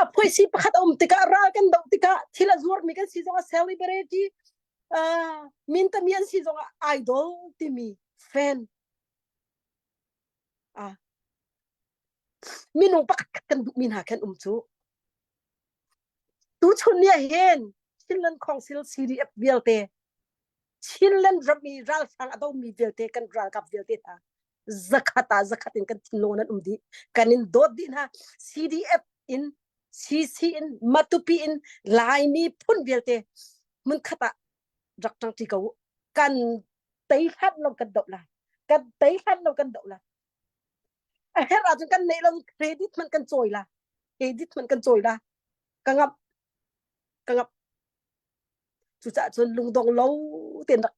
A phuaisi pakhat a um tikah ral kan doh tikah thil a zuarmi kan si zongah celebrity uh, mintami an si zongah idol timi fan Ah. Minung pakhat kan duhmi hna khan um cu. Tuchun ni ah hin Chinland Council CDF vialte Chinland ram i ralhrang a domi vialte kan ralkap vialte hna. Zakhat ah zakhat in kan thinlung nan um dih. Kan in dawt dih hna. CDF in CC in Matupi in Laimi phun vialte hmunkhat ah rak ṭangṭi ko u. Kan tei hlan lo kan doh lai. Kan tei hlan lo kan doh lai. A herh ahcun kan neih lo credit hmanh kan cawi la. Credit hmanh kan cawi la. Ka ngamh. Ka ngamh. Cucaah cun lungdong lo tein rak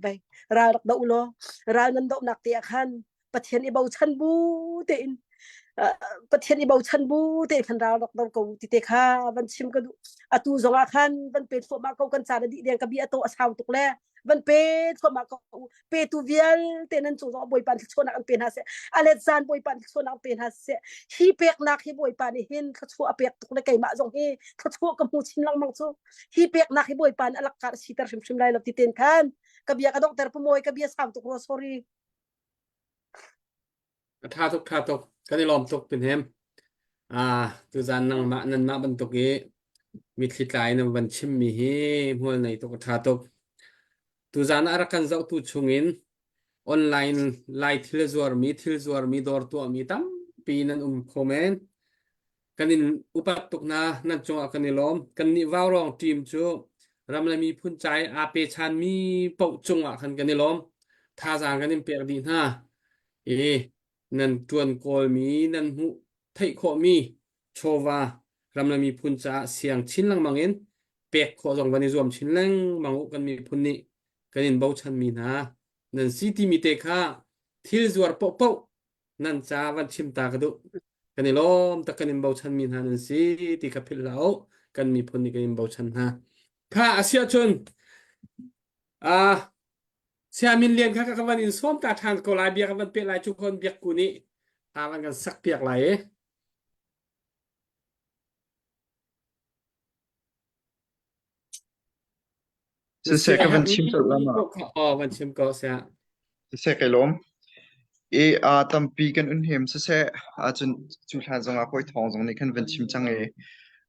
vai ral rak doh law ral nan dohnak te ah khan Pathian i bochan bu tein Pathian i bochan bu tein khan ral rak do ko ti te kha van chim ka duh. Atu zong ah khan van pe thluahmah ko kan caan a dih deng ka bi a to a sau tuk le van pe thluahmah ko petu vialte nan cung zong Bawipa thluachuahnak an pe hna seh a let zan Bawipa thluachuahnak an pe hna seh hi peknak hi Bawipa nih hin thluachuah a pek tuk le keimah zong hi thluachuah ka hmu chin lengmang cu hi peknak hi Bawipa nih a lakkar siter hrimhrim lai lo ti ten khan ka bia ka donghter pumawi ka bia sau tuk rua sorry A ṭha tuk, ṭha tuk. Kan i lawm tuk Pinhem. Ah, tuzan nangmah nanmah bantuk i mitthli tlai na van chimmi hi hmual nei tuk a ṭha tuk. Tuzan ah rak kan zohtu chungin online lai thil zuarmi, thil zuarmi, dawr tuahmi tampi nan um kho men. Kan in upat tuk hna, nan cungah kan i lawm. Kannih Vaurawng team cu ram le miphun ca i aa pechanmi paoh cungah khan kan i lawm. Thazaang kan in pek dih hna. I nan ṭuan kawlmi, nan hmuh theih khawhmi chawva ram le miphun caah siang chin lengmang in pek khawh zong van i zuam chin lengmang u kan miphun nih kan in bochanmi hna nan si timi te kha thil zuar paohpaoh nan ca van chim ta ka duh. Kan i lawm tak kan in bochanmi hna nan si ti kha philh hlah u. Kan miphun nih kan in bochan hna. Kha a si ahcun ah Siamin lian kha ka van in sawm ta ṭhan ko lai bia ka van peh lai cu kon biak ku nih a van kan sak piak lai i. Na Siseh sia ka van herhmi chim colh lama. paoh kha aw van chim ko sia. Siseh kai lawm. I aa tampi kan un hem siseh ahcun cu hlan zongah kawi thawng zong nih khan van chim cang i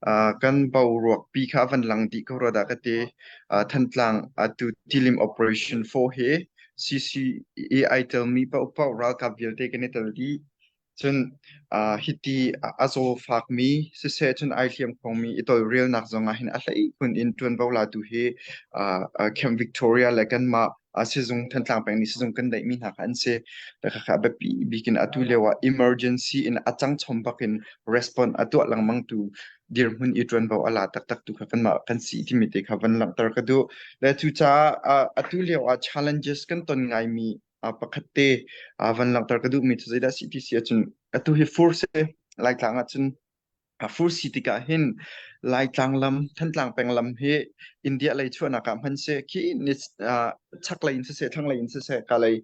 uh, kan boruak pi kha van lang dih ko rua dah ka ti. Uh, Thantlang atu Tilim Operation 4 hi CCA ai telmi paohpaoh ralkap vialte kan i tel dih. Cun uh, hiti a zawfakmi siseh cun ai hliamkhuangmi i tawlrelnak zongah hin a hleikhun in ṭuanvo latu hi uh, Camp Victoria le kanmah uh, sizung Thantlang peng nih sizung kan neihmi hna kha an si. Le khakha a biapi bik in atu lio ah emergency in a cang chom bak in response a tuah lengmang tu dirhmun i ṭuanvo a la taktak tu kha kanmah kan si timi te kha van langhter ka duh. Le cucaah uh, atu lio ah challenges kan ton ngaimi pakhat te van langhter ka duhmi cu zeidah si ti si ahcun atu hi fur si Laitlang ahcun fur si tikah hin Laitlang lam Thantlang peng lam hi India lei chuahnak ah hman si khi ni chaklei in siseh thlanglei in siseh ka lei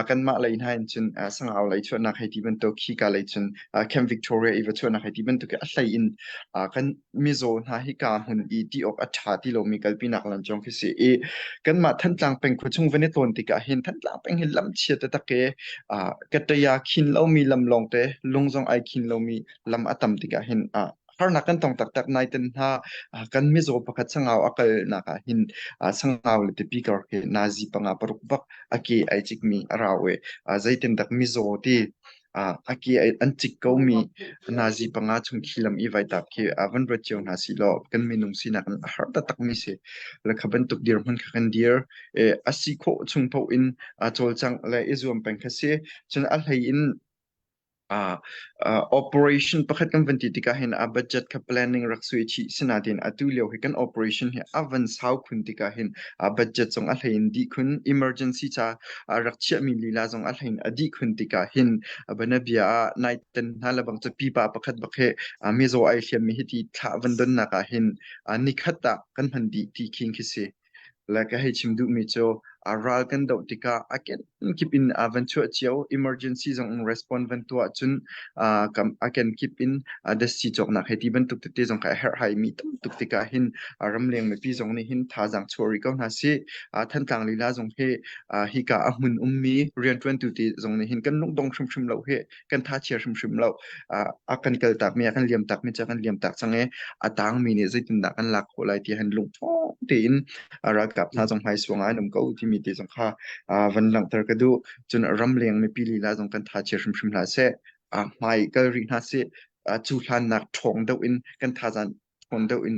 kanmah lei hna in cun Sangau lei chuahnak hei ti bantuk khi ka lei cun Camp Victoria i va chuahnak hei ti bantuk a hlei in kan mizaw hna hika hmun i ti awk a ṭha ti lomi kalpinak lam cawng khi si i kanmah Thantlang peng khua chung van i tlawn tikah hin Thantlang peng hi lam chia taktak i kataya khin lomi lam lawngte lung zong ai khin lomi lam a tam tikah hin harnak kan tong taktak naiten hna kan mizaw pakhat sangau a kalnak ah hin sangau le tipi kar khi nazi panga paruk bak a ke ai cikmi a rau i zeitindak mizaw ti a ke an cik komi nazi panga chung khi lam i vaitap khi van ruat cio hna si law kan minung sinak in a har taktakmi si. Le kha bantuk dirhmun kha kan dir. A si khawh chung paoh in cawlcangh le i zuam peng kha si. Cun a hlei in operation pakhat kan van ti tikah hin a budget kha planning rak sui chih sinain atu lio hi kan operation hi a van sau khun tikah hin a budget zong a hlei in dih khun emergency ca rak chiahmi lila zong a hlei in a dih khun tikah hin banabia ah naiten hna le bang cu pipa pakhat bak he mizaw ai hliammi hi ti thlah van donnak ah hin nikhat ah kan hman dih ti khin khi si. Le ka hei chim duhmi cu a ral kan doh tikah a kenkip in a van chuah cio emergency zong in respond van tuah cun a kenkip in dasi cawknak hei ti bantuk tete zong kha a herhhai mi tam tuk tikah hin ramleng mipi zong nih hin thazaang chuah rih ko hna sih. Thantlang lila zong hi hika a hmun ummi rianṭuantu te zong nih hin kan lungdong hrimhrim lo hi kan tha chia hrimhrim lo. A kan kaltakmi a kan liamtakmi cu a kan liamtak cang i a tangmi nih zeitindah kan lak khawh lai ti hin lungṭhawng tein ralkap hna zong hmaisuang ah an um ko timi. timi te zong kha van langhter ka duh. Cun ramleng mipi lila zong kan tha chia hrimhrim hlah seh. Hmai kal rih hna sih. Cu hlannak ṭhawng deuh in kan thazang ṭhawn deuh in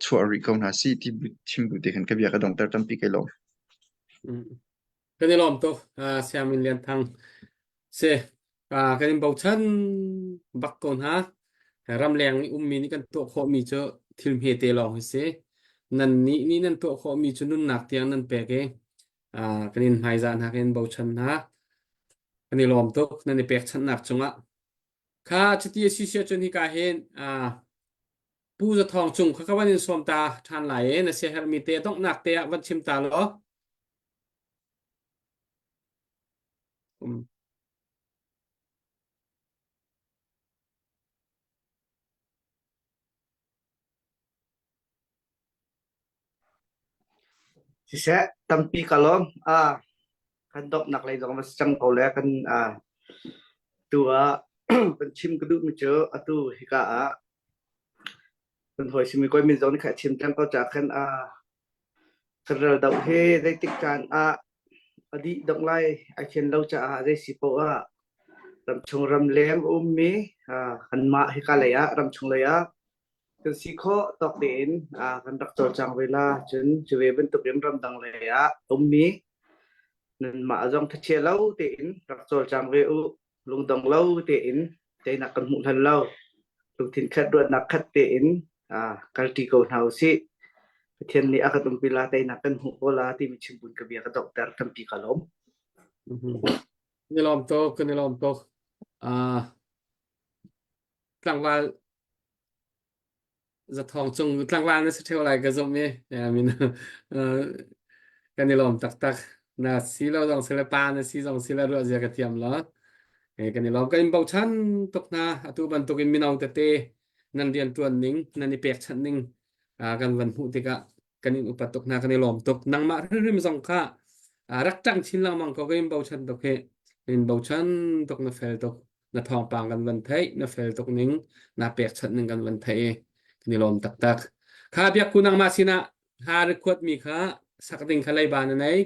chuah rih ko hna sih ti chim bu te khan ka bia ka donghter tampi kai lawm. Kan i lawm tuk Sianginn Lian Thang. Si kan in bochan bak ko hna. Ramleng i ummi nih kan tuah khawhmi cu thil hmete lawng hi si. Nan nih nih nan tuah khawhmi cu nunnak tiang nan pek i kan in hmaizah hna, kan in bochan hna. Kan i lawm tuk nan i pekchanhnak cungah. Kha cuti a si si ahcun hika hin Pu Za Thawng Cung kha ka van in sawm ta ṭhan lai i na siaherhmi te donghnak te ah van chim ta law. Um. Siseh, tampi ka lawm. Ah, kan dawtnak lei zong va si cang ko le kan ah, tu ah kan chim ka duhmi cu atu hika ah kan hawi simi kawi min zong nih kha chim cang ko ca khan ah kan ral doh hi zeitik caan ah a dih dong lai ai thian lo caah zei si poah ah ramchung ramleng ummi ah kanmah hika lei ah ramchung lei ah Kan si khawh tawk tein kan rak cawlcang ve la. Cun cu ve bantukin ramdang lei ah ummi nanmah zong thachia lo tein rak cawlcang ve u. Lungdong lo tein teinak kan hmuh hlan lo. Lungthin khat ruahnak khat tein kalṭi ko hna usih. Pathian nih a kan umpi la teinak kan hmuh ko la timi chimbun ka bia ka donghter tampi ka lawm. Kan i lawm tuk, kan i lawm tuk. Uh, tlangval Zathawng cung tlangval na si ṭheo lai ka zumh i min kan i lawm taktak. Na si lo zong si le pa na si zong si le ruah zia ka thiam lo. Kan i lawm. Kan in bochan tuk hna. Atu bantukin mino tete nan rian ṭuan ning, nan i pekchanh ning kan van hmuh tikah kan in upat tuk hna, kan i lawm tuk. Nangmah hrimhrim zong kha rak ṭang chin lengmang ko, kan in bochan tuk hi. Kan in bochan tuk, na fel tuk. Na thawngpang kan van theih, na fel tuk ning, na pekchanh ning kan van theih i kan i lawm taktak. Kha biakku nangmah sinah hla record mi kha sak ding kha leiba na nei.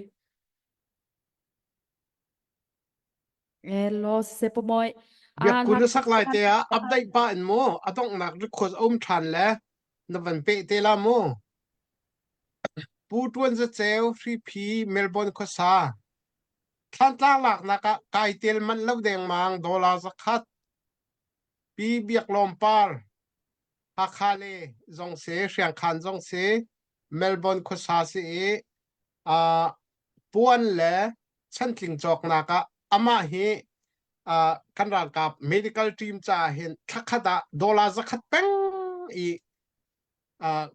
Hello, Sepomoy. Biakku na sak lai te ah update pa in mu a donghnak record a um ṭhan le na van peh te la mu. Pu Tuan Za Ceu Hriphi Melbourne khuasa Thlantlang laknak ah kai tel manh lo dengmang dollar 100. Pi Biak Lawm Par Hakha le zong si Hriangkhan zong si Melbourne khuasa si i uh, puan le chantling cawknak ah amah hi uh, kan ralkap medical team caah hin thlakhat ah dollar 100 peng i uh,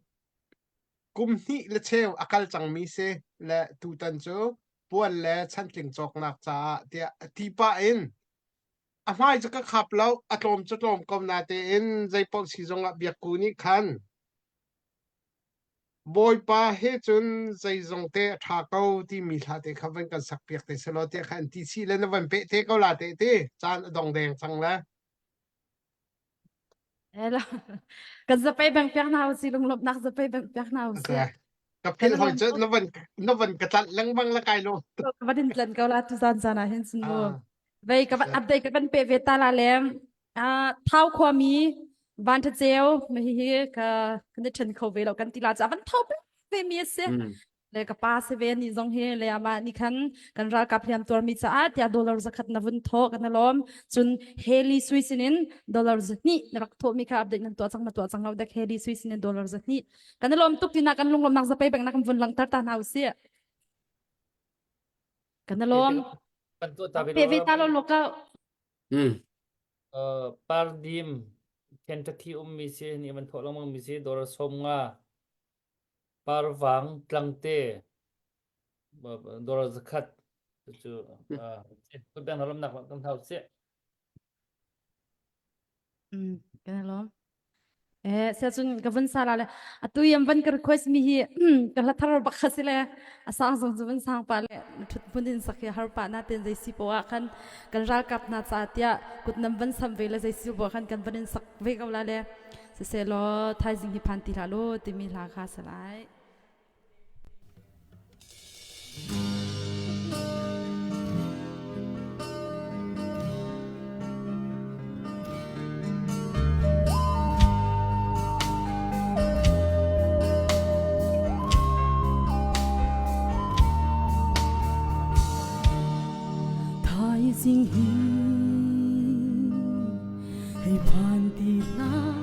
kum hnih le cheu a kal cangmi si le tutan cu puan le chantling cawknak caah tiah a ti pah in a hmai cu ka khap lo a tlawm cu tlawm ko na tein zeipaoh si zongah biakku nih khan Bawipa he cun zeizong te a ṭha ko timi hla te kha van kan sak piak te selaw tiah khan ti si le na van peh te ko la te ti caan a dong deng cang le Hello. Kan zapei bang piak hna usih lunglawmhnak zapei bang piak hna usih. Okay. Ka philh hoi cu na van na van ka tlanh lengmang la kai lo. Ka van in tlan ko la tu zan zan ah hin sun mu. Vei ka van update ka van pe ve ta la le ah thau khuami van tha ceu ma hi hi ka kan i then kho ve lo kan ti la cha van thau pe ve mi a si. Le ka pa si ve ni zong hi le ama ni khan kan ralkap hliam tuarmi caah tiah dollar zakhat na vun thawh kan lawm cun Haley sui sinin dollar zahnih na rak thawhmi kha update nan tuah cang ma tuah cang lo dek Haley sui sinin dollar zahnih kan lawm tuk tina kan lunglawmnak zapei bang na kan vun langhter ta hna usih kan lawm Kan tuah ta ve pe ve ta lo lo ka Mm. Uh, Pardim Kentucky ummi si ni man thawh lengmang mi si dollar 50 Parvang tlangte dollar 100 cu uh, bang halamnak kan hau si. Mm, kan lawm. Eh, sia cun ka vun sala le atu yam van ka request mi hi ka hla thar bak kha si le a sang zong cu van sang pa le thut hmun in sak hi har pa na ten zei si po ah khan kan ralkap hna ca tiah kut nam van sam ve le zei si bo khan kan van in sak ve ko la le siselaw thaizing hi phan ti hlah lo timi hla kha salai. Thaizing hi hei phan ti hlah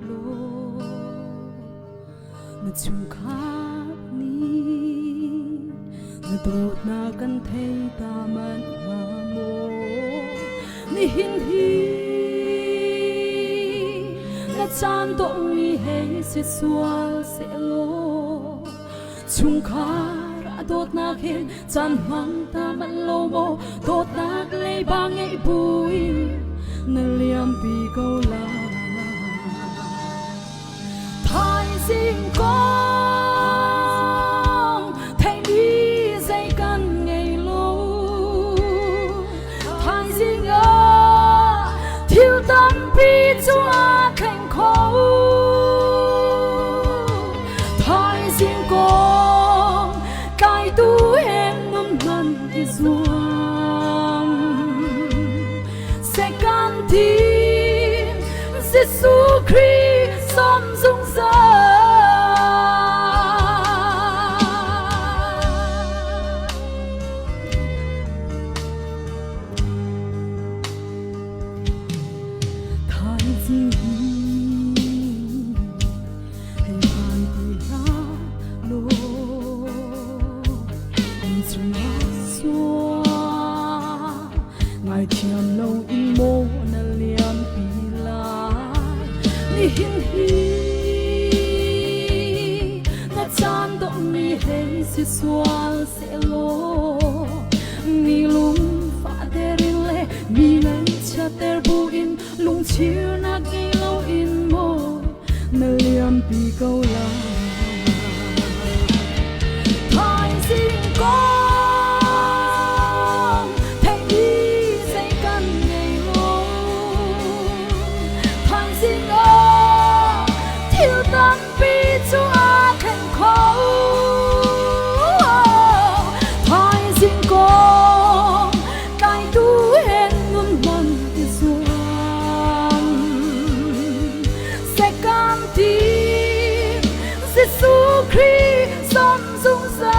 law na chungkhar nih na dawtnak kan thei ta manh hnga maw? Nihin hi na caan dawhmi hei si sual sehlaw Chungkhar a dawtnak hin caan hmang ta manh lo maw dawtnak leiba ngeih buin na liampi ko lai. Thaizing kong theihmi zei kan ngei lo. Thaizing ah thil tampi cu aa thleng kho. Thaizing kong tlaitu hen nun hman i zuam. Sekan thim Jesuh Khrih som zungzal. Thaizing hi hei phan ti hlah law in chungah sual ngaithiam lo in maw na liampi lai nihin hi na caan dawhmi hei si sual sehlaw mi lungfahter in le mi ngaihchiatter buin lungchirnak ngei loin maw na liampi ko lai. Thaizing kong theihmi zei kan ngei lo. Thaizing ah thil tampi cu aa thleng kho. Thaizing kong tlaitu hen nun hman i zuam. Sekam tim Jesuh Khrih som zungzal.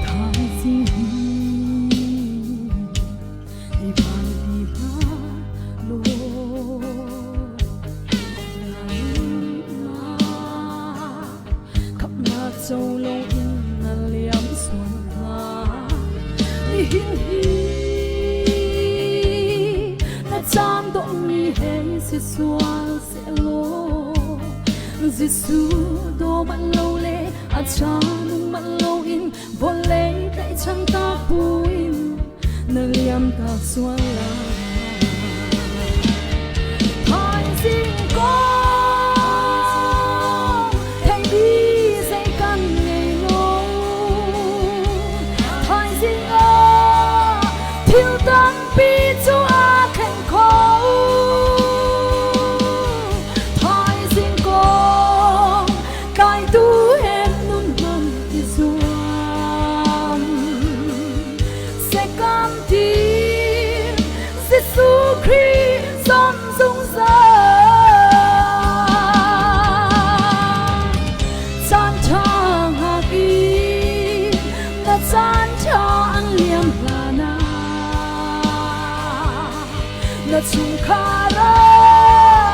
Thaizing hi i van ti hlah law Khamhnak co loin na liam sual hnga. Nihin hi na caan dawhmi hei si sual sehlaw Jesuh daw manh lo le a cha nung manh loin vawlei tlaihchan tak buin na liam tak sual lai. Thaizing kong theihmi zei kan ngei lo. Thaizing ah thil tampi cu aa thleng kho. Thaizing kong tlaitu he nun hman i zuam. Sekam tim Jesuh Khrih zong zungzal. Caan ṭha hngak i na caan ṭha an liam hlan ah na chungkhar ah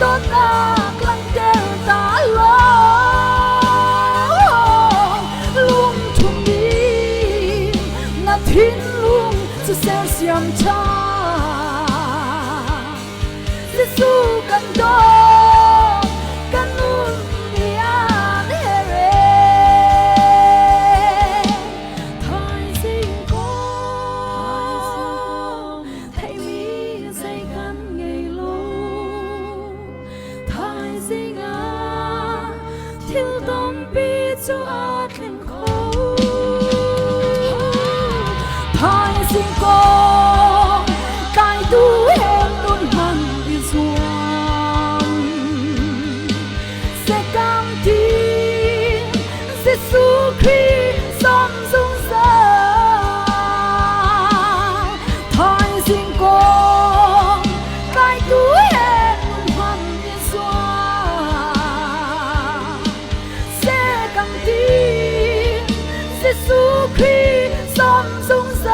dawtnak langhter ta law lungthum in na thinlung cu sersiam ṭhan. Jesuh kan dawt kan nun ni an here. Thaizing kong theihmi zei kan ngei lo. Thaizing ah thil tampi cu aa thleng kho. Thaizing kong tlaitu he nun hman i zuam. Sekam tin Jesuh Khrih som zungzal. Jesuh Khrih som zungzal.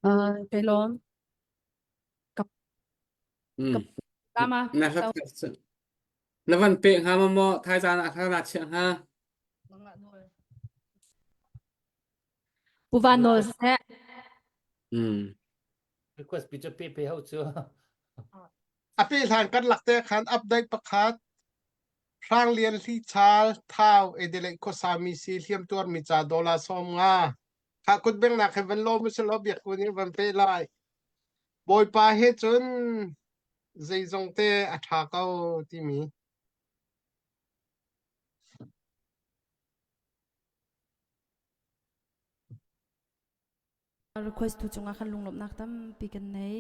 Uh, kai lawm. Kap kap tama. Na hlat na van pe hnga ma maw thaizan ah hla na chiah hnga. Pu Van Nawl seh. Mm. Request pi cu pe pe ho cu. A pe hlan kan lak te khan update pakhat Hrang Lian Hli Chal Thau Adelaide khuasami si hliamtuar mi ca dollar 50. Kha kutbengnak he van lawm usih biak kun in van pe lai. Bawipa he cun zeizong te a ṭha ko timi. Request tu cungah khan lunglawmhnak tampi kan nei.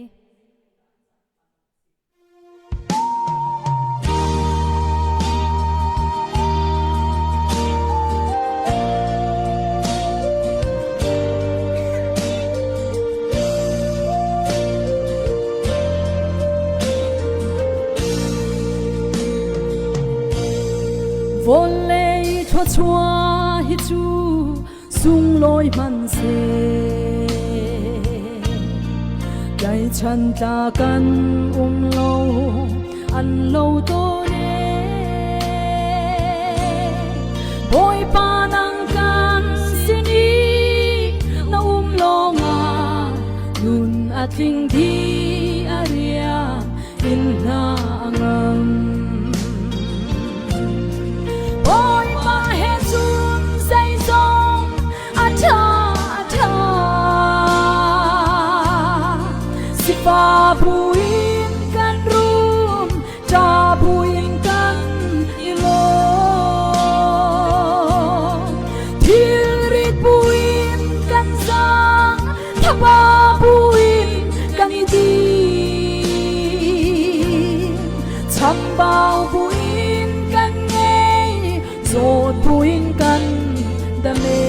Vawlei thluachuah hi cu sunglawi hmanhseh tlaichan tla kan um lo an lo tawn e Bawipa nang kan sin i na um lawngah nun a tling dih a riam in hna a ngam Bawipa he cun zeizong a ṭha a ṭha. Sifa buin kan rum, ṭa buin kan i lawm. Thilrit buin kan zaang, thaba buin kan i din. Chambau buin kan ngei, zawt buin kan dame.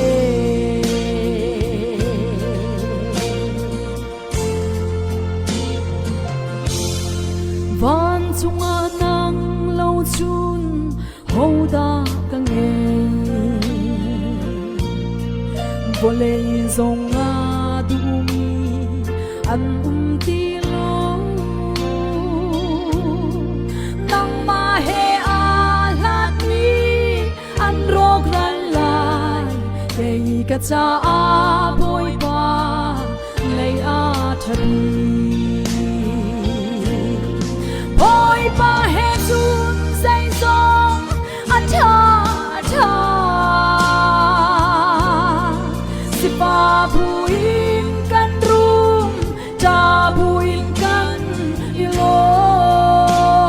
Vancung ah nang lo cun hodah ka ngei vawlei zong ah duhmi an um ti lo nangmah he aa hlatmi an rawkral lai kei ka caah Bawipa lei aa ṭha bik Bawipa he cun zeizong a ṭha a ṭha sifa buin kan rum ṭa buin kan i lawm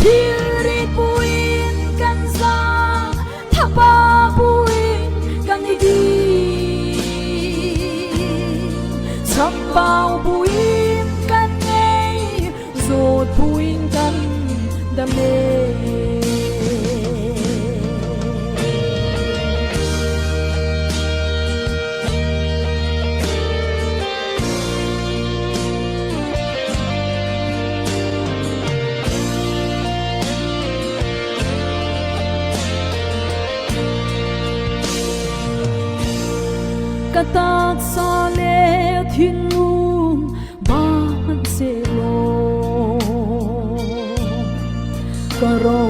thilrit buin kan zaang thapa buin kan i din chambau buin kan ngei zawt buin kan dam e. Ka taksa le thinlung ba hmanhsehlaw ka ro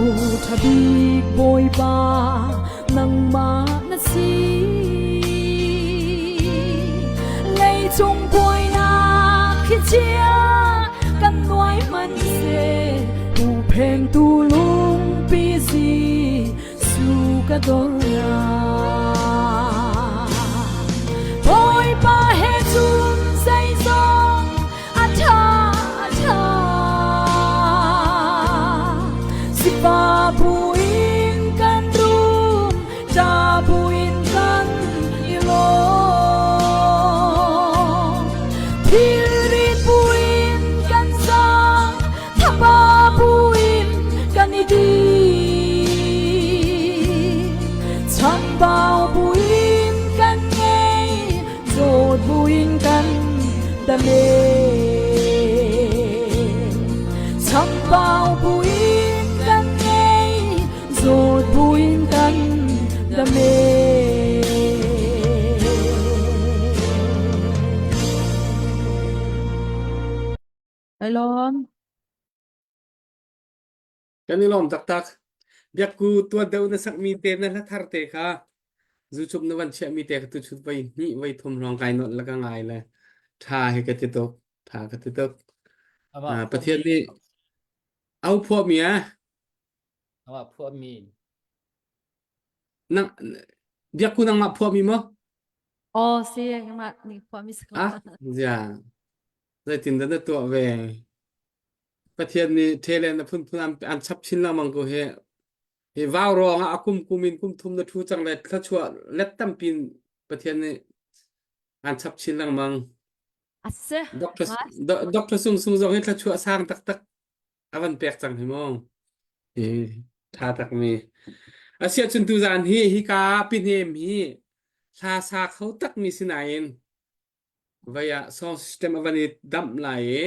ṭha bik Bawipa nangmah na si leicung buainak khi chia kan nuai hmanhseh huhphengtu lungpi si su ka dornak Bawipa he cun zeizong a ṭha a ṭha sifa buin kan rum ṭa buin kan i lawm thilrit buin kan sang thapa buin kan i din. dame. Chambau buin kan ngei, zawt buin kan dame. Elon. Kan i lawm taktak. Biakku tuan deuh na sakmi te na hla thar te kha zucup na van chiahmi te kha tuchut voi hnih voi thum hrawng kai nolh le ka ngai le tha hi ka ti tuk. Tha ka ti tuk. Amah Ah, phuahmi Pathian nih au phuahmi ah amah phuahmi nang Biakku nangmah phuahmi maw? Oh, si, mah nih phuahmi si ko. Ah, zia. Zeitin dah na tuah ve? Pathian nih talent a phunphun an, an chap chin lengmang ko hi. Hi vau ruang ah a kum kum in kum thum na thu cang le thluachuah let tampi in Pathian nih an chap chin lengmang. Ase. Dr. Dr. Sung Sung zong hi thluachuah sang taktak a van pek cang hi mu. Hi tha tak mi. Asiah cun tuzaan hi hika pihnem hi hla sa kho tak mi sinain Vai ah song system a van i damh lai i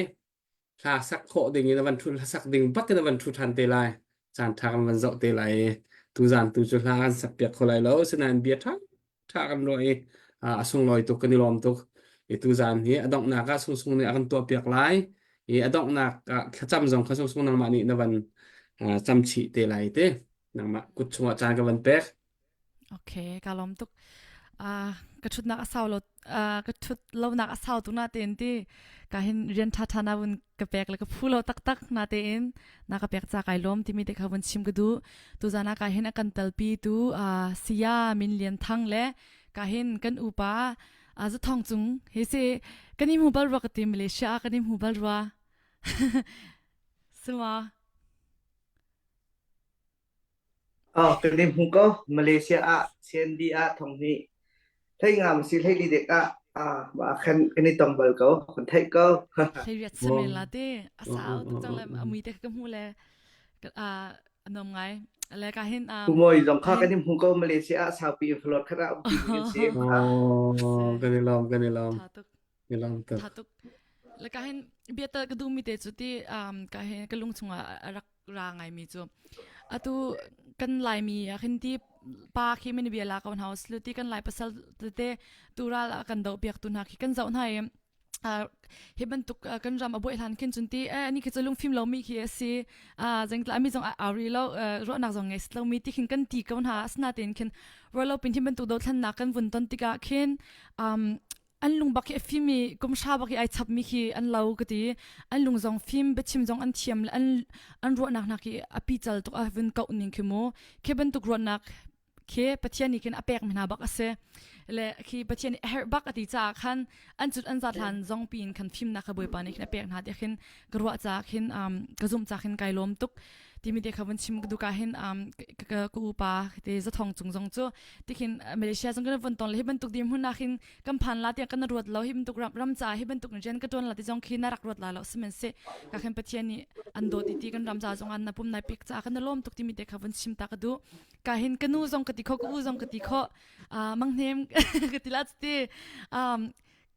hla sak khawh ding in a van ṭhu hla sak ding bak in a van ṭhu ṭhan te lai. Caan ṭha kan van zoh te lai i tuzaan tu cu hla kan sak piak kho lai lo. Asinain bia ṭha ṭha kan ruah i a sunglawi tuk kan i lawm tuk. I tuzaan hi a donghnak ah Sungsung nih a kan tuahpiak lai. I a donghnak ah thlacam zong kha Sungsung nangmah nih na van cam chih te lai te. Nangmah kut chungah caan ka van pek. Okay, ka lawm tuk. Uh, ka thutnak a sau lo uh, ka thut lonak a sau tuk na tein ti ka hin rian tha tha na vun ka pek le ka phu lo taktak na tein na ka pek cha kai lawm timi te kha vun chim ka du tu zana ka hin a kan talpi tu uh, siya min lian thang le ka hin kan upa uh, zu thong cung he se kan i mu bal rua ka ti Malaysia kan i mu bal rua suma Oh, kan i hmu ko. Malaysia ah CND ah thong hi hlei ngam si hlei li dek ah ah ma khan kan i tong bal ko. Kan theih ko. Hlei riat samen la te a sau tuk cang le a mui te ka hmu le a nom ngai le ka hin um Kumoi zong kha kan i hmu ko Malaysia ah saupi in floor khat ah umpi ding si. Oh, kan i lawm kan i lawm. Tha tuk. I lawm tuk. Tha tuk. Le ka hin biatal ka duhmi te cu ti um ka hin ka lung chungah a rak ra ngaimi cu atu kan laimi ah khin ti pa khi min bia la ko hna uslu ti kan lai pasal tete tural a kan do piak tu hna khi kan zoh hna i hi bantuk kan ram a buai hlan khin chun ti eh ni khi chu lungfim lo mi khi a si a zengtla mi zong a ri lo ruahnak zong ngei lo mi ti khin kan ti ko hna asna ten khin rolo pin hi bantuk do thlan nak kan vun ton tikah khin um an lung bak hi a fim i kum hra bak i ai chap mi khi an lo ka ti an lung zong fim biachim zong an thiam le an an ruahnak hna khi a pi cal tuk a vun kauh ning khi mu khi bantuk ruahnak khi pathian nih khin a pek mi hna bak a si le khi pathian nih a herh bak a ti caah khan an cut an zat hlan zong pi in khan fimnak kha bawipa nih khin a pek hna ti khin ka ruah caah khin um, ka zumh caah khin kai lawm tuk timi te kha vun chim ka duka hin um, ka ka upa te zathong cung zong cu tikhin Malaysia zong kan vun ton le hi bantuk dir hmun ah khin kan phan la tiang kan ruat lo hi bantuk ram ram ca hi bantuk rian ka tuan la ti zong khi na rak ruat la lo sihmanhseh ka khin pathian nih an dawt i ti kan ram ca zong an na pum nai pek ca kan lawm tuk timi te kha vun chim ta ka du ka hin ka nu zong ka ti kho ka u zong ka ti kho manghnem ka ti la ti um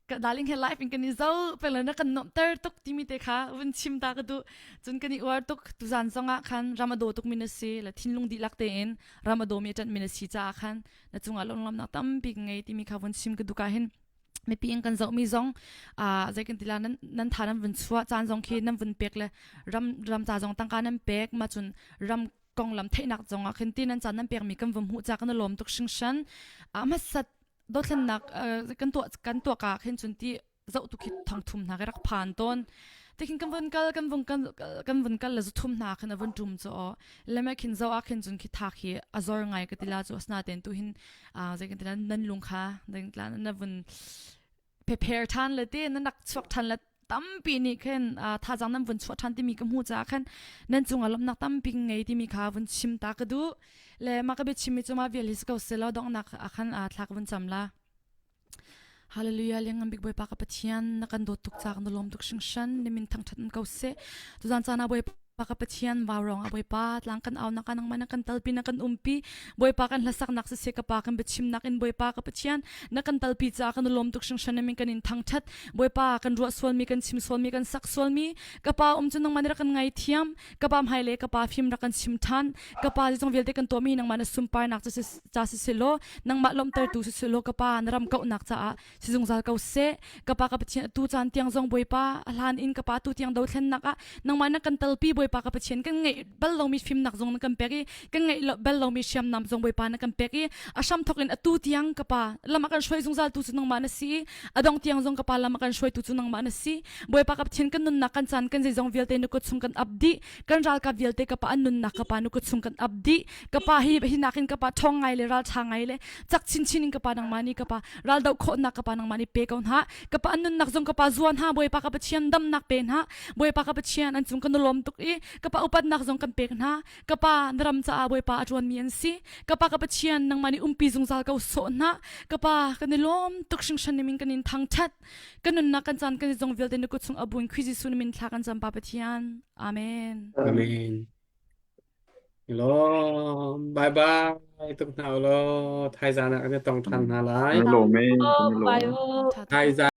ka darling he life in kan i zo peng na kan nom ter tuk timi te kha vun chim ta ka du cun kan i uar tuk tuzan zong ah khan ram a do tuk mi na si la thinlung dihlak tein ram a do mi ṭanh mi na si caah khan na cungah lunglawmhnak tampi ka ngei timi kha vun chim ka duka hin mipi in kan zohmi zong uh, zei kan tila nan nan tha nan vun chuah caan zong khi nan vun pek le ram ram ca zong tangka nan pek ma cun ram konglam theihnak zong ah khin ti nan caan nan pek mi kan vum hmuh ca kan lawm tuk hringhran a hmasat dothlennak kan tuah kan tuah ka khin cun ti zoh tu khi thong thum hna ka rak phan tawn tikhin kan vun kal kan vun kan kan vun kal le zu thum hna khin a vun tum chu o leme khin zo a khin cun khi tha khi a zor ngai ka tila chu asna ten tu hin a zei kan tila nan lung kha ding tla na vun prepare than le te na nak chuak than le tampi nih khin thazang nan vun chuah than timi ka hmu ca khan nan cungah lawmhnak tampi ngei timi kha vun chim ta ka duh le ma ka bia chimmi cu ma vial hi si ko se lo donghnak ah khan thla ka vun cam la Hallelujah liangngan bik Bawipa ka Pathian na kan dawt tuk caah na lawm tuk hringhran na min thangthat in ko seh tuzan caan ah Bawipa. Pa ka Pathian vaurawng ah Bawipa tlang kan aunak ah nangmah na kan talpi na kan umpi Bawipa kan hlasaknak siseh ka pa kan biachimnak in Bawipa ka Pathian na kan talpi caah kan lawm tuk hringhran in kan in thangthat Bawipa kan ruah sualmi kan chim sualmi kan sak sualmi ka pa um cu nangmah nih rak kan ngaithiam ka pa hmai le ka pa fim rak kan chim than ka pa zong vialte kan tuahmi nangmah na sunparnak ca si selaw nangmah lawmhtertu si selaw ka pa na ram kauhnak caah si zungzal ko seh ka pa ka Pathian atu caan tiang zong Bawipa a hlan in ka pa tu tiang dothlennak ah nangmah na kan talpi Bawipa ka Pathian kan ngeih bal lomi fimnak zong na kan pek i kan ngeih bal lomi hriamnam zong Bawipa na kan pek i a hram thok in atu tiang ka pa lam a kan hruai zungzal tu cu nangmah na si i a dong tiang zong ka pa lam a kan hruaitu cu nangmah na si Bawipa ka Pathian kan nunnak kan caan kan zeizong vialte na kut chung kan ap dih kan ralkap vialte ka pa an nunnak ka pa na kut chung kan ap dih ka pa hi hi nakin ka pa ṭhawng ngai le ralṭha ngai le cak chinchin in ka pa nangmah nih ka pa raldoh khawhnak ka pa nangmah nih pe ko hna ka pa an nunnak zong ka pa zuan hna bawipa ka pathian damnak pe hna bawipa ka pathian an cung kan lawm tuk i ka pa upatnak zong kan pek hna ka pa na ram caah bawipa a ṭuanmi an si ka pa ka pathian nangmah nih umpi zungzal ko sawh hna ka pa kan i lawm tuk hringhran min kan in thangṭhat kan nunnak kan caan kan i zong vialte na kut chung abun Khrih Jesuh na min thla kan cam pa Pathian amen Amen. Lawm. Bye bye. Tuk hna u law. Thaizan ah kan i tong ṭhan hna lai. Kan i lawm ee, kan i lawm. Thaizan.